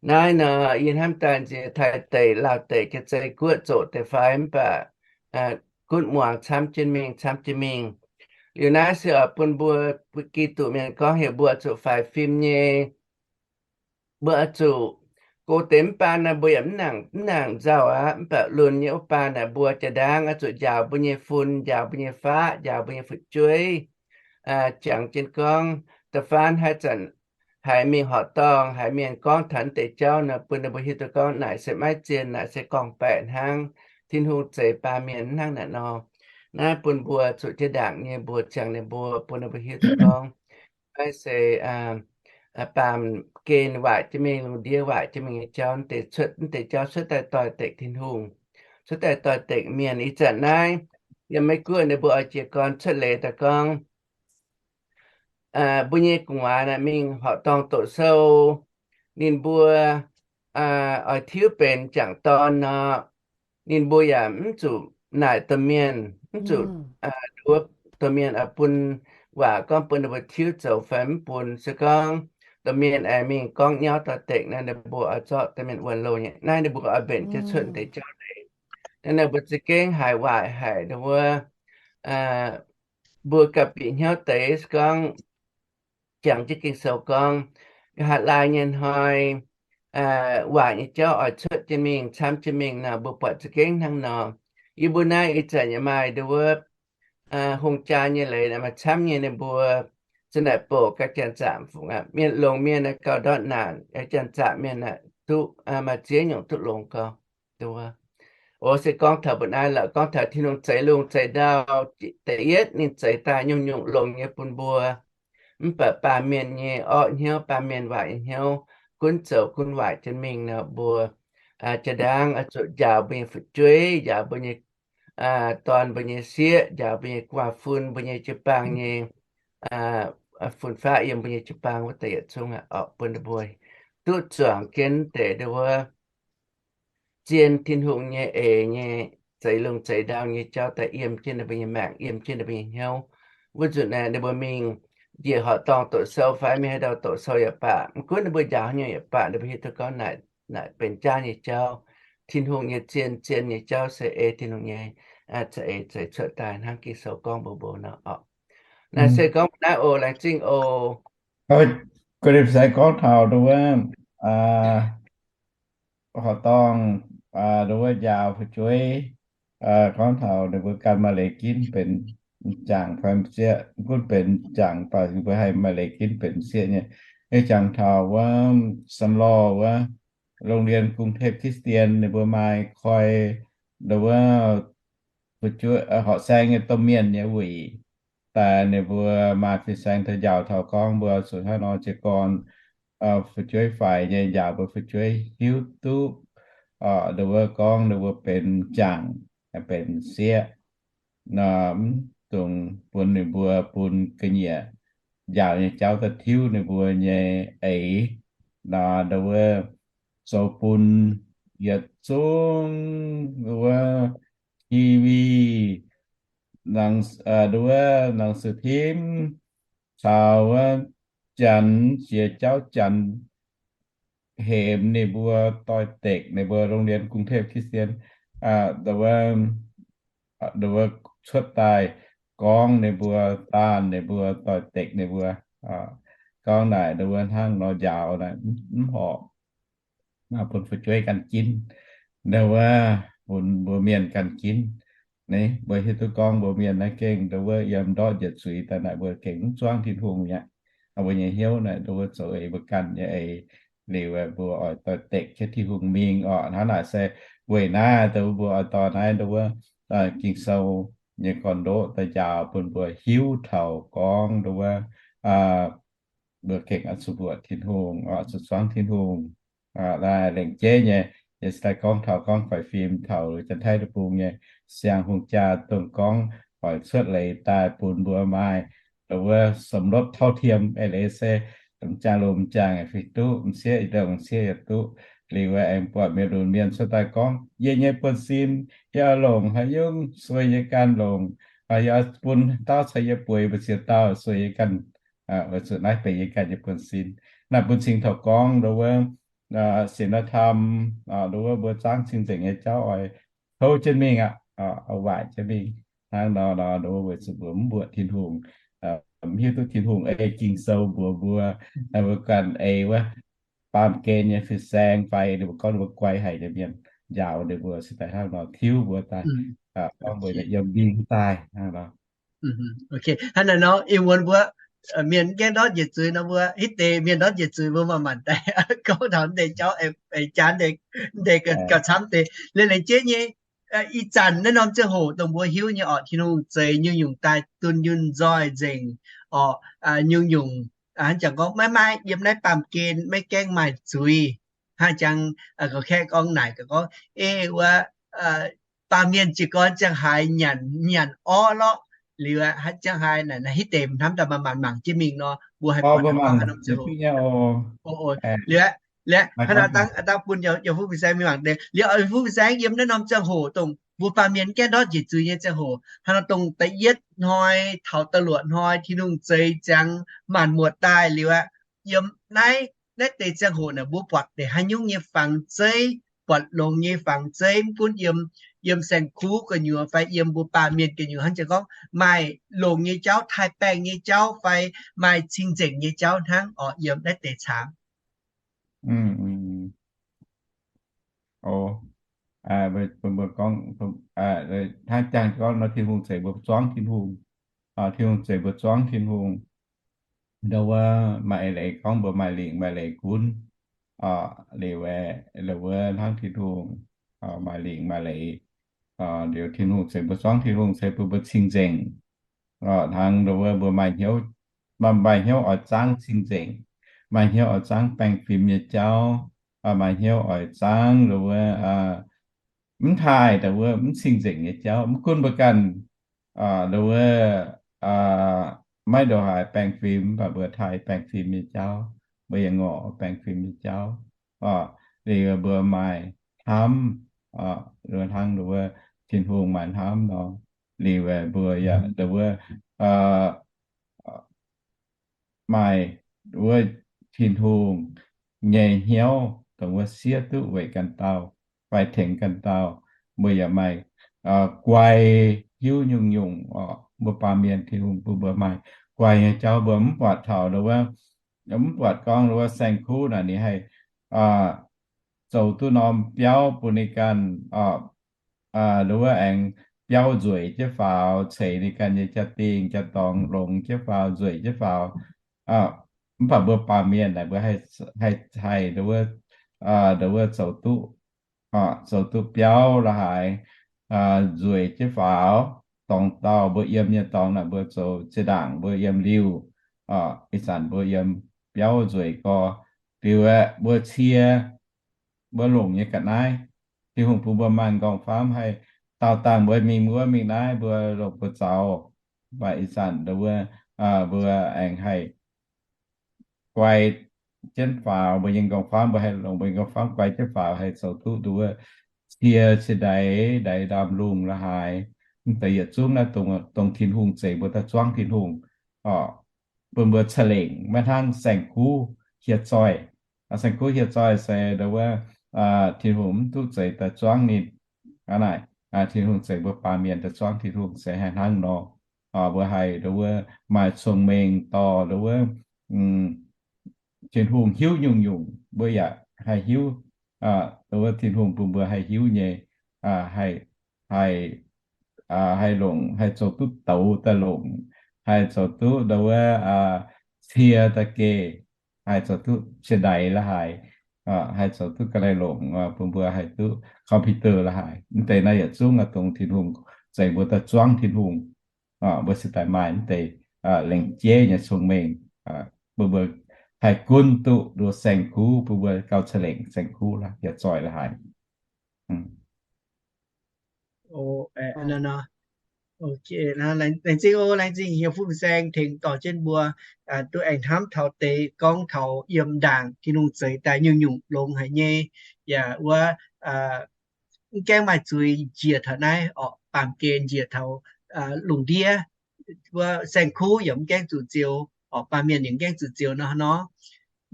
Naaiv nor yie hnamv daaih nziex Taiv deic, Laauh deic, Janx-Zei Guoqv zoqc deix fai mv baac gunv muangx camv jienv mingh, camv jienv mingh. Liuz naaiv se oix bun mbuo, mbuo Giduc mienh gorngv heuc mbuo zuqc faix fim nyei, mbuo oix zuqc gox deix mv baan nor, mbuo yaac mv nangc, mv nangc nzauh aqv. Mv baac lunx nyei wuov baan naaic, mbuo jaa-ndaangv oix zuqc njaaux mbuo nyei fun, njaaux mbuo nyei faqv, njaaux mbuo nyei fu'jueiv, jangx jienv gorngv da'faanh haaix zanc haiz mingh horqc dorngh, haiz mienh gorngv taux naaiv deix jauv nor, bun ninh mbuo hiuv duqv gorngv naaic se maiv zien, naaic se gorngv-baeqc hnangv, Tin-Hungh zeix baamh mienh hnangv naaic nor. Naaiv bun mbuo zuqc jiex ndaangc nyei mbuox ziangx ninh mbuo, bun ninh mbuo hiuv duqv gorngv naaiv se baamh gen waaic jienv mingh, lungh ndiev waaic jienv mingh nyei jauv. Deix cuotv, deix jauv cuotv daaih doix-dekc Tin-Hungh, cuotv daaih doix-dekc mienh. Ih zanc naaiv yiem Meiv Guoqv ninh mbuo oix jiez gorn cuotv leiz daaih gorngv, mbuo nyei gu'nguaaz naaic mingh horqc dorngh doqc sou, ninh mbuo oix tiuv benx m'jangc dorn nor, ninh mbuo yaac mv zuqc naaic domh mienh, mv zuqc wuov domh mienh oix bun waac gorngv bun ninh mbuo tiuv zoux fai mv bun. Se gorngv domh mienh aengx mingh gorngv nyauv doix-dekc nor, ninh mbuo oix zorqv domh mienh wuonh loh nyei. Naaiv ninh mbuo oix mbenc jienv cuotv deix jauv leiz. Naaiv ninh mbuo za'gengh haiz waaic haic ndo wuov, mbuo gauh bieqc hnyouv deix se gorngv jangx jienv Ging-Sou gorngv, nqa'haav laai nyei hnoi, waaic nyei jauv oix cuotv jienv mingh, camv jienv mingh nor, mbuo buatc za'gengh hnangv nor. Yie mbuo naaiv ih zanc yaac maaih ndo wuov, hungh jaa nyei leiz naaic maaih camv nyei, ninh mbuo za'naaic bouc gauh janx-zaqc fungc aqv. Mienh longx mienh naaic gauh ndortv naanc, janx-zaqc mienh naaic duqv maaih ziex nyungc duqv longx gau. Ndo wuov, o, se gorngv taux mbuo naaiv lorqc, gorngv taux Tin-Hungh zeix lungh zeix ndau, da'yietv ninh zeix daaih nyungc-nyungc longx nyei bun mbuo. Mv baac baamh mienh nyei orqv hnyouv, baamh mienh waaic nyei hnyouv, gunv zoux gunv waaic jienv mingh nor, mbuo jaa-ndaangv oix zuqc njaaux mbuo nyei fu'jueiv, njaaux mbuo nyei dorn, mbuo nyei sieqv, njaaux mbuo nyei gu'nguaaz-fun, mbuo nyei jiu-baang nyei fun-faqv yiem mbuo nyei jiu-baang wuov deix yietc zungv aqv, oix bun ninh mbuo duqv zuangx jienv deix ndo wuov zien Tin-Hungh nyei eix nyei zeix lungh zeix ndau nyei jauv daaih yiem jienv ninh mbuo nyei maengc, yiem jienv ninh mbuo nyei hnyouv. Wuov nzunc naaic ninh mbuo mingh njiec horqc dorngh doqc sou fai mingh haaix ndau doqc sou yaac baac, mv gunv ninh mbuo njaaux haaix nyungc yaac baac, ninh mbuo hiuv duqv gorngv naaic, naaic benx jaav nyei jauv. Tin-Hungh nyei zien, zien nyei jauv se ei Tin-Hungh nyei za'eix zeix cuotv daaih hnangv Ging-Sou gorngv mbuox mbuo nor oc. Naaiv se gorngv naaiv oc, laengz zingh oc. Gorngv taux ndo wuov horqc dorngh, ndo wuov njaaux fu'jueiv, gorngv taux ninh mbuo ganh maaih leiz ginv benx m'jangc fai m'sieqv, mv gunv benx m'jangc, mv baac ninh mbuo haih maaih leiz ginv benx m'sieqv nyei. Ih jangx taux wuov Samlo wuov โรงเรียนกรุงเทพคริสเตียน ninh mbuo maaih koi ndo wuov fu'jueiv, horqc saeng nyei domh mienh nyei wuic daaih, ninh mbuo maaih fin-saeng taux njaaux taux gorngv mbuo zuqc hnangv nor jiez gorn fu'jueiv faix nyei njaaux mbuo fu'jueiv hiuv duqv ndo wuov gorngv ninh mbuo benx m'jangc, benx m'sieqv nor, mv dungx bun ninh mbuo bun ga'nyiec njaaux nyei jauv daaih tiuv ninh mbuo nyei eix nor, ndo wuov zoux bun yietc zungv ndo wuov T V, ndo wuov หนังสือพิมพ์ caux wuov janx jiex jauv janx hemx ninh mbuo doix-dekc ninh mbuo โรงเรียนกรุงเทพคริสเตียน ndo wuov cuotv daaih gorngv ninh mbuo, daanh ninh mbuo, doix-dekc ninh mbuo, gorngv naaic ndo wuov hnangv nor njaaux naaic mv horpc. Bun fu'jueiv ganh ginv, ndo wuov bun mbuo mienh ganh ginv. Naaiv mbuo hiuv duqv gorngv mbuo mienh naaiv gengh ndongc wuov yiem ndortv njiec zuiz daaih naaic mbuo gengh mv zuangv Tin-Hungh mi'aqv. Mbuo nyei hnyouv naaic ndongc wuov zoux ei mbuo ganh nyei eix liuz, mbuo oix dorh dekc jienv Tin-Hungh mingh orqc. Hnangv naaic se weic naaiv ndongc wuov mbuo oix dorh naaiv ndongc wuov Ging-Sou nyei gorn-ndoqv daaih njaaux bun mbuo hiuv taux gorngv ndongc wuov mbuo gengh oix zuqc mbuoqc Tin-Hungh, oix zuqc zuangv Tin-Hungh. Lengc jeiv nyei, yie se daaih gorngv taux gorngv faix fim taux Janx-Taiv deic-bung nyei siang-hungh jaa dongh gorngv oix cuotv leiz daaih bun mbuo maaih ndongc wuov สมรสเท่าเทียม eix leiz se m'jangc longc m'jangc fih duqv, m'sieqv longc m'sieqv yaac duqv. Liuz aengx buatc mienh lunx mienh cuotv daaih gorngv, yie nyei buonv-sin, yie oix longc haaix nyungc sueih yie ganh longc, yie oix bun dauh caux yie bueix mbu'ziex dauh sueih yie ganh, weic zuqc naaiv benx yie ganh nyei buonv-sin. Naaiv bun cing taux gorngv ndongc wuov ศีลธรรม, ndongc wuov mbuo zuangv cing-nzengc nyei jauv oix kouv jienv mingh aqv, oix waaic jienv mingh. Hnangv nor nor ndongc wuov weic zuqc mbuo mv mbuoqc Tin-Hungh, mv hiuv duqv Tin-Hungh ei Ging-Sou mbuox mbuo, mbuo ganh ei wuov baamh gen nyei fin-saeng fai ninh mbuo gorngv ninh mbuo guai haic nyei mienh njaaux ninh mbuo se daaih hnangv nor tiuv mbuo daaih, gorngv mbuo yiem mbing daaih hnangv nor. Hnangv naaiv nor ih muonz mbuo mienh gaengh ndortv njiec zuiz nor, mbuo hitv deix mienh ndortv njiec zuiz mbuo manc-manc daaih gorngv taux deix jauv, jaax deix gauh camv deix. Liuz laengz jeiv nyei, ih zanc naaiv norm ziangh hoc dongh mbuo hiuv nyei orqc, Tin-Hungh zeix nyungc-nyungc daaih dunh yunh nzoih nzengc orqc, nyungc-nyungc hnangv jangx gorngv maiv maaih yiem naaiv baamh gen maiv gaengh maaih zuiz. Hnangv jangx gorngv kaeqv gorngv naaic gorngv, ei wuov baamh mienh jiez gorn ziangh haaix nyanc nyanc orv lorqc, liuz hnangv ziangh haaix naaic hitv deix hnamv daaih manc-manc mangc jienv mingh nor, mbuo haih buatc haaix norm ziangh hoc. Liuz, liuz hnangv naaiv dangh bun yie fuqv fin-saeng mingh mangc deix. Liuz yie fuqv fin-saeng yiem naaiv norm ziangh hoc dongh mbuo baamh mienh gaengh ndortv njiec zuiz nyei ziangh hoc, hnangv nor dongh da'yietv hnoi taux da'luoqc hnoi Tin-Hungh zeix ziangx maanc muotc daaih liuz aqv, yiem naaiv, naaiv deix ziangh hoc naaic mbuo buatc deix haaix nyungc nyei fangx zeiv, buatc longx nyei fangx zeiv, mv gunv yiem, yiem saeng-kuv gu'nyuoz fai yiem mbuo baamh mienh gu'nyuoz, hnangv jangx gorngv maaih longx nyei jauv, taaih-baengh nyei jauv fai maaih cing-nzengc nyei jauv hnangv orqc yiem naaiv deix caangv. O, mbuo gorngv hnangv jangx gorngv nor Tin-Hungh zeix mbuo zuangv Tin-Hungh, Tin-Hungh zeix mbuo zuangv Tin-Hungh. Ndongc wuov maaih eix leiz gorngv mbuo maaih lingc maaih leiz gunv, liuz, ndongc wuov hnangv Tin-Hungh maaih lingc maaih leiz, liuz Tin-Hungh ceix mbuo zuangv Tin-Hungh ceix bun mbuo cing-nzengc. Hnangv ndongc wuov mbuo maaih hnyouv, maaih hnyouv oix zaangv cing-nzengc, maaih hnyouv oix zaangv baengh fim nyei jauv, maaih hnyouv oix zaangv ndongc wuov mv taaih ndongc wuov mv cing-nzengc nyei jauv. Mv gunv mbuo ganh ndongc wuov maiv ndongc haaix baengh fim, mv baac mbuo taaih baengh fim nyei jauv, mbuo yaac ngorc baengh fim nyei jauv. Liuz mbuo maaih hnamv, hnangv ndongc wuov Tin-Hungh maaih hnamv nor, liuz mbuo yaac ndongc wuov maaih wuov Tin-Hungh nyei hnyouv dongh wuov siev duqv weic ganh dauh fai tengx ganh dauh. Mbuo yaac maaih guai hiuv nyungc-nyungc orqc. Mbuo baamh mienh Tin-Hungh bun mbuo maaih guai nyei jauv, mbuo mv buatc taux ndongc wuov, mv buatc gorngv ndongc wuov saeng-kuv naaic ninh haih zoux duqv norm biauv bun ninh ganh orqc, ndongc wuov aengx biauv nzueic jienv faaux, ceix ninh ganh nyei jaa-dingh jaa-dorngx longx jienv faaux, nzueic jienv faaux. Mv baac mbuo baamh mienh naaic mbuo haih, haih ndongc wuov, ndongc wuov zoux duqv, zoux duqv biauv la'haaix, nzueic jienv faaux. Dorngx dauh mbuo yiem nyei dorngx naaic mbuo zoux zinh ndaangc mbuo yiem liuh, ih zanc mbuo yiem biauv nzueic gorx. Liuz aeqv, mbuo cie, mbuo longc nyei ga'naaiv, Tin-Hungh bun mbuo maaih m'nqorngv-famv haih daauh dangh mbuo mingh wuov mingh naaiv, mbuo longc mbuo zaux. Mv baac ih zanc ndongc wuov mbuo aengx haih guai jienv faaux mbuo nyei m'nqorngv-famv, mbuo haih longc mbuo nyei m'nqorngv-famv guai jienv faaux haih zoux duqv ndongc wuov cie, cie ndaix, ndaix ndaamv-lungh la'haaix. Mv deix yietc zungv naaiv dongh Tin-Hungh zeix mbuo daaih zuangv Tin-Hungh, bun mbuo ca'lengc maiv hnangv saeng-kuv hieh zoih. Saeng-kuv hieh zoih se ndongc wuov Tin-Hungh mv duqv zeix daaih zuangv ninh. Hnangv naaic, Tin-Hungh zeix mbuo baamh mienh daaih zuangv Tin-Hungh se haih hnangv nor. Mbuo haih ndongc wuov maaih cong-mengh dorh ndongc wuov Tin-Hungh hiuv nyungc-nyungc, mbuo yaac haih hiuv, ndongc wuov Tin-Hungh bun mbuo haih hiuv nyei, haih, haih haih longc, haih zoux duqv douz daaih longc, haih zoux duqv ndau wuov cie daaih geh, haih zoux duqv cie ndaix la'haaix, haih zoux duqv ga'naaiv longc, bun mbuo haih duqv computer la'haaix. Mv deix naaiv yietc zungv dongh Tin-Hungh zeix mbuo daaih zuangv Tin-Hungh. Mbuo se daaih maaih mv deix lengc jeiv nyei cong-mengh, bun mbuo haih gunv duqv nduov saeng-kuv, bun mbuo gauh ca'lengc saeng-kuv la'haaix, yietc zoih la'haaix. Laengz zingh oc, laengz zingh hiuv fun saeng tengx dorh jienv mbuo duqv aengx hnamv taux deix gorngv taux yiem ndaangc Tin-Hungh zeix daaih nyungc-nyungc longx haic nyei, yaac wuov mv gaengh maaih zuiz njiec taux naaiv orqc, baamh gen njiec taux lungh ndiev, wuov saeng-kuv yaac mv gaengh zuqc nziou orqc, baamh mienh yaac mv gaengh zuqc nziou nor nor.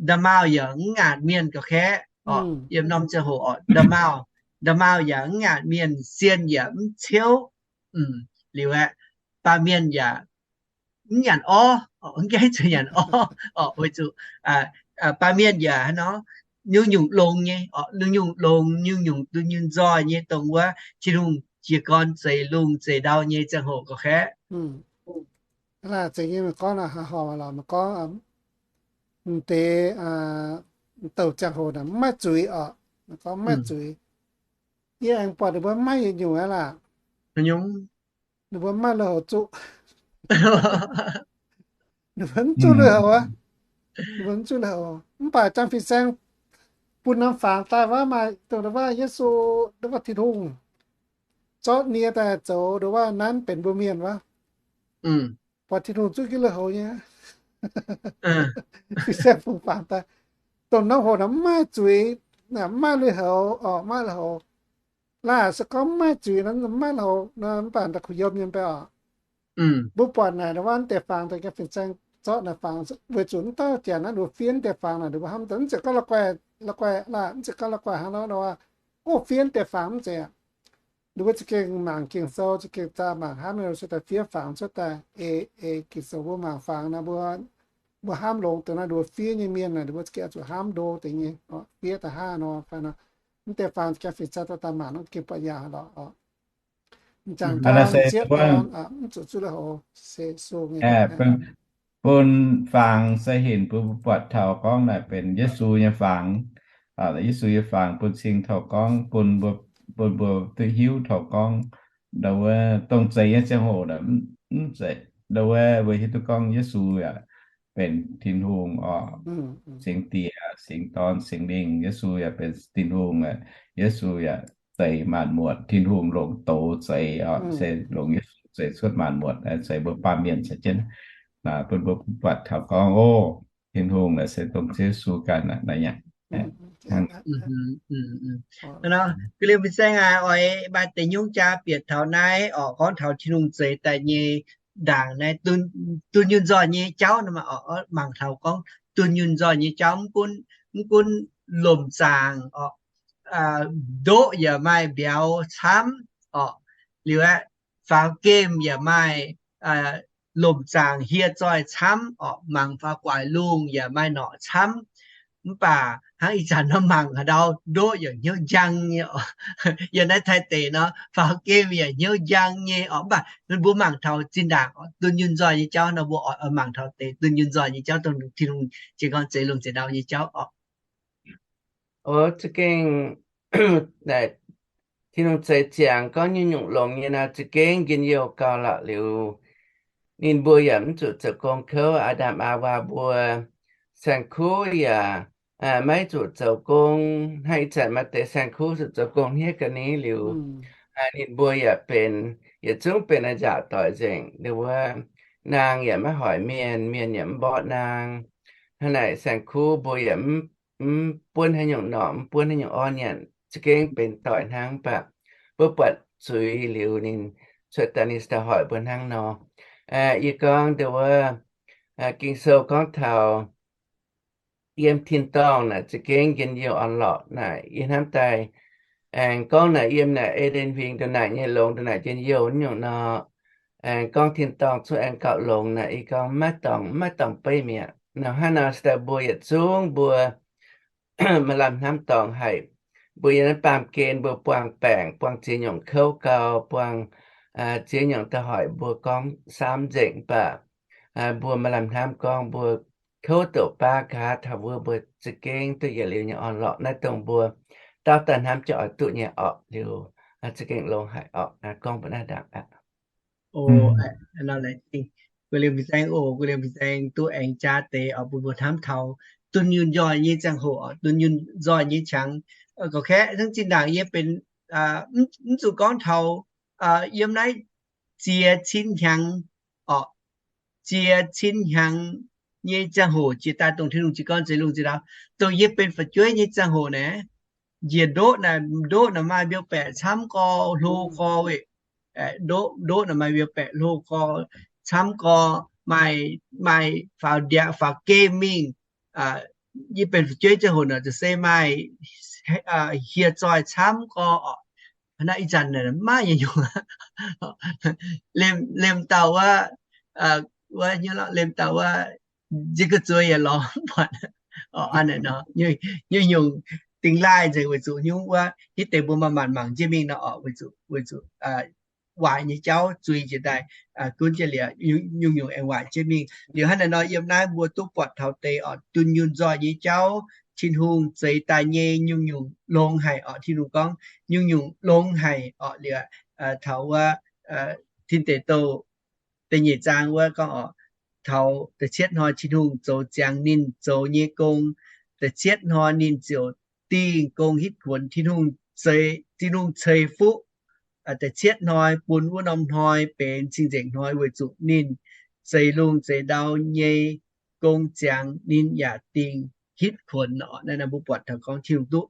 Nda'maauh yaac mv ngaatc mienh gauh kaeqv orqc, yiem norm ziangh hoc orqc, nda'maauh, nda'maauh yaac mv ngaatc mienh, sienh yaac mv ciouv, liuz aeqv, baamh mienh yaac mv nyanc orv, mv gaengh zuqc nyanc orv orqc, weic zuqc baamh mienh yaac haaix nor, nyungc-nyungc longx nyei orqc, nyungc-nyungc longx, nyungc-nyungc dunh yunh nzoih nyei, dongh wuov Tin-Hungh jiez gorn zeix lungh zeix ndau nyei ziangh hoc gauh kaeqv. Aa, zeiz nyei, meih gorngv naaiv haaix horpc lorqc, meih gorngv m'deix m'douh ziangh hoc naaic mv maaih zuiz orqc, meih gorngv mv maaih zuiz. Yie aengx buatc ninh mbuo mv maaih yietc nyungc aqv laah. Ninh mbuo mv maaih lui-houx zuqv. Ninh mbuo mv zuqv lui-houx aqv. Ninh mbuo mv zuqv lui-houx. Mv baac Janx-Fin-Saeng bun norm fangx daaih wuov maaih dongh wuov Yesu, wuov Tin-Hungh zorqv nie daaih zoux nduov wuov nanv benx mbuo mienh wuov. Buatc Tin-Hungh zuqv jienv lui-houx nyei. Fin-saeng bun fangx daaih, dongh norm hoc naaic mv maaih zuiz, mv maaih lui-houx orqc, mv maaih lui-houx. Laah se gorngv mv maaih zuiz nor, mv maaih lui-houx nor, mv baac da'kuh yiem nyei mv bei orqc. Mbuo buatc naaic nduov wuov deix fangx daaih, Janx-Fin-Saeng zorqv naaic fangx, weic zuqc mv dauh janx naaiv nduov fiev deix fangx naaic, nduov wuov hnamv daaih mv zeiz gorngv la'guaih, la'guaih laah, mv zeiz gorngv la'guaih hnangv nor, nduov wuov, o, fiev deix fangx mv zeiz aqv. Nduov wuov za'gengh mangc Ging-Sou, za'gengh zaah mangc hnamv nor, se daaih fiev fangx cuotv daaih. Eix, eix Ging-Sou mbuo mangc fangx naaic, mbuo, mbuo hnamv longx deix naaiv nduov fiev nyei mienh naaic, nduov wuov za'gengh oix zuqc hnamv ndo deix nyei, fiev daaih hnangv nor fai nor. Mv deix fangx Janx-Fin-Saeng daaih mangc nor, gengh buatc yaac lorqc. M'jangc dorn, m'sieqv dorn, mv zuqc zuqv lui-houx, se sung nyei. Bun fangx se hinc bun mbuo buatc taux gorngv naaic benx Yesu nyei fangx. Yesu nyei fangx bun cing taux gorngv bun mbuo, bun mbuo duqv hiuv taux gorngv, ndau wuov dongh zeix nyei ziangh hoc, mv zeiz, ndau wuov mbuo hiuv duqv gorngv Yesu yaac benx Tin-Hungh orqc, Singx Diex, Singx Dorn, Singx Lingh. Yesu yaac benx Tin-Hungh, Yesu yaac zeix maanc muotc. Tin-Hungh longc douz zeix orqc, se longc Yesu zeix cuotv maanc muotc, zeix mbuo baamh mienh caux jienv. Bun mbuo buatc taux gorngv, o, Tin-Hungh naaic se dongh Ziouv Yesu ganh naaic, naaic aqv. Liuz fin-saeng aac, oix maaih deix nyungc jaa bieqc taux naaiv orqc, gorngv taux Tin-Hungh zeix daaih nyei ndaangc naaiv, dunh yunh nzoih nyei jauv nor maah, mangc taux gorngv dunh yunh nzoih nyei jauv, mv gunv lomc zaangc orqc, ndoqv yaac maaih mbiauz camv orqc, liuz aeqv, faaux gemh yaac maaih lomc zaangc hieh zoih camv orqc, mangc faaux guaix lungh yaac maaih norqc camv. Mv baac hnangv ih zanc nor mangc haaix ndau ndoqv yaac hnyouv njang nyei orqc. Yiem naaiv Taiv deic nor, faaux gemh yaac hnyouv njang nyei orqc. Mv baac mbuo mangc taux zinh ndaangc dunh yunh nzoih nyei jauv nor, mbuo oix mangc taux deix dunh yunh nzoih nyei jauv, dongh Tin-Hungh jiez gorn zeix lungh zeix ndau nyei jauv orqc. O, za'gengh Tin-Hungh zeix ziangx gorngv nyungc-nyungc longx nyei nor, za'gengh njien-youh gauh lorqc. Liuz ninh mbuo yaac mv zuqc zoux gong kouv. Aa^ndam Aa^waa mbuo, saeng-kuv yaac maiv zuqc zoux gong. Hnangv ih zanc maaih deix saeng-kuv zuqc zoux gong hniev ga'ni liuz, ninh mbuo yaac benx, yietc zungv benx a'nzaauc doic nzengc. Nduov wuov, naang yaac maiv hoic mienh, mienh yaac mv mborqv naang. Hnangv naaic saeng-kuv mbuo yaac mv buonv haaix nyungc norqc, mv buonv haaix nyungc orv nyanc, za'gengh benx doic hnangv. Mv baac mbuo buatc zuiz liuz ninh cuotv daaih ninh se daaih hoic mbuo hnangv nor. Yie gorngv nduov wuov, Ging-Sou gorngv taux yiem tin-dorngh naaic za'gengh njien-youh orn-lorqc naaic. Yie hnamv daaih aengx gorngv naaic yiem naaic E^nden Huingx ndongc naaic nyei longx, ndongc naaic njien-youh nyungc nor, aengx gorngv tin-dorngh zungv aengx gauh longx naaic. Yie gorngv maiv dorngc, maiv dorngc beiv mi'aqv. Nor hnangv nor se daaih mbuo yietc zungv mbuo maaih lamh hnamv dorngc haic. Mbuo yiem naaiv baamh gen mbuo buangh baengc, buangh ziex nyungc kouv gau, buangh ziex nyungc da'hoic mbuo gorngv saamv nzengc, mv baac mbuo maaih lamh hnamv gorngv mbuo kouv doqc baav nqa'haav taux wuov mbuo za'gengh duqv yietc liuz nyei orn-lorqc. Naaiv dongh mbuo dauh dauh hnamv jiex oix duqv nyei orqc, liuz za'gengh longx haic orqc. Naaiv gorngv mbuo naaiv ndaangc aqv. Guv liemh fin-saeng oc, guv liemh fin-saeng duqv aengx jaa deix oc bun mbuo hnamv taux dunh yunh nzoih nyei ziangh hoc oc, dunh yunh nzoih nyei qangx. Gorqv-kaeqv hnangv zinh ndaangc yie benx mv zuqc gorngv taux yiem naaiv ziex cin hnyangx oc, ziex cin hnyangx nyei ziangh hoc jiex daaih dongh Tin-Hungh jiez gorn zeix lungh zeix ndau, dongh yie benx fu'jueiv nyei ziangh hoc naaic, njiec ndoqv naaic, ndoqv naaic maaih mbiouh baeqc camv gorx hlo gorx weih. Ndoqv, ndoqv naaic maaih mbiouh baeqc hlo gorx camv gorx, maaih, maaih faaux ndiangx faaux gemh mingh. Yie benx fu'jueiv ziangh hoc naaic zuqc se maaih hieh zoih camv gorx oc. Naaiv ih zanc maiv maaih nyei nyungc. Liemh, liemh dauh wuov, wuov, liemh dauh wuov, nziex ga'zueiz yaac lorz mv buatc. Nyungc-nyungc dingx laaih nzengc weic zuqc nyungc wuov hitv deix mbuo maaih maanc mangc jienv mingh nor oc, weic zuqc, weic zuqc waaic nyei jauv zuiz jiex daaih gunv jienv liuz, nyungc-nyungc aengx waaic jienv mingh. Liuz hnangv naaiv nor yiem naaiv mbuo duqv buatc taux deix oc, dunh yunh nzoih nyei jauv, Tin-Hungh zeix daaih nyei nyungc-nyungc longx haic oc. Tin-Hungh gorngv nyungc-nyungc longx haic oc. Liuz taux wuov Tin Deic Douh da'nyeic zaang wuov gorngv oc, taux da'cietv hnoi Tin-Hungh zoux ziangx ninh zoux nyei gong, da'cietv hnoi ninh ziouc dingh gong hitv kuonx. Tin-Hungh, Tin-Hungh ceix fuqv da'cietv hnoi bun wuov norm hnoi benx cing-nzengc hnoi weic zuqc ninh zeix lungh zeix ndau nyei gong ziangx ninh yaac dingh hitv kuonx oc. Naaiv mbuo buatc taux gorngv Tin-Hungh duqv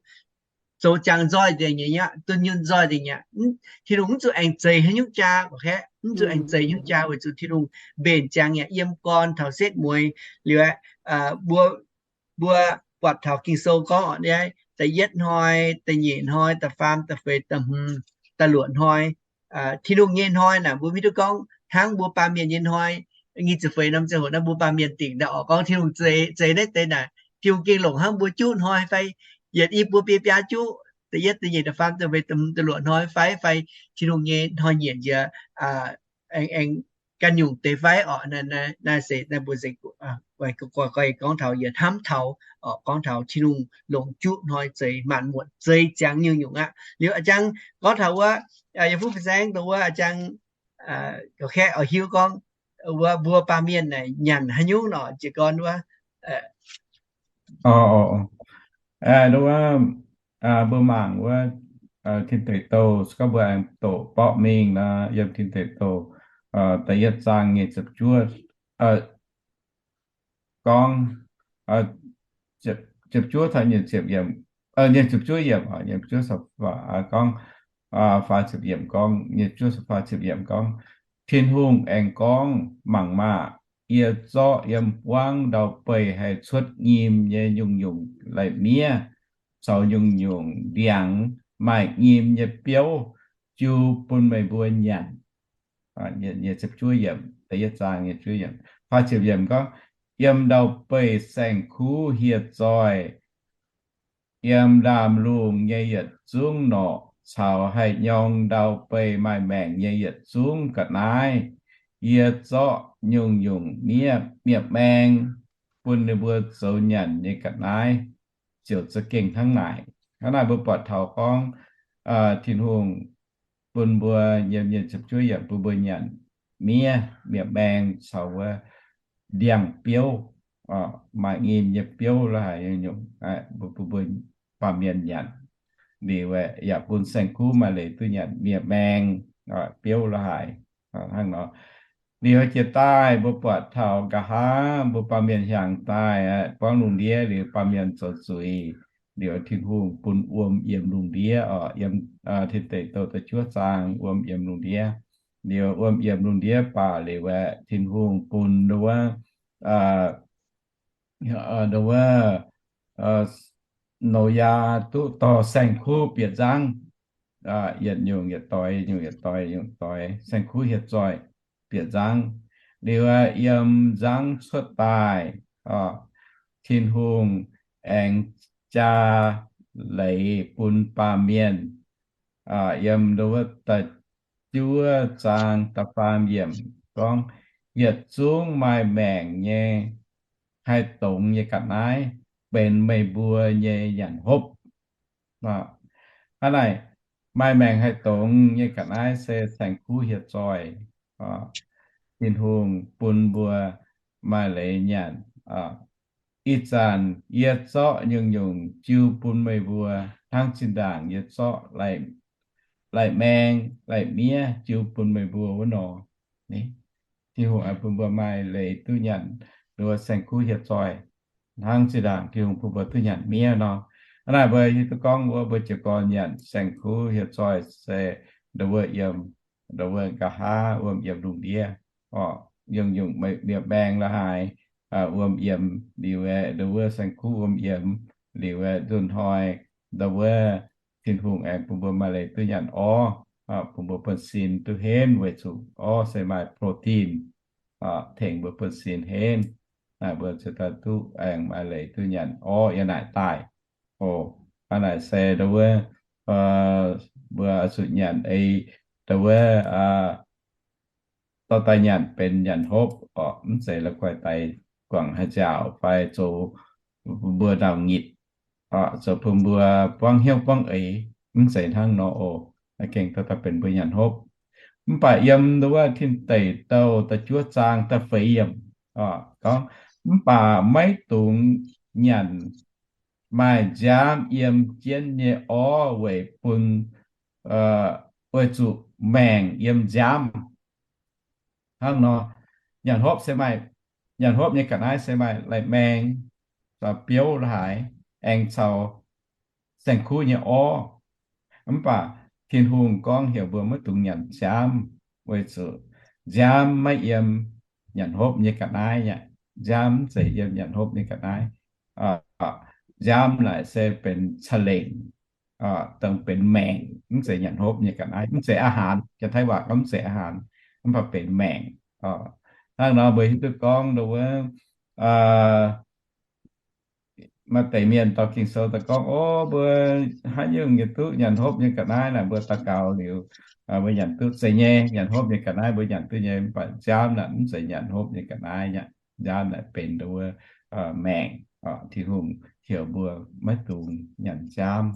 zoux ziangx nzoih nzengc nyei aqv, dunh yunh nzoih nzengc nyei aqv. Tin-Hungh mv zuqc aengx zeix haaix nyungc jaa, gorqv-kaeqv mv zuqc aengx zeix nyungc jaa weic zuqc Tin-Hungh mbenc ziangx yaac yiem gorn taux setv mueiz. Liuz aeqv, mbuo, mbuo buatc taux Ging-Sou gorngv oc, naaiv da'yietv hnoi, da'nyeic hnoi, da'faam, da'feix, da'hmz, da'luoqc hnoi, Tin-Hungh nyei hnoi naaic mbuo maiv hiuv duqv gorngv hnangv mbuo baamh mienh nyei hnoi. Nyic ziepc feix norm ziangh hoc naaiv mbuo baamh mienh dingc ndau oc, gorngv Tin-Hungh zeix, zeix naaiv deix naaic, Tin-Hungh gengh longc hnangv mbuo juqv hnoi fai yietc i buo biei biaa juqv, da'yietv, da'nyeic, da'faam, da'feix, da'luoqc hnoi fai, fai Tin-Hungh nyei hnoi nyiec njiec aengx, aengx ganh nyungc deix fai oc. Naaiv se naaiv mbuo gorngv taux yie hnamv taux, gorngv taux Tin-Hungh longc juqv hnoi zeix maanc muotc, zeix ziangx nyungc-nyungc aqv. Liuz a'jang gorngv taux wuov, yie fuqv fin-saeng dongh wuov a'jang gorqv-kaeqv oix hiuv gorngv wuov mbuo baamh mienh naaic nyanc haaix nyungc nor jiez gorn wuov. Wuov, mbuo mangc wuov Tin Deic Douh, se gorngv mbuo aengx doqc borqv mingh nor, yiem Tin Deic Douh da'yietv zaang nyei ziepc juov gorngv, ziepc juov taux nyic ziepc yiemc, nyic ziepc juov yiemc, nyic ziepc juov faah gorngv, faah ziepc yiemc gorngv, nyic ziepc juov faah ziepc yiemc gorngv, Tin-Hungh aengx gorngv, Mangc maah! Yie zorqv yiem buangv ndau-beih haih cuotv nyim nyei nyungc-nyungc lai-miev caux nyungc-nyungc ndiangx maaih nyim nyei biouv jiu bun meih mbuo nyanc. Nyic ziepc juov yiemc, da'yietv zaang nyic ziepc juov yiemc. Faah ziepc yiemc gorngv, Yiem ndau-beih saeng-kuv hieh zoih, yiem ndaamv-lungh nyei yietc zungv norqc caux haih nyorng ndau-beih maaih maengc nyei yietc zungv ga'naaiv, yie zorqv nyungc-nyungc miev, mi'aqv-maeng bun ninh mbuo zoux nyanc nyei ga'naaiv ziouc za'gengh hnangv naaic. Hnangv naaic mbuo buatc taux gorngv Tin-Hungh bun mbuo yiem nyic ziepc juov yiemc bun mbuo nyanc miev, mi'aqv-maeng caux wuov ndiangx-biouv, maaih nyim nyei biouv la'haic nyungc-nyungc bun mbuo baamh mienh nyanc. Liuz yaac bun saeng-kuv maaih leiz duqv nyanc mi'aqv-maeng, biouv la'haic hnangv nor. Liuz jiex daaih mbuo buatc taux nqa'haav mbuo baamh mienh hiaangx daaih buangv lungh ndiev liuz, baamh mienh zoux zuiz, liuz Tin-Hungh bun wuom yiem lungh ndiev oc. Yiem Tin Deic Douh da'juov zaang, wuom yiem lungh ndiev. Liuz wuom yiem lungh ndiev baac liuz aeqv, Tin-Hungh bun wuov, wuov Noyaa duqv dorh saeng-kuv bieqc nzangv, yietc nyungc yietc doix, nyungc yietc doix, nyungc doix, saeng-kuv hieh zoih bieqc nzangv. Liuz yiem nzangv cuotv daaih, Tin-Hungh aengx jaa leiz bun baamh mienh yiem wuov da'yietv juov zaang da'faam yiemc gorngv, Yietc zungv maaih maengc nyei haih dongz nyei ga'naaiv benx meih mbuo nyei nyanc hopv. Hnangv naaic, maaih maengc haih dongz nyei ga'naaiv se saeng-kuv hieh zoih. Tin-Hungh bun mbuo maaih leiz nyanc. Ih zanc yie zorqv nyungc-nyungc jiu bun meih mbuo hnangv zinh ndaangc yie zorqv lai-maeng, lai-miev jiu bun meih mbuo wuov nor. Tin-Hungh bun mbuo maaih leiz duqv nyanc nduov saeng-kuv hieh zoih hnangv zinh ndaangc Tin-Hungh bun mbuo duqv nyanc miev nor. Hnangv naaic mbuo hiuv duqv gorngv wuov mbuo jiez gorn nyanc saeng-kuv hieh zoih se nduov wuov yiem, nduov wuov nqa'haav wuom yiem lungh ndiev. Nyungc-nyungc maengc la'haaix wuom yiem liuz, nduov wuov saeng-kuv wuom yiem liuz, nzunc hnoi nduov wuov Tin-Hungh aengx bun mbuo maaih leiz duqv nyanc orv, bun mbuo buonv-sin duqv henv weic zuqc orv se maaih protein tengx mbuo buonv-sin henv. Naaic mbuo ziouc duqv aengx maaih leiz duqv nyanc orv yiem naaic daaih. Hnangv naaic se nduov wuov mbuo zuqc nyanc ei, nduov wuov dorh daaih nyanc benx nyanc hopv orqc, mv zeiz la'guaih daaih guangc haaix nziaauc fai zoux mbuo nauc nyitc, zoux bun mbuo buangv hnyouv buangv eix, mv zeiz hnangv nor oc. Gengh dorh daaih benx mbuo nyanc hopv. Mv baac yiem nduov wuov Tin Deic Douh da'juov zaang da'feix yiemc gorngv, Mv baac maiv dungx nyanc maaih nziaamv yiem jienv nyei orv weic bun, weic zuqc maengc yiem nziaamv. Hnangv nor, nyanc hopv se maaih, nyanc hopv nyei ga'naaiv se maaih lai-maeng, caux biouv la'haaix, aengx caux saeng-kuv nyei orv. Mv baac Tin-Hungh gorngv heuc mbuo maiv dungx nyanc nziaamv, weic zuqc nziaamv maiv yiem nyanc hopv nyei ga'naaiv aqv. Nziaamv mv zeiz yiem nyanc hopv nyei ga'naaiv. Nziaamv naaic se benx ca'lengc, dongh benx maengc, mv zeiz nyanc hopv nyei ga'naaiv, mv zeiz อาหาร. Janx-Taiv waac gorngv mv zeiz อาหาร, mv baac benx maengc. Hnangv nor mbuo hiuv duqv gorngv nduov wuov, maaih deix mienh dorh Ging-Sou daaih gorngv, O, mbuo haaix nyungc yietc duqv nyanc hopv nyei ga'naaiv naaic, mbuo daux gaux liuz, mbuo nyanc duqv zeiz nyei. Nyanc hopv nyei ga'naaiv mbuo nyanc duqv nyei, mv baac nziaamv naaic mv zeiz nyanc hopv nyei ga'naaiv aqv. Nziaamv naaic benx nduov wuov maengc. Tin-Hungh heuc mbuo maiv dungx nyanc nziaamv.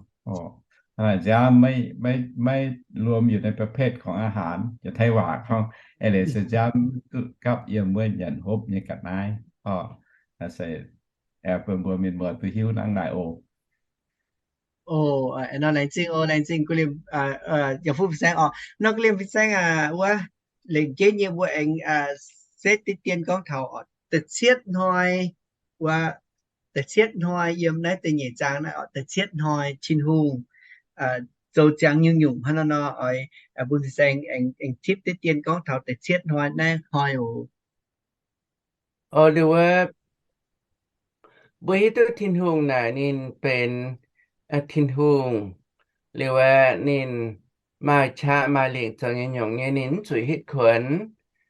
Nziaamv maiv, maiv รวมอยู่ในประเภทของอาหาร. Janx-Taiv waac gorngv, eix leiz se nziaamv duqv gapv yiem wuov nyanc hopv nyei ga'naaiv. Aengx bun mbuo mienh muoz duqv hiuv hnangv naaic oc. O, nor laengz zingh, o, laengz zingh, yaac fu fin-saeng oc. Nor ga'liem fin-saeng aac, wuov lengc jeiv nyei mbuo aengx setv diqv dien gorngv taux oc, da'cietv hnoi, wuov, da'cietv hnoi yiem naaiv da'nyeic zaang naaiv oc, da'cietv hnoi Tin-Hungh zoux ziangx nyungc-nyungc hnangv nor nor, oix bun fin-saeng aengx tipv diqv dien gorngv taux da'cietv hnoi naaiv hnoi oc. O, liuz wuov, mbuo hiuv duqv Tin-Hungh naaic ninh benx Tin-Hungh. Liuz wuov, ninh maaih qaqv maaih lingc zoux nyei nyungc nyei, ninh mv zuqc hitv kuonx.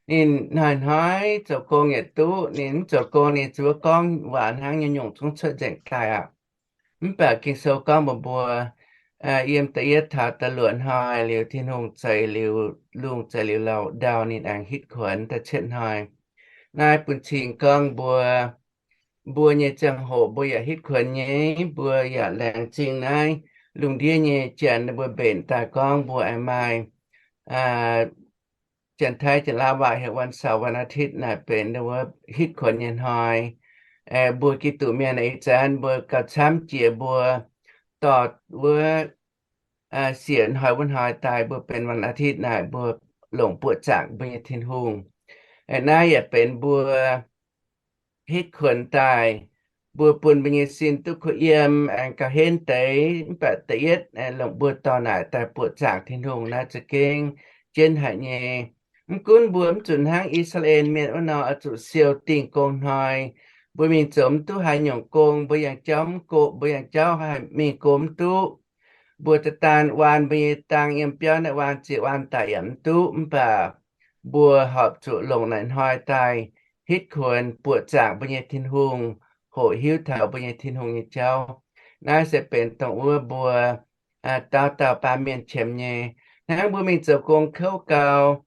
Ninh hnoi-hnoi zoux gong yietc duqv. Ninh mv zoux gong, ninh zuqc gorngv waac hnangv nyei nyungc zungv cuotv nzengc daaih aqv. Mv baac Ging-Sou gorngv mbuox mbuo, yiem da'yietv taux da'luoqc hnoi liuz, Tin-Hungh zeix liuz lungh, zeix liuz lauh ndau, ninh aengx hitv kuonx da'cietv hnoi. Naaiv bun cing gorngv mbuo, mbuo nyei ziangh hoc mbuo yaac hitv kuonx nyei. Mbuo yaac laengz zingh naaiv lungh ndiev nyei janx mbuo mbenc daaih gorngv mbuo aengx maaih Janx-Taiv Janx-Laauv waac heuc วันเสาร์ วันอาทิตย์ naaic benx wuov hitv kuonx nyei hnoi. Mbuo Giduc mienh ih zanc mbuo gauh camv jiex mbuo dorh wuov siec hnoi wuov hnoi daaih mbuo benx วันอาทิตย์ naaic mbuo longc buoqc zaangc mbuo nyei Tin-Hungh. Naaiv yaac benx mbuo hitv kuonx daaih, mbuo bun mbuo nyei sin duqv kuh yiem aengx gauh henv deix. Mv baac da'yietv longc mbuo dorh naaic daaih buoqc zaangc Tin-Hungh naaiv za'gengh jienv haic nyei. Mv gunv mbuo mv zuqc hnangv I^saa^laa^en Mienh wuov nor oix zuqc siou dingh gong hnoi. Mbuo mingh zoux mv duqv haaix nyungc gong, mbuo yangh jauv mv goqv, mbuo yangh jauv haih mingh go mv duqv. Mbuo daaih daan waan mbuo nyei dang yiem biauv naaiv waan zieqc waan daic yaac mv duqv. Mv baac mbuo horpc zuqc longc naaic hnoi daaih hitv kuonx buoqc zaangc mbuo nyei Tin-Hungh, hoqc hiuv taux mbuo nyei Tin-Hungh nyei jauv. Naaiv se benx dongh wuov mbuo dauh dauh baamh mienh qiemx nyei. hnangv mbuo mingh zoux gong kouv gau,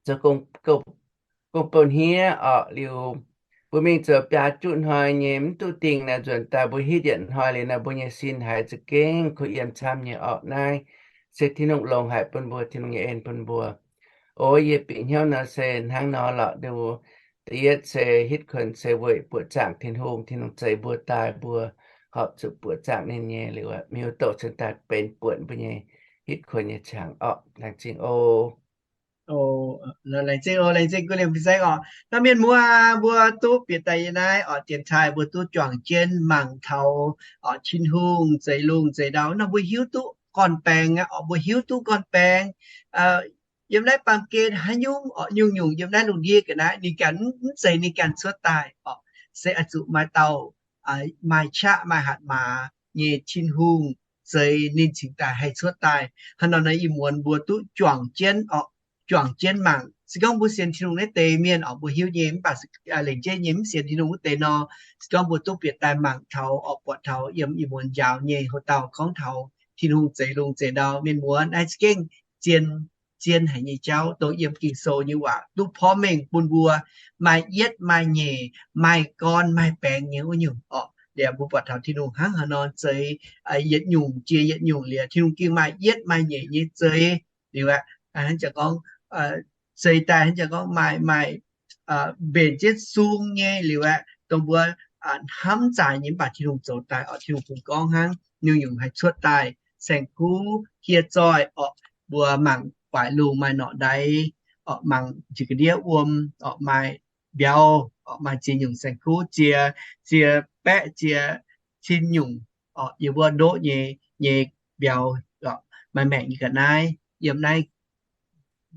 zoux gong bou hniev orqc liuz, mbuo mingh zoux biaa juqv hnoi nyei mv duqv dingh naaic nzuonx daaih mbuo hitv yietc hnoi liuz nor mbuo nyei sin haiz za'gengh kuh yiem camv nyei orqc. Naaiv se Tin-Hungh longx haic bun mbuo, Tin-Hungh nyei en bun mbuo. O, yie bieqc hnyouv nor se hnangv nor lorqc. Da'yietv se hitv kuonx se weic buoqc zaangc Tin-Hungh. Tin-Hungh zeix mbuo daaih mbuo horpc zuqc buoqc zaangc ninh nyei liuz, miuc doqc cingx daaih benx buonc mbuo nyei hitv kuonx nyei qangx orqc. Laengz zingh o. Laengz zingh o, laengz zingh gu liemh fin-saeng orqc. Naaiv mienh muoz mbuo duqv bieqc daaih yie naaiv orqc dienx taaih mbuo duqv juangc jienv mangc taux orqc Tin-Hungh zeix lungh zeix ndau nor mbuo hiuv duqv gorn-baengx aqv orqc. Mbuo hiuv duqv gorn-baengx yiem naaiv baamh gen haaix nyungc orqc, nyungc-nyungc yiem naaiv lungh ndiev ga'naaiv ninh ganh mv zeiz ninh ganh cuotv daaih orqc. Se oix zuqc maaih dauh maaih qaqv maaih hatc maaz nyei Tin-Hungh zeix ninh cingx daaih haih cuotv daaih. Hnangv nor naaiv ih muonz mbuo duqv juangc jienv orqc, juangc jienv mangc. Se gorngv mbuo sienx Tin-Hungh naaiv deix mienh orqc mbuo hiuv nyei, mv baac lengc jeiv nyei mv sienx Tin-Hungh wuov deix nor, se gorngv mbuo duqv bieqc daaih mangc taux orqc, buatc taux yiem ih muonz njaaux nyei houc dauh gorngv taux Tin-Hungh zeix lungh zeix ndau. Mienh muoz, naaiv za'gengh zien, zien haic nyei jauv dongh yiem Ging-Sou nyei waac duqv porv mengh bun mbuo maaih yietv maaih nyeic, maaih gorn maaih baengx nyei wuov nyungc orqc. Liuz mbuo buatc taux Tin-Hungh hnangv haaix nor zeix yietc nyungc jiex yietc nyungc liuz, Tin-Hungh gengh maaih yietv maaih nyeic nyei zeix liuz aeqv, hnangv jangx gorngv zeix daaih hnangv jangx gorngv maaih, maaih mbenc jienv sung nyei liuz aeqv, dongh mbuo hnamv zaaic nyei mv baac Tin-Hungh zoux daaih orqc. Tin-Hungh bun gorngv hnangv nyungc-nyungc haih cuotv daaih. Saeng-kuv hieh zoih orqc, mbuo mangc waaic lungh maaih norqc ndaix orqc, mangc njiec ga'ndiev wuom orqc, maaih mbiauz orqc, maaih ziex nyungc saeng-kuv, ziex, ziex baeqv ziex cin nyungc orqc, yie mbuo ndoqv nyei, nyei mbiauz orqc, maaih maengc nyei ga'naaiv yiem naaiv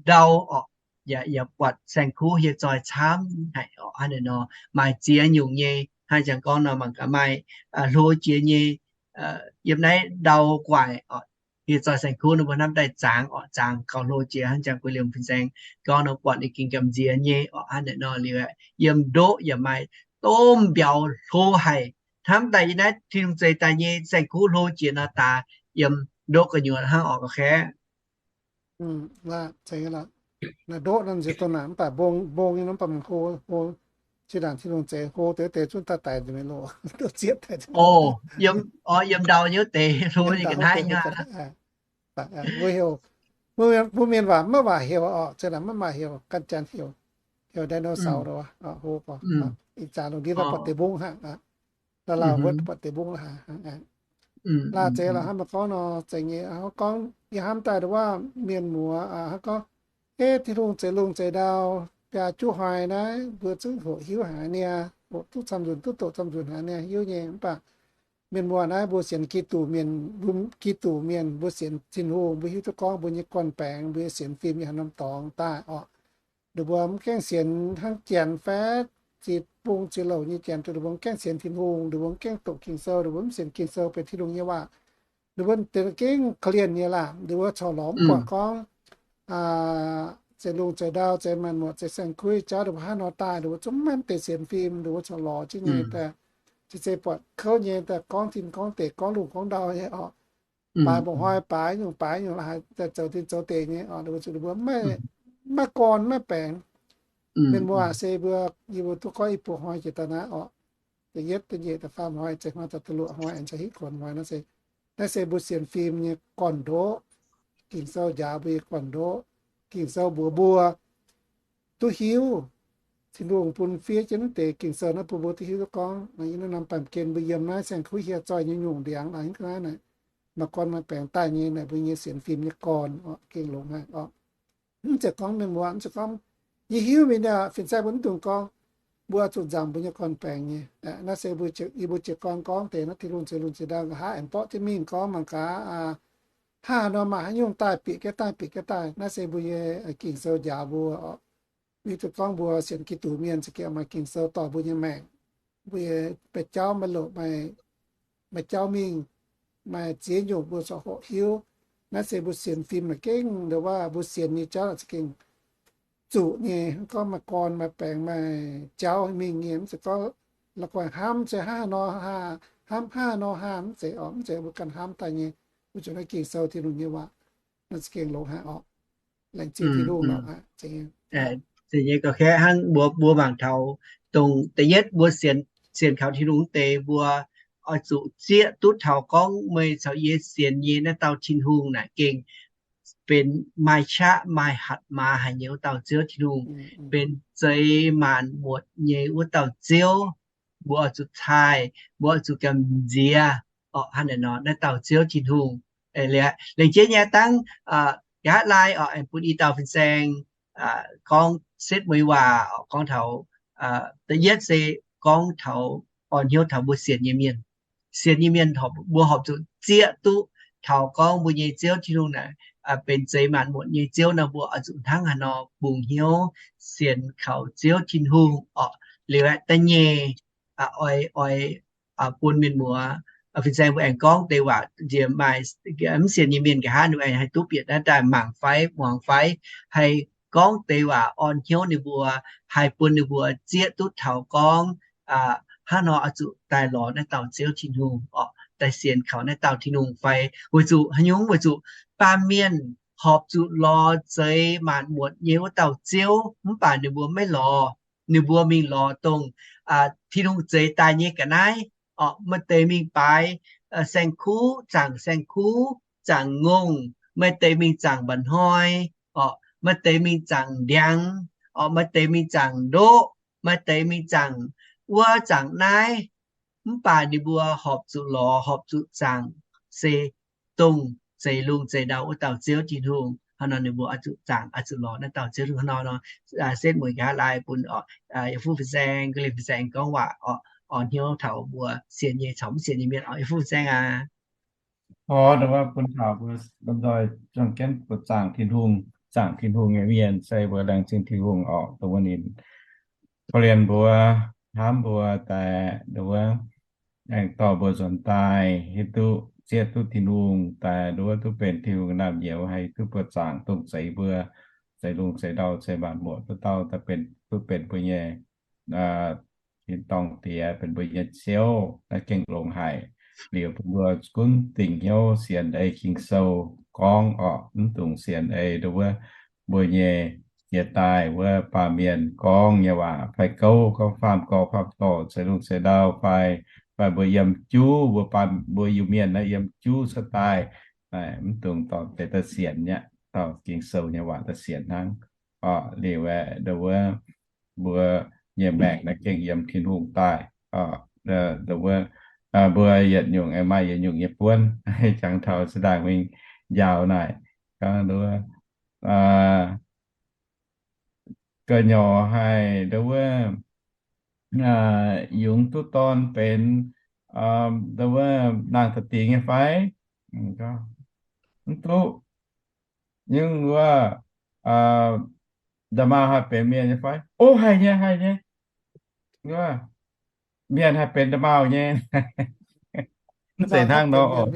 ndau orqc. Yaac, yaac buatc saeng-kuv hieh zoih camv haic orqc. Hnangv naaic nor maaih ziex nyungc nyei, hnangv jangx gorngv nor mangc gaax maaih hlo jiex nyei yiem naaiv ndau guaic orqc. Hieh zoih saeng-kuv nor mbuo hnamv daaih zangx orqc, zangx gauh hlo jiex. Hnangv jangx gu'liemh fin-saeng gorngv nor buatc ninh gengh gamh nziex nyei orqc. Hnangv naaic nor liuz aeqv, yiem ndoqv yaac maaih domh mbiauz hlo haic. Hnamv daaih yiem naaiv Tin-Hungh zeix daaih nyei saeng-kuv hlo jiex nor daaih yiem ndoqv gu'nyuoz hnangv orqc ga'kaeqv. Ndoqv nor nziex dongh naaic mv baac mbong, mbong nyei nor mv baac mangc hlo, hlo, zinh ndaangc Tin-Hungh zeix hlo deix deix zunv daaih daic nzengc mi'aqv loh. Ndoqv zieqv daic. Yiem ndau nyei wuov deix hlo nyei ga'naaiv nyei. Mbuo heuc, mbuo mienh waac maiv maaih heuc orqc, zinh ndaangc maiv maaih heuc, ganh janx heuc, heuc dinosaur oc, hlo gorx. Ih zanc lungh ndiev buatc deix mbungv hnangv aqv. Laaix laaix wuov buatc deix mbungv laaix haaix. Laaix zeiz laaix hnangv maaih gorngv nor, zeiz nyei gorngv yie hnamv daaih nduov waac mienh muoz hnangv gorngv, eh, Tin-Hungh zeix lungh zeix ndau, biaa juqv hnoi naaiv mbuo zungv hoqc hiuv haic niaa, hoqc duqv camv nzunc, duqv doqc camv nzunc haic niaa, hiuv nyei. Mv baac mienh muoz naaiv mbuo sienx Giduc mienh, mbuo Giduc mienh, mbuo sienx Tin-Hungh, mbuo hiuv duqv gorngv mbuo nyei gorn-baengx, mbuo nyei sienx fim nyei haaix norm dorngx daaih orqc. Ninh mbuo mv gaengh sienx hnangv janx fai ziex bung ziex louc nyei janx, ninh mbuo mv gaengh sienx Tin-Hungh, ninh mbuo mv gaengh doqc Ging-Sou, ninh mbuo mv sienx Ging-Sou benx Tin-Hungh nyei waac. Ninh mbuo deix gengh korv-lienh nyei laah, ninh mbuo corc lorz mv buatc gorngv zeix lungh zeix ndau, zeix maanc muotc, zeix saeng-kuv jauv, ninh mbuo hnangv nor daaih, ninh mbuo zungv maiv deix sienx fim, ninh mbuo corc lorz jienv nyei daaih, se buatc kouv nyei daaih gorngv zinh gorngv deic, gorngv lungh gorngv ndau nyei orqc. Baaix mba'hnoi baaix nyungc baaix nyungc la'haaix daaih zoux zinh zoux deic nyei orqc. Ninh mbuo, ninh mbuo maiv gorn maiv baengx. Mienh muoz se mbuo, yie mbuo duqv gorngv i buo hnoi jiex daaih naaiv orqc. Da'yietv, da'nyeic, da'faam hnoi, zeix hnoi, da'luoqc hnoi, aengx za'hitv kuonx hnoi naaiv se, naaiv se mbuo sienx fim nyei gorn-ndoqv. Ging-Sou njaaux mbuo nyei gorn-ndoqv. Ging-Sou mbuox mbuo duqv hiuv, Tin-Hungh bun fiev jienv deix Ging-Sou naaiv bun mbuo duqv hiuv duqv gorngv, yiem naaiv norm baamh gen mbuo yiem naaiv saeng-kuv hieh zoih nyei nyungc ndiangx naaiv, maaih gorn maaih baengx daaih nyei naaic mbuo nyei sienx fim nyei gorn orqc, gengh longx haic orqc. Mv zeiz gorngv mienh muoz, mv zeiz gorngv, yie hiuv mingh, fin-saeng mbuo mv dungx gorngv, mbuo zuqc nzangc mbuo nyei gorn-baengx nyei. Naaiv se mbuo, yie mbuo jiez gorn gorngv deix naaiv Tin-Hungh zeix lungh zeix ndau nqa'haav aengx mborqv jienv mingh gorngv mangc gaax, hnangv haaix nor maaih haaix nyungc daaih bieqc jienv daaih, bieqc jienv daaih. Naaiv se mbuo nyei Ging-Sou njaaux mbuo oc. Mv zeiz gorngv mbuo sienx Giduc mienh za'gengh maaih Ging-Sou dorh mbuo nyei maengc, mbuo nyei ba'jauv maiv loc, maaih jauv mingh, maaih ziex nyungc mbuo corc hoqc hiuv. Naaiv se mbuo sienx fim naaic gengh, nduov waac mbuo sienx nyei jauv za'gengh zuqc nyei. Gorngv maaih gorn maaih baengx maaih jauv mingh nyei, mv zeiz gorngv la'guaih hnamv se hnangv haaix nor hnangv, hnamv hnangv haaix nor hnangv, mv zeiz oc. Mv zeiz, mbuo ganh hnamv daaih nyei. Mbuo zuqc naaiv Ging-Sou, Tin-Hungh nyei waac. Naaiv za'gengh longx haic orqc. Laengz zingh Tin-Hungh nor. Zeiz nyei ga'kaeqv hnangv mbuo, mbuo mangc taux dongh da'yietv mbuo sienx, sienx kaux Tin-Hungh deix mbuo oix zuqc zieqv duqv taux gorngv meih caux yie sienx nyei naaiv dauh Tin-Hungh naaic gengh benx maaih qaqv maaih hatc maaz haic nyei wuov dauh Ziouv Tin-Hungh, benx zeix maanc muotc nyei wuov dauh Ziouv. Mbuo oix zuqc taaih, mbuo oix zuqc gamh nziex orqc. Hnangv naaiv nor naaiv dauh Ziouv Tin-Hungh, laengz jienv nyei dangv nqa'haav laai orqc, aengx bun i dauh fin-saeng gorngv setv mueiz waac orqc, gorngv taux da'yietv se gorngv taux orn hnyouv taux mbuo sienx nyei mienh. Sienx nyei mienh mbuo horpc zuqc zieqv duqv taux gorngv mbuo nyei Ziouv Tin-Hungh naaic benx zeix maanc muotc nyei Ziouv nor, mbuo oix zuqc hnangv haaix nor bungx hnyouv sienx kaux Ziouv Tin-Hungh orqc. Liuz aeqv, da'nyeic, oix, oix bun mienh muoz, fin-saeng mbuo aengx gorngv deix waac nziex maaih mv sienx nyei mienh nqa'haav ninh aengx haih duqv bieqc naaiv daaih mangc fai muangx fai haih gorngv deix waac orn hnyouv ninh mbuo, haih bun ninh mbuo zieqv duqv taux gorngv hnangv nor oix zuqc daaih lorz naaiv dauh Ziouv Tin-Hungh orqc, daaih sienx kaux naaiv dauh Tin-Hungh fai. Weic zuqc haaix nyungc? Weic zuqc baamh mienh horpc zuqc lorz zeix maanc muotc nyei wuov dauh Ziouv mv baac ninh mbuo maiv lorz. Ninh mbuo mingh lorz dongh Tin-Hungh zeix daaih nyei ga'naaiv orqc. Maaih deix mingh baaix saeng-kuv, zaangc saeng-kuv, zaangc ngongh. Maaih deix mingh zaangc mba'hnoi orqc. Maaih deix mingh zaangc ndiangx orqc. Maaih deix mingh zaangc ndoqv. Maaih deix mingh zaangc wuov zaangc naaiv. Mv baac ninh mbuo horpc zuqc lorz, horpc zuqc zaangc se dongh zeix lungh zeix ndau wuov dauh Ziouv Tin-Hungh. Hnangv nor ninh mbuo oix zuqc zaangc, oix zuqc lorz naaiv dauh Ziouv Tin-Hungh. Hnangv nor setv mueiz nqa'haav laai bun yietc fuqv fin-saeng, ga'lienh fin-saeng gorngv waac orqc, orn hnyouv taux mbuo sienx nyei caux mv sienx nyei mienh orqc. Yietc fuqv fin-saeng aac. Orqc, ndongc wuov bun taux mbuo lomh nzoih juang jienv buoz zaangc Tin-Hungh, zaangc Tin-Hungh nyei mienh se mbuo laengz zingh Tin-Hungh orqc, dongh wuov ninh korv-lienh mbuo, hnamv mbuo daaih, ndongc wuov aengx dorh mbuo nzuonx daaih hiuv duqv zieqv duqv Tin-Hungh daaih, ndongc wuov duqv benx Tin-Hungh naamh nyouz, haih duqv buoz zaangc dongh zeix mbuo, zeix lungh zeix ndau, zeix maanc muotc duqv dauh daaih benx, duqv benx mbuo nyei tin-dorngh Diex, benx mbuo nyei Ziouv, naaiv gengh longx haic. Liuz bun mbuo gunv dingc hnyouv sienx ei Ging-Sou gorngv orqc, mv dungx sienx ei ndongc wuov mbuo nyei jiex daaih wuov baamh mienh gorngv nyei waac fai gouv, gorngv faam gorx faam dorh, zeix lungh zeix ndau fai, fai mbuo yiem juv, mbuo baamh, mbuo Iu-Mienh naaiv yiem juv cuotv daaih, mv dungx dorh deix daaih sienx aqv, dorh Ging-Sou nyei waac daaih sienx hnangv. Orqc, liuz aeqv, ndongc wuov mbuo nyei maengc naaiv gengh yiem Tin-Hungh daaih. Ndongc wuov mbuo yietc nyungc aengx maaih yietc nyungc nyei buonv, jangx taux zinh ndaangc mingh njaaux naaic, gorngv ndongc wuov gu'nyuoz haih ndongc wuov yungz duqv dorn benx ndongc wuov naang da'dingc nyei fai? Mv duqv. Yungz wuov nda'maauh haih benx mienh nyei fai? O, haih nyei, haih nyei. Mienh haih benx nda'maauh nyei. Mv zeiz hnangv nor oc.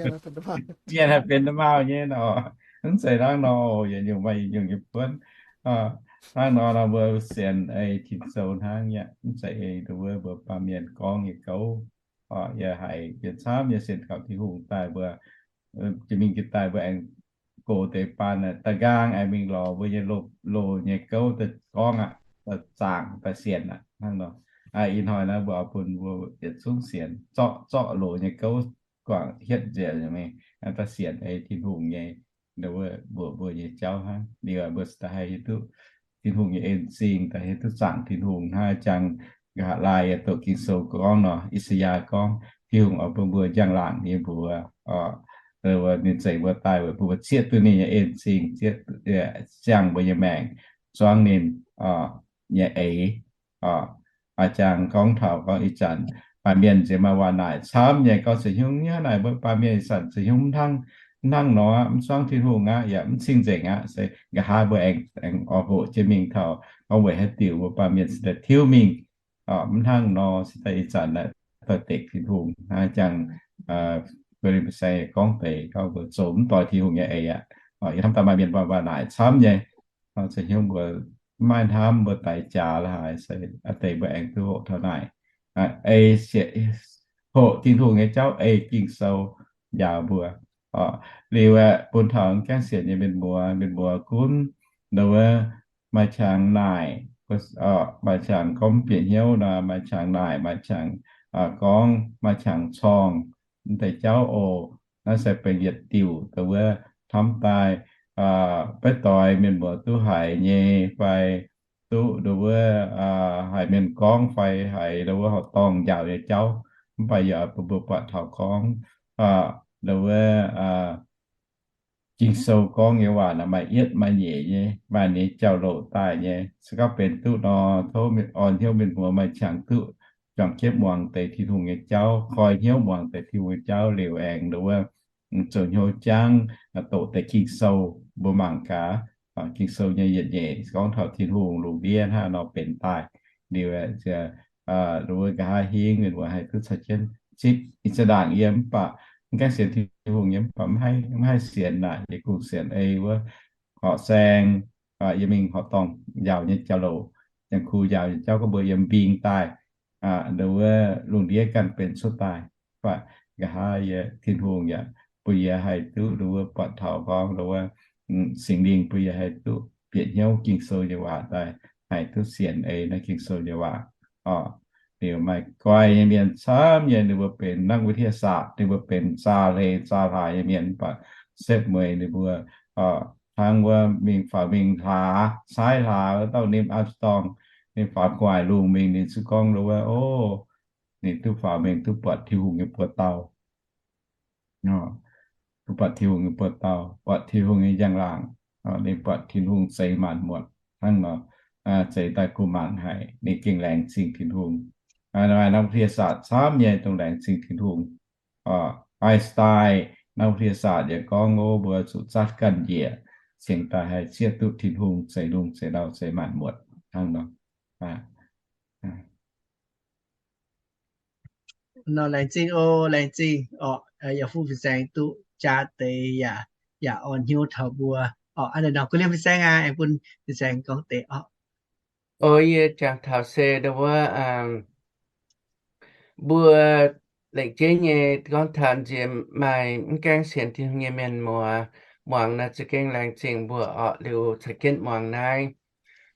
Mienh haih benx nda'maauh nyei nor. Mv zeiz hnangv nor oc. Yietc nyungc maaih yietc nyungc nyei buonv. Hnangv nor nor mbuo sienx ei Ging-Sou hnangv aqv. Mv zeiz ei ndongc wuov mbuo baamh mienh gorngv nyei gouv. Yie haiz yie camv yie sienx kaux Tin-Hungh daaih mbuo jiex mingh jiex daaih mbuo aengx gox deix baan da'nqaang aengx mingh lorz mbuo nyei loz nyei gouv daaih gorngv aqv, daaih zaangc daaih sienx aqv hnangv nor. Ih hnoi naaiv mbuo oix bun mbuo yietc zungv sienx zorqv zorqv loz nyei gouv guangc hietv nzengc mingh daaih sienx ei Tin-Hungh nyei, mbuo, mbuo nyei jauv hnangv. Liuz mbuo daaih haih hiuv duqv Tin-Hungh nyei en zingh, daaih hiuv duqv zaangc Tin-Hungh hnangv jangx nqa'haav laai yaac doqc Ging-Sou gorngv nor, I^saa^yaa gorngv, Tin-Hungh oix bun mbuo njang-laangc nyei mbuox, ninh zeix mbuo daaih weic bun mbuo zieqv duqv ninh nyei en zingh, zieqv, ziangh mbuo nyei maengc, zuangv ninh nyei eix. A'jang gorngv taux gorngv ih zanc baamh mienh nziex maaih waac naaic camv nyei gorngv se hnyouv nyei naaic mbuo baamh mienh ih zanc se hnyouv mv hnangv, mv hnangv nor, mv zuangv Tin-Hungh aqv yaac mv cing-nzengc aqv. Se nqa'haav mbuo aengx, aengx oix hoqc jienv mingh taux gorngv weic haaix diuc mbuo baamh mienh se daaih tiuv mingh mv hnangv nor, se daaih ih zanc naaic doix-dekc Tin-Hungh hnangv jangx Ko^lin^to Saeng gorngv deix gorngv mbuo zoux mv doix Tin-Hungh nyei eix aqv. Yie hnamv daaih maaih mienh waac naaic camv nyei, se hnyouv mbuo mv maaih hnamv mbuo daix jaax la'haaix, se a'deix mbuo aengx duqv hoqc taux naaic, ei, hoqc Tin-Hungh nyei jauv, ei Ging-Sou njaaux mbuo. Liuz aeqv, bun taux mv gaengh sienx nyei mienh muoz, mienh muoz gunv nduov maaih qangx naaic, maaih qangx gorngv bieqc hnyouv nor, maaih qangx naaic, maaih qangx gorngv, maaih qangx corngh deix jauv oc. Naaiv se benx yietc diuc nduov hnamv daaih, beiv doix mienh muoz duqv haiz nyei fai duqv nduov haiz mienh gorngv fai haiz nduov horqc dorngh njaaux nyei jauv. Mv baac yaac bun mbuo buatc taux gorngv nduov Ging-Sou gorngv nyei waac naaic maaih yietv maaih nyeic nyei, maaih ninh jauv-louc daaih nyei. Se gorngv benx duqv nor, tov orn hnyouv mienh muoz maaih qangx duqv juangc jienv muangx deix Tin-Hungh nyei jauv, koi hnyouv muangx deix Tin-Hungh nyei jauv liuz aengx nduov zoux hnyouv jangv doqc deix Ging-Sou. Mbuo mangc gaax, Ging-Sou nyei yietc nyeic gorngv taux Tin-Hungh lungh ndiev hnangv nor benx daaih. Liuz nduov nqa'haav hingv mienh muoz haih duqv caux jienv zipv ih zanc ndaangc yie mv baac mv gaengh sienx Tin-Hungh nyei mv baac mv haih sienx naaic, yie kungx sienx ei wuov horqc saeng, yie mingh horqc dorngh njaaux nyei jauv-louc, yangh kuv njaaux nyei jauv gorngv mbuo yiem mbing daaih, nduov lungh ndiev ganh benx cuotv daaih. Mv baac nqa'haav yie Tin-Hungh yaac bun yie haih duqv nduov buatc taux gorngv nduov Singx Lingh bun yie haih duqv bieqc hnyouv Ging-Sou nyei waac daaih, haih duqv sienx ei naaiv Ging-Sou nyei waac. Liuz maaih guai nyei mienh camv nyei, ninh mbuo benx นักวิทยาศาสตร์, ninh mbuo benx zaah hleix zaah hlaax nyei mienh, mv baac setv mueiz ninh mbuo hnangv wuov mingh faaux mingh hlaax, caaiv hlaax wuov dauh Neil Armstrong, ninh faaux gu'nguaaic lungh mingh, ninh zuqc gorngv nduov, o, ninh duqv faaux mingh duqv buatc Tin-Hungh nyei buoz-dau, duqv buatc Tin-Hungh nyei buoz-dau, buatc Tin-Hungh nyei njang-laangc, ninh buatc Tin-Hungh zeix maanc muotc hnangv nor, zeix daaih kuh mangc haic, ninh gengh laengz zingh Tin-Hungh. Maaih นักวิทยาศาสตร์ camv nyei dongh laengz zingh Tin-Hungh. Einstein นักวิทยาศาสตร์ yaac gorngv, o, mbuo zuqc zatv ganh njiec cingx daaih haih zieqv duqv Tin-Hungh zeix lungh zeix ndau zeix maanc muotc hnangv nor. Nor laengz zingh oc, laengz zingh orqc, yaac fuqv fin-saeng duqv jaax deix yaac, yaac orn hnyouv taux mbuo orqc. Aa, nor kuv liemh fin-saeng aqv, aengx bun fin-saeng gorngv deix orqc. O, yie jangx taux se nduov wuov, mbuo laengz jienv nyei gorngv taux nziex maaih mv gaengh sienx Tin-Hungh nyei mienh muoz muangx nor, za'gengh laengz zingh mbuo orqc. Liuz caux jienv muangx naaiv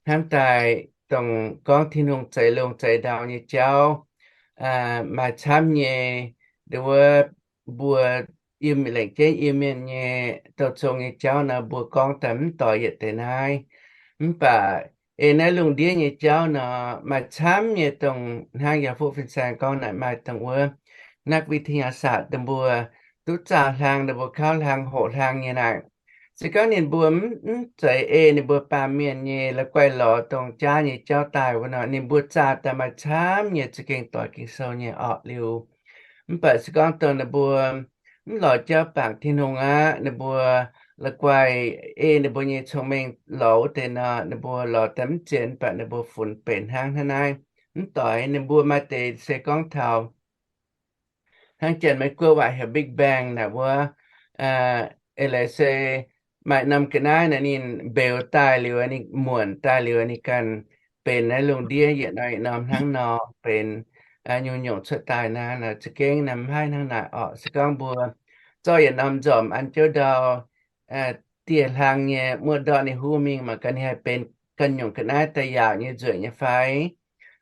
hnamv daaih dongh gorngv Tin-Hungh zeix lungh zeix ndau nyei jauv, maaih camv nyei. Nduov wuov, mbuo Iu-Mienh, laengz jienv Iu-Mienh nyei douh zong nyei jauv nor, mbuo gorngv daaih mv doix yietc deix naaiv. Mv baac ei naaiv lungh ndiev nyei jauv nor, maaih camv nyei dongh hnangv yaac fuqv fin-saeng gorngv naaic, maaih dongh wuov นักวิทยาศาสตร์ dongh mbuo duqv zaah hlang, dongh mbuo kauv hlang, hoqc hlang nyei naaic. Se gorngv ninh mbuo mv zeiz ei ninh mbuo baamh mienh nyei la'guaih lorz dongh jaav nyei jauv daaih wuov nor, ninh mbuo zaah daaih maaih camv nyei za'gengh doix Ging-Sou nyei orqc. Liuz mv baac se gorngv dongh ninh mbuo mv lorz jauv bangc Tin-Hungh aqv, ninh mbuo la'guaih ei ninh mbuo nyei cong-mengh lorz wuov deix nor, ninh mbuo lorz daaih mv zien, mv baac ninh mbuo funx benx hnangv hnangv naaiv. Mv doix, ninh mbuo maaih deix se gorngv taux hnangv Janx-Meiv-Guoqv waac heuc Big Bang naaic wuov, eix leiz se maaih norm ga'naaiv naaic ninh mbeux daaih liuz, ninh muonc daaih liuz, ninh ganh benx naaiv lungh ndiev yietc norm yietc norm hnangv nor, benx nyungc-nyungc cuotv daaih naaiv. Za'gengh naaiv mv haih hnangv naaic orqc. Se gorngv mbuo zorqv yietc norm nzormc an jiouv ndau dieh hlang nyei muoz-ndortv ninh huv mingh mangc gaax ninh haih benx ganh nyungc ga'naaiv daaih yaauc nyei nzueic nyei fai?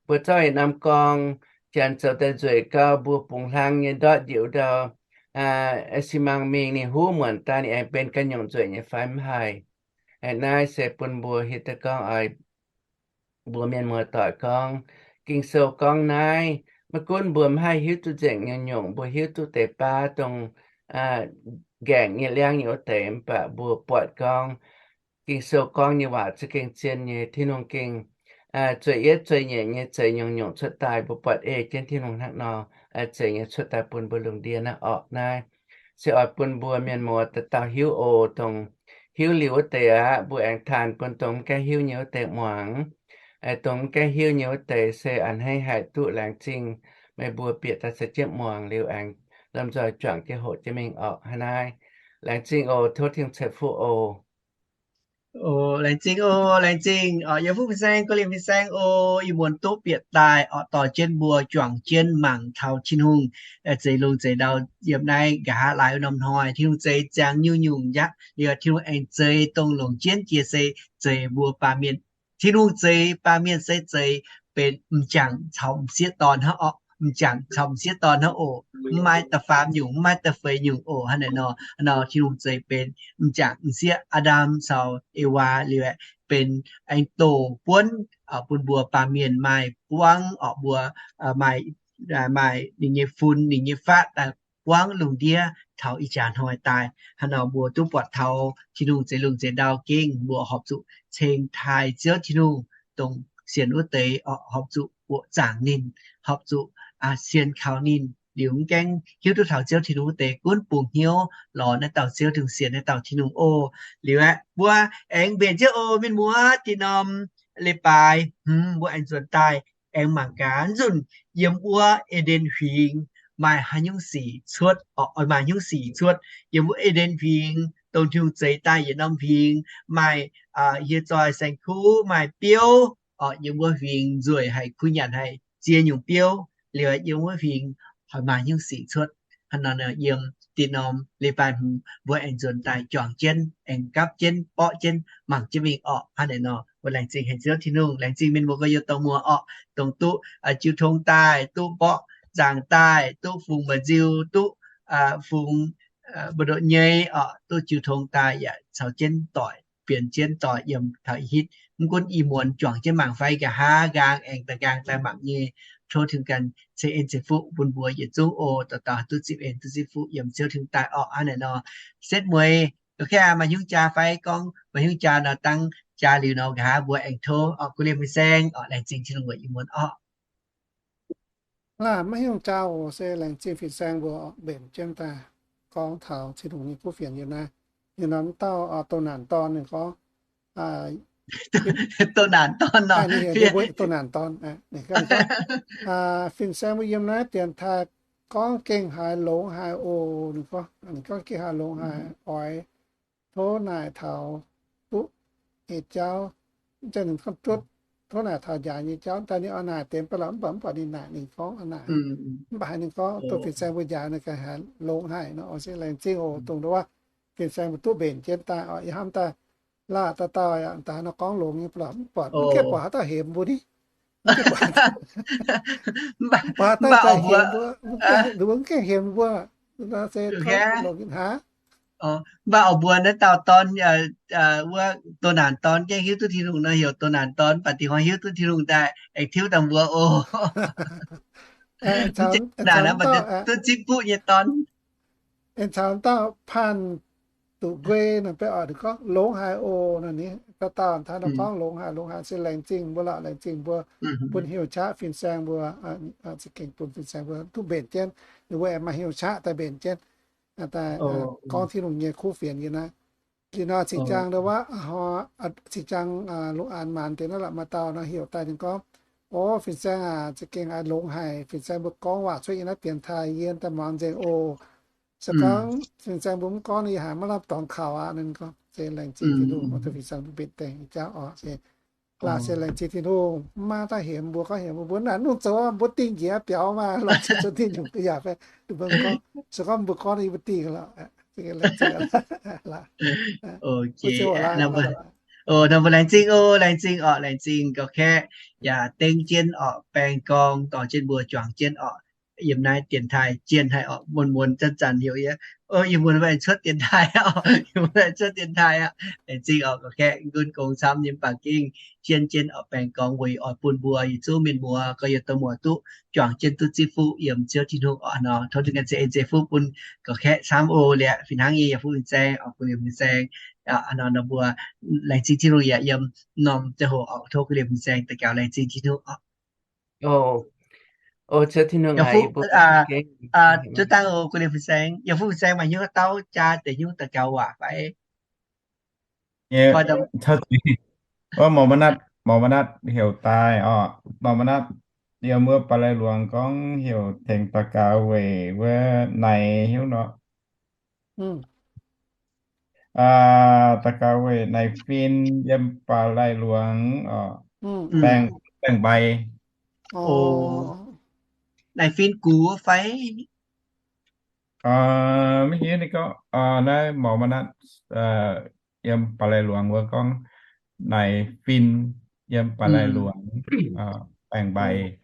Mbuo zorqv yietc norm gorngv, janx zoux daaih nzueic gau, mbuo bungx hlang nyei ndortv njiec wuov ndau xi mangc mingh, ninh huv muonc daaih ninh aengx benx ganh nyungc nzueic nyei fai? Mv haih. Naaiv se bun mbuo hiuv duqv gorngv oix mbuo mienh muoz-doic gorngv, Ging-Sou gorngv naaiv, maiv gunv mbuo mv haih hiuv duqv nzengc nyungc-nyungc, mbuo hiuv duqv deix baav dongh nqaengc nyei liangv nyei wuov deix, mv baac mbuo buatc gorngv Ging-Sou gorngv nyei waac za'gengh zien nyei. Tin-Hungh gengh zueih yietv zueih nyeic nyei zeix nyungc-nyungc cuotv daaih. Mbuo buatc ei jienv Tin-Hungh hnangv nor, zeiz nyei cuotv daaih bun mbuo lungh ndiev naaiv orqc. Naaiv se oix bun mbuo mienh muoz dauh dauh hiuv oc. Dongh hiuv liuz wuov deix aqv, mbuo aengx taanx bun dongh mv gaengh hiuv nyei wuov deix muangx. Dongh mv gaengh hiuv nyei wuov deix se a'hneiv haic duqv laengz zingh meih mbuo bieqc daaih caux jienv muangx liuz aengx lomh nzoih juangc jienv hoqc jienv mingh orqc. Hnangv naaiv, laengz zingh oc. Tov Tin-Hungh ceix fuqv oc. Laengz zingh oc, laengz zingh oc, yie mbuo fin-saeng, guv liemh fin-saeng oc, ih muonz duqv bieqc daaih oc, dorh jienv mbuo juangc jienv mangc taux Tin-Hungh zeix lungh zeix ndau yiem naaiv nqa'haav laaix norm hnoi. Tin-Hungh zeix ziangx nyungc-nyungc yaac liuz, Tin-Hungh aengx zeix dongh longc jienv jiex se zeix mbuo baamh mienh. Tin-Hungh zeix baamh mienh se zeix benx m'jangc caux m'sieqv dorn hnangv oc, m'jangc caux m'sieqv dorn hnangv oc, mv maaih da'faam nyungc, mv maaih da'feix nyungc oc. Hnangv naaic nor, nor Tin-Hungh zeix benx m'jangc m'sieqv, Aa^ndam caux Ewaa liuz, benx aengx doh buonv bun mbuo baamh mienh maaih buangv oc, mbuo maaih, maaih ninh nyei fun, ninh nyei faatv daaih buangv lungh ndiev taux ih jaax hnoi daaih. Hnangv nor mbuo duqv buatc taux Tin-Hungh zeix lungh zeix ndau gengh mbuo horpc zuqc ceng taaih Ziouv Tin-Hungh, dongh sienx wuov deix oc, horpc zuqc buoqc zaangc ninh, horpc zuqc sienx kaux ninh liuz, mv gaengh hiuv duqv taux Ziouv Tin-Hungh wuov deix gunv bungx hnyouv lorz naaiv dauh Ziouv Tin-Hungh, sienx naaiv dauh Tin-Hungh oc. Liuz aeqv, mbuo aengx mbenc jienv oc, mienh muoz, da'nyeic norm leiz-baaix hmz mbuo aengx nzuonx daaih aengx mangc gaax nzunc yiem wuov E^nden Huingx maaih haaix nyungc sic cuotv oc, maaih haaix nyungc sic cuotv yiem wuov E^nden Huingx, dongh Tin-Hungh zeix daaih yietc norm huingx, maaih hieh zoih saeng-kuv, maaih biouv oc, yiem wuov huingx nzueic haic, kuh nyanc haic, ziex nyungc biouv. Liuz yiem wuov huingx maaih haaix nyungc sic cuotv. Hnangv nor yiem da'nyeic norm leiz-baaix hmz mbuo aengx nzuonx daaih juangc jienv, aengx gapv jienv, borqv jienv, mangc jienv mingh oc. Hnangv naaic nor mbuo laengz zingh haic Ziouv Tin-Hungh, laengz zingh mienh muoz gorx-youz dorh muoz oc, dongh duqv jiu tong daaih, duqv mborqv nzaangc daaih, duqv fungx mba'nziu, duqv fungx mbu'ndoqv nyei oc, duqv jiu tong daaih yaac caux jienv doic, bienx jienv doic yiem taux ih hitv. Mv gunv ih muonz juangc jienv mangc fai nqa'haav nqaang aengx da'nqaang daaih mangc nyei, tov Tin-Hungh ganh ceix en ceix fuqv bun mbuo yietc zungv oc. Dauh dauh duqv zipv en duqv zipv fuqv yiem Ziouv Tin-Hungh daaih oc. Hnangv naaic nor, setv mueiz, gorngv kaav maaih hnyungv jaa fai gorngv maaih hnyungv jaa nor, dangh jaa liuz nor, nqa'haav mbuo aengx tov oc, guv liemh fin-saeng oc, laengz zingh Tin-Hungh weic ih muonz oc. Maiv hnyungv jaa oc, se laengz zingh fin-saeng mbuo mbenc jienv daaih gorngv taux Tin-Hungh nyei kuv fienx yiem naaiv. Ninh nor mv dauh doh naanc dorn ninh gorngv, doh naanc dorn nor, doh naanc dorn, fin-saeng mbuo yiem naaiv dienx taaih gorngv gengh haiz longx haic oc. Ninh gorngv gengh haiz longx haic, oix tov naaic taux duqv nyei jauv. Mv zeiz ninh gorngv duqv tov naaic taux njaaux nyei jauv, daaih ninh oix naaic deix ba'laqc mv baac mv buatc ninh naaic, ninh gorngv oix naaic. Mv baac haiz ninh gorngv doh fin-saeng mbuo njaaux ninh ganh haiz longx haic nor, se laengz zingh oc, dongh wuov fin-saeng mbuo duqv mbenc jienv daaih oc. Yie hnamv daaih laah dauh dauh yaac daaih nor gorngv longx nyei ba'laqc mv buatc, mv gaengh buatc haaix dauh hemx mbuo ni. Mv baac haaix dauh daaih hemx mbuo, mbuo mv gaengh hemx mbuo. Mv baac oix mbuox naaiv dauh dorn, wuov doh naanc dorn, gaengh hiuv duqv Tin-Hungh nor heuc doh naanc dorn, mv baac dingc hnoi hiuv duqv Tin-Hungh daaih aengx tiuv daaih mbuox oc. Mv zeiz naanc, mv baac duqv zipv fuqv nyei dorn. Aengx caux dauh Panh Duqv Guei nor, beiv oix gorngv longx haic oc. Nor ni dauh dauh hnangv nor gorngv longx haic, longx haic, se laengz zingh mbuo lorqc, laengz zingh mbuo bun heuc qaqv fin-saeng mbuo, za'gengh bun fin-saeng mbuo duqv mbenc jienv, ninh mbuo aengx maaih heuc qaqv daaih mbenc jienv, daaih gorngv Tin-Hungh nyei kuv fienx yiem naaiv. Ih nor cing-jang ndau wuov, cing-jang lungh aanx maanc deix naaiv lorqc, maaih dauh nor heuc daaih ninh gorngv, O, fin-saeng aac, za'gengh aac longx haic. Fin-saeng mbuo gorngv waac cuotv yiem naaiv dienx taaih yie daaih muangx nzengc oc. Se gorngv fin-saeng mbuo mv gorngv, yie haiz maiv lamh dorngx kaux aqv. Ninh gorngv se laengz zingh Tin-Hungh, fin-saeng mbuo mbenc dengh jauv oc. Se laah se laengz zingh Tin-Hungh, mv maaih dauh hemx mbuo, gorngv hemx mbuo, mbuo naaic nungc zoux, mbuo dingh njiec biaux maah, lorz zoux dingh nyungc yaac fai, mbuo gorngv, se gorngv mbuo gorngv yie mbuo dingh lorqc. Nor mbuo laengz zingh oc, laengz zingh oc, laengz zingh gauh kaeqv, yaac dengv jienv oc, baeng gorng dorh jienv mbuo juangc jienv oc. Yiem naaiv dienx taaih jien haic oc, muonz-muonz zanc-zanc heuc yie, yie muonz mbuo aengx cuotv dienx taaih oc, yie muonz aengx cuotv dienx taaih aqv. Laengz zingh oc, gauh kaeqv gunv gong camv nyei mv baac gengh jien jien oc, baeng gorng weic oix bun mbuo yietc zungv mienh muoz gorx-youz dorh muoz duqv juangc jienv duqv zipv fuqv yiem Ziouv Tin-Hungh oc. Nor tov Tin-Hungh ganh ceix en ceix fuqv bun gauh kaeqv camv oc. Liuz fin-hnangv nyei yaac fuqv fin-saeng oc, guv liemh fin-saeng. Nor mbuo laengz zingh Tin-Hungh yaac yiem norm ziangh hoc oc, tov guv liemh fin-saeng daux gaux laengz zingh Tin-Hungh oc. Zuov dangh oc, guv liemh fin-saeng, yaac fuqv fin-saeng maaih hnyouv dauh jaa deix hnyouv daux gaux waac fai? Wuov morc maiv natv, morc maiv natv heuc daaih oc. Morc maiv natv yiem wuov ba'lai luangz gorngv heuc tengx daux gaux weic wuov naaic hnyouv nor. Daux gaux weic naaic fin yiem Baaix Laih Luangz, baengc, baengc mbaix. Naaic fin gux fai? Maiv hiuv ninh gorngv naaiv mormon naaiv yiem Baaix Laih Luangz wuov gorngv naaic fin yiem Baaix Laih Luangz baengc mbaix.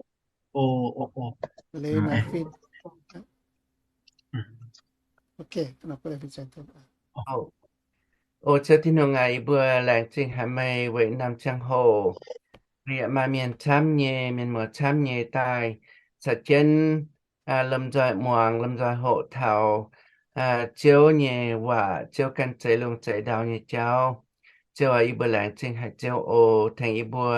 O Ziouv Tin-Hungh aac, yie mbuo laengz zingh haic meih weic norm ziangh hoc yaac maaih mienh camv nyei, mienh muoz camv nyei daaih caux jienv lomh nzoih muangx, lomh nzoih hoqc taux Ziouv nyei waac, Ziouv ganh zeix lungh zeix ndau nyei jauv. Ziouv aac, yie mbuo laengz zingh haic Ziouv oc. Tengx yie mbuo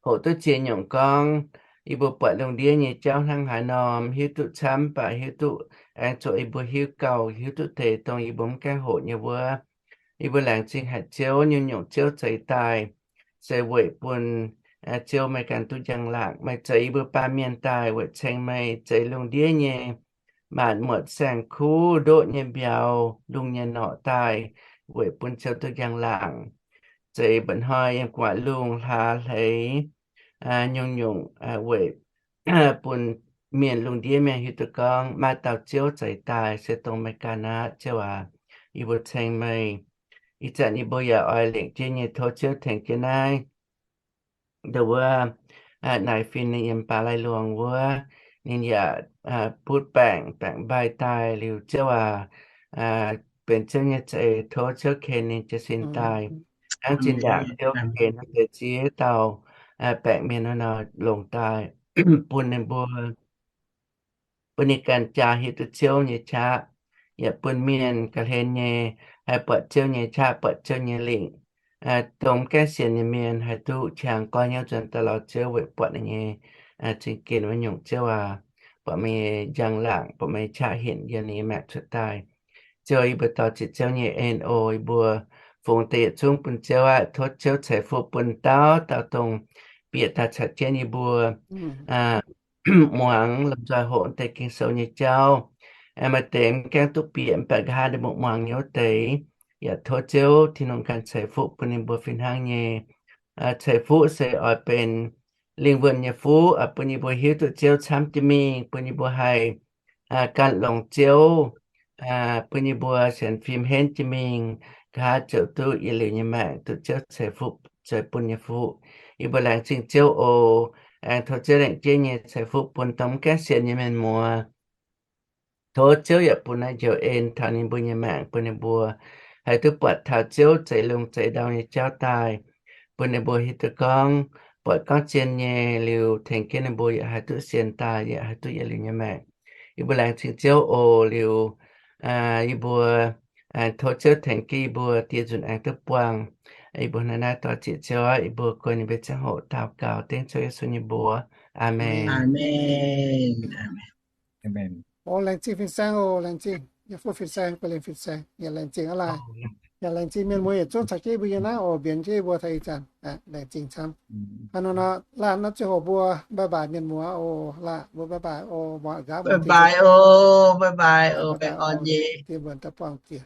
hoqc duqv ziex nyungc gorngv yie mbuo buatc lungh ndiev nyei jauv hnangv haaix norm, hiuv duqv camv mv baac hiuv duqv aengx zuqc yie mbuo hiuv gauh hiuv duqv deix dongh yie mbuo mv gaengh hoqc nyei wuov. Yie mbuo laengz zingh haic Ziouv, nyungc-nyungc Ziouv zeix daaih se weic bun Ziouv meih ganh duqv njang-laangc. Meih zeix yie mbuo baamh mienh daaih weic ceng meih, zeix lungh ndiev nyei maanc muotc saeng-kuv, ndoqv nyei mbiauz, lungh nyei norqc daaih weic bun Ziouv duqv njang-laangc. Zeix mba'hnoi yiem gu'nguaaic lungh hlaax hleix nyungc-nyungc weic bun mienh lungh ndiev mienh hiuv duqv gorngv maaih dauh Ziouv zeix daaih se dongh meih ganh aqv, Ziouv aac. Yie mbuo ceng meih. Ih zanc yie mbuo yaac oix lengc jeiv nyei tov Ziouv tengx jienv naaiv ndau wuov naaic fin ninh yiem Baaix Laih Luangz wuov, ninh yaac butv baengc, baengc mbaih daaih liuz, Ziouv aac, benx Ziouv nyei za'eix, tov Ziouv ken ninh jiez sin daaih. Hnangv zinh ndaangc Ziouv ken wuov deix ziex dauh baengc mienh wuov nor longc daaih bun ninh mbuo, bun ninh ganh jaa hiuv duqv Ziouv nyei qaqv, yaac bun mienh ga'hlen nyei haih buatc Ziouv nyei qaqv, buatc Ziouv nyei lingc. Dongh mv gaengh sienx nyei mienh haih duqv qangx goiv hnyouv nzuonx daaih lorz Ziouv weic buatc ninh nyei zingh gen wuov nyungc, Ziouv aac. Buatc meih nyei njang-laangc, buatc meih nyei qaqv hinc yiem ninh nyei maengc cuotv daaih. Ziouv, yie mbuo dor-ziec Ziouv nyei en oc. Yie mbuo fungx deix yietc zungv bun Ziouv aqv. Tov Ziouv ceix fuqv bun dauh dauh dongh bieqc daaih caux jienv yie mbuo muangx lomh nzoih hoqc deix Ging-Sou nyei jauv. Maaih deix mv gaengh duqv bieqc mv baac nqa'haav ninh mbuo muangx nyei wuov deix, yaac tov Ziouv Tin-Hungh ganh ceix fuqv bun ninh mbuo fih hnangv nyei. Ceix fuqv se oix benx lingh wuonh nyei fuqv, bun yie mbuo hiuv duqv Ziouv camv jiex mingh, bun yie mbuo haih ganh longx Ziouv, bun yie mbuo sienx fim henv jiex mingh, nqa'haav ziouc duqv yietc liuz nyei maengc, duqv Ziouv ceix fuqv, ceix bun nyei fuqv. Yie mbuo laengz zingh Ziouv oc. Aengx tov Ziouv lengc jeiv nyei ceix fuqv bun dongh mv gaengh sienx nyei mienh muoz. Tov Ziouv yaac bun naaiv njoux en taux ninh mbuo nyei maengc, bun ninh mbuo haih duqv buatc taux Ziouv zeix lungh zeix ndau nyei jauv daaih, bun ninh mbuo hiuv duqv gorngv, buatc gorngv zien nyei liuz, tengx jienv ninh mbuo yaac haih duqv sienx daaih, yaac haih duqv yietc liuz nyei maengc. Yie mbuo laengz zingh Ziouv oc. Liuz yie mbuo tov Ziouv tengx jienv yie mbuo dieh nzunc aengx duqv buangh. Yie mbuo naaiv naaiv dor-ziec Ziouv aqv. Yie mbuo gunv nyei mbuo ziangh hoc daux gaux dengv Ziouv Yesu nyei mbuox. Aamen. Aamen. Laengz zingh fin-saeng oc. Laengz zingh nyei fuqv fin-saeng, Berlin fin-saeng, yaac laengz zingh aqv laaix. Yaac laengz zingh mienh muoz yietc zungv caux jienv yie mbuo yie naaiv oc, mbienx jienv yie mbuo taux ih zanc. Laengz zingh camv. Hnangv nor, laanh nor ziouc hoc mbuo bye bye mienh muoz oc. Laanh mbuo bye bye oc. Mbuo nqaapv bye bye oc. Bye bye oc. Baengh orn nyei. Diev mbuo daaih buangh jiex.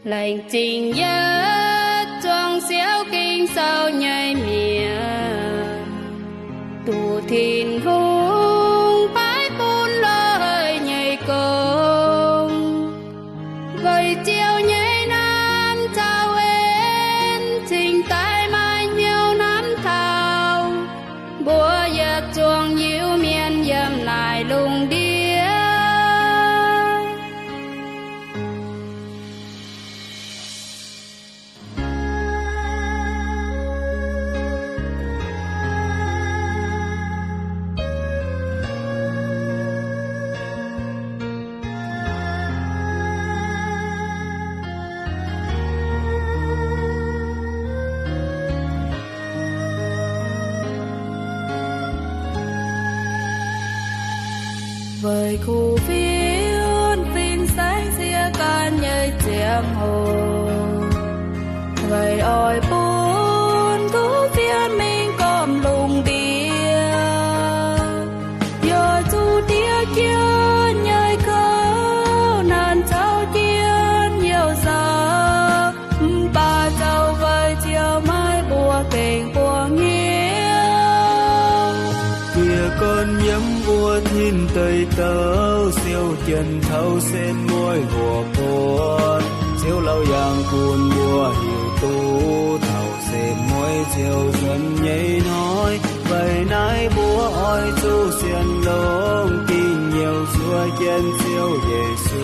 Laengz zingh yietc zungv siou Ging-Sou nyei mienh, duqv Tin-Hungh paaiv bun loz-hnoi nyei gong. Weic Ziouv nyei naamh caux en cingx daaih maaih hnyouv hnamv taux mbuo yietc zungv Iu-Mienh yiem naaiv lungh ndiev. Weic kuv fienx, fin-saeng ciev gan nyei ziangh hoc, weic oix bun kuv fienx mingh gormx lungh ndiev. Yaac zuqc diev jienv nyei kouv, naanc caux jienv youh nzauh, mv baac zoux weic Ziouv maiv mbuo gengh buangh hnyouv. Jiez gorn yiem wuov tin deic douc, siou jienv taux setv mueiz mbuo buonc. Ziouv lauh yangh bun mbuo hiuv duqv taux setv mueiz Ziouv nzuonx nyei hnoi. Weic naaiv mbuo oix zuqc sienx longx, dingh nyouh zuov jienv Ziouv Yesu.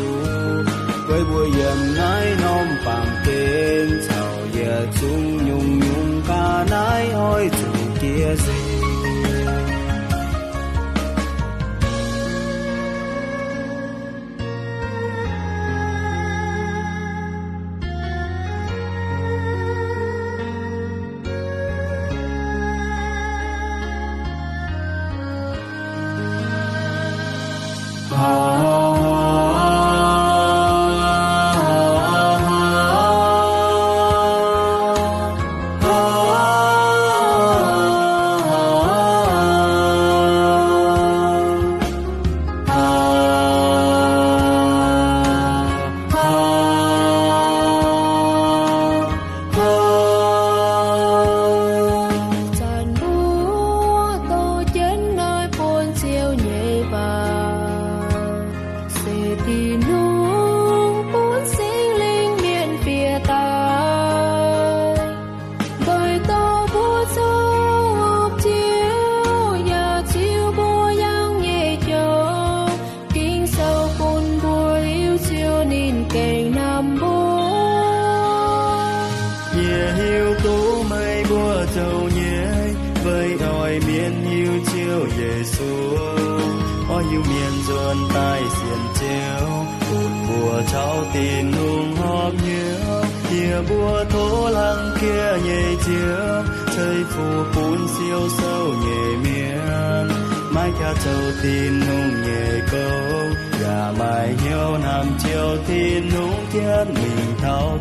Weic mbuo yiem naaiv norm baamh gen caux yietc zungv nyungc-nyungc ga'naaiv oix zuqc jiex singx. Zanc mbuo dorh jienv naaiv buonv Ziouv nyei waac, se Tin-Hungh bun Singx Lingh mienh fiev daaih, ndoih dorh mbuo caux Ziouv, yaac ziux mbuo yangh nyei joux. Ging-Sou bun mbuo hiuv Ziouv ninh gengh nqa'haav mbuo. Yie hiuv duqv meih mbuo zoux nyei, weic oix mienh hiuv Ziouv Yesu, oix hiuv mienh nzuonx daaih sienx Ziouv, bun mbuo caux Tin-Hungh horpc hnyouv. Yie mbuo tov hlang jiex nyei Ziouv, ceix fuqv bun siou souv nyei mienh, maiv jaax zoux Tin-Hungh nyei gong, yaac maaih hnyouv hnamv Ziouv Tin-Hungh jienv mingh taux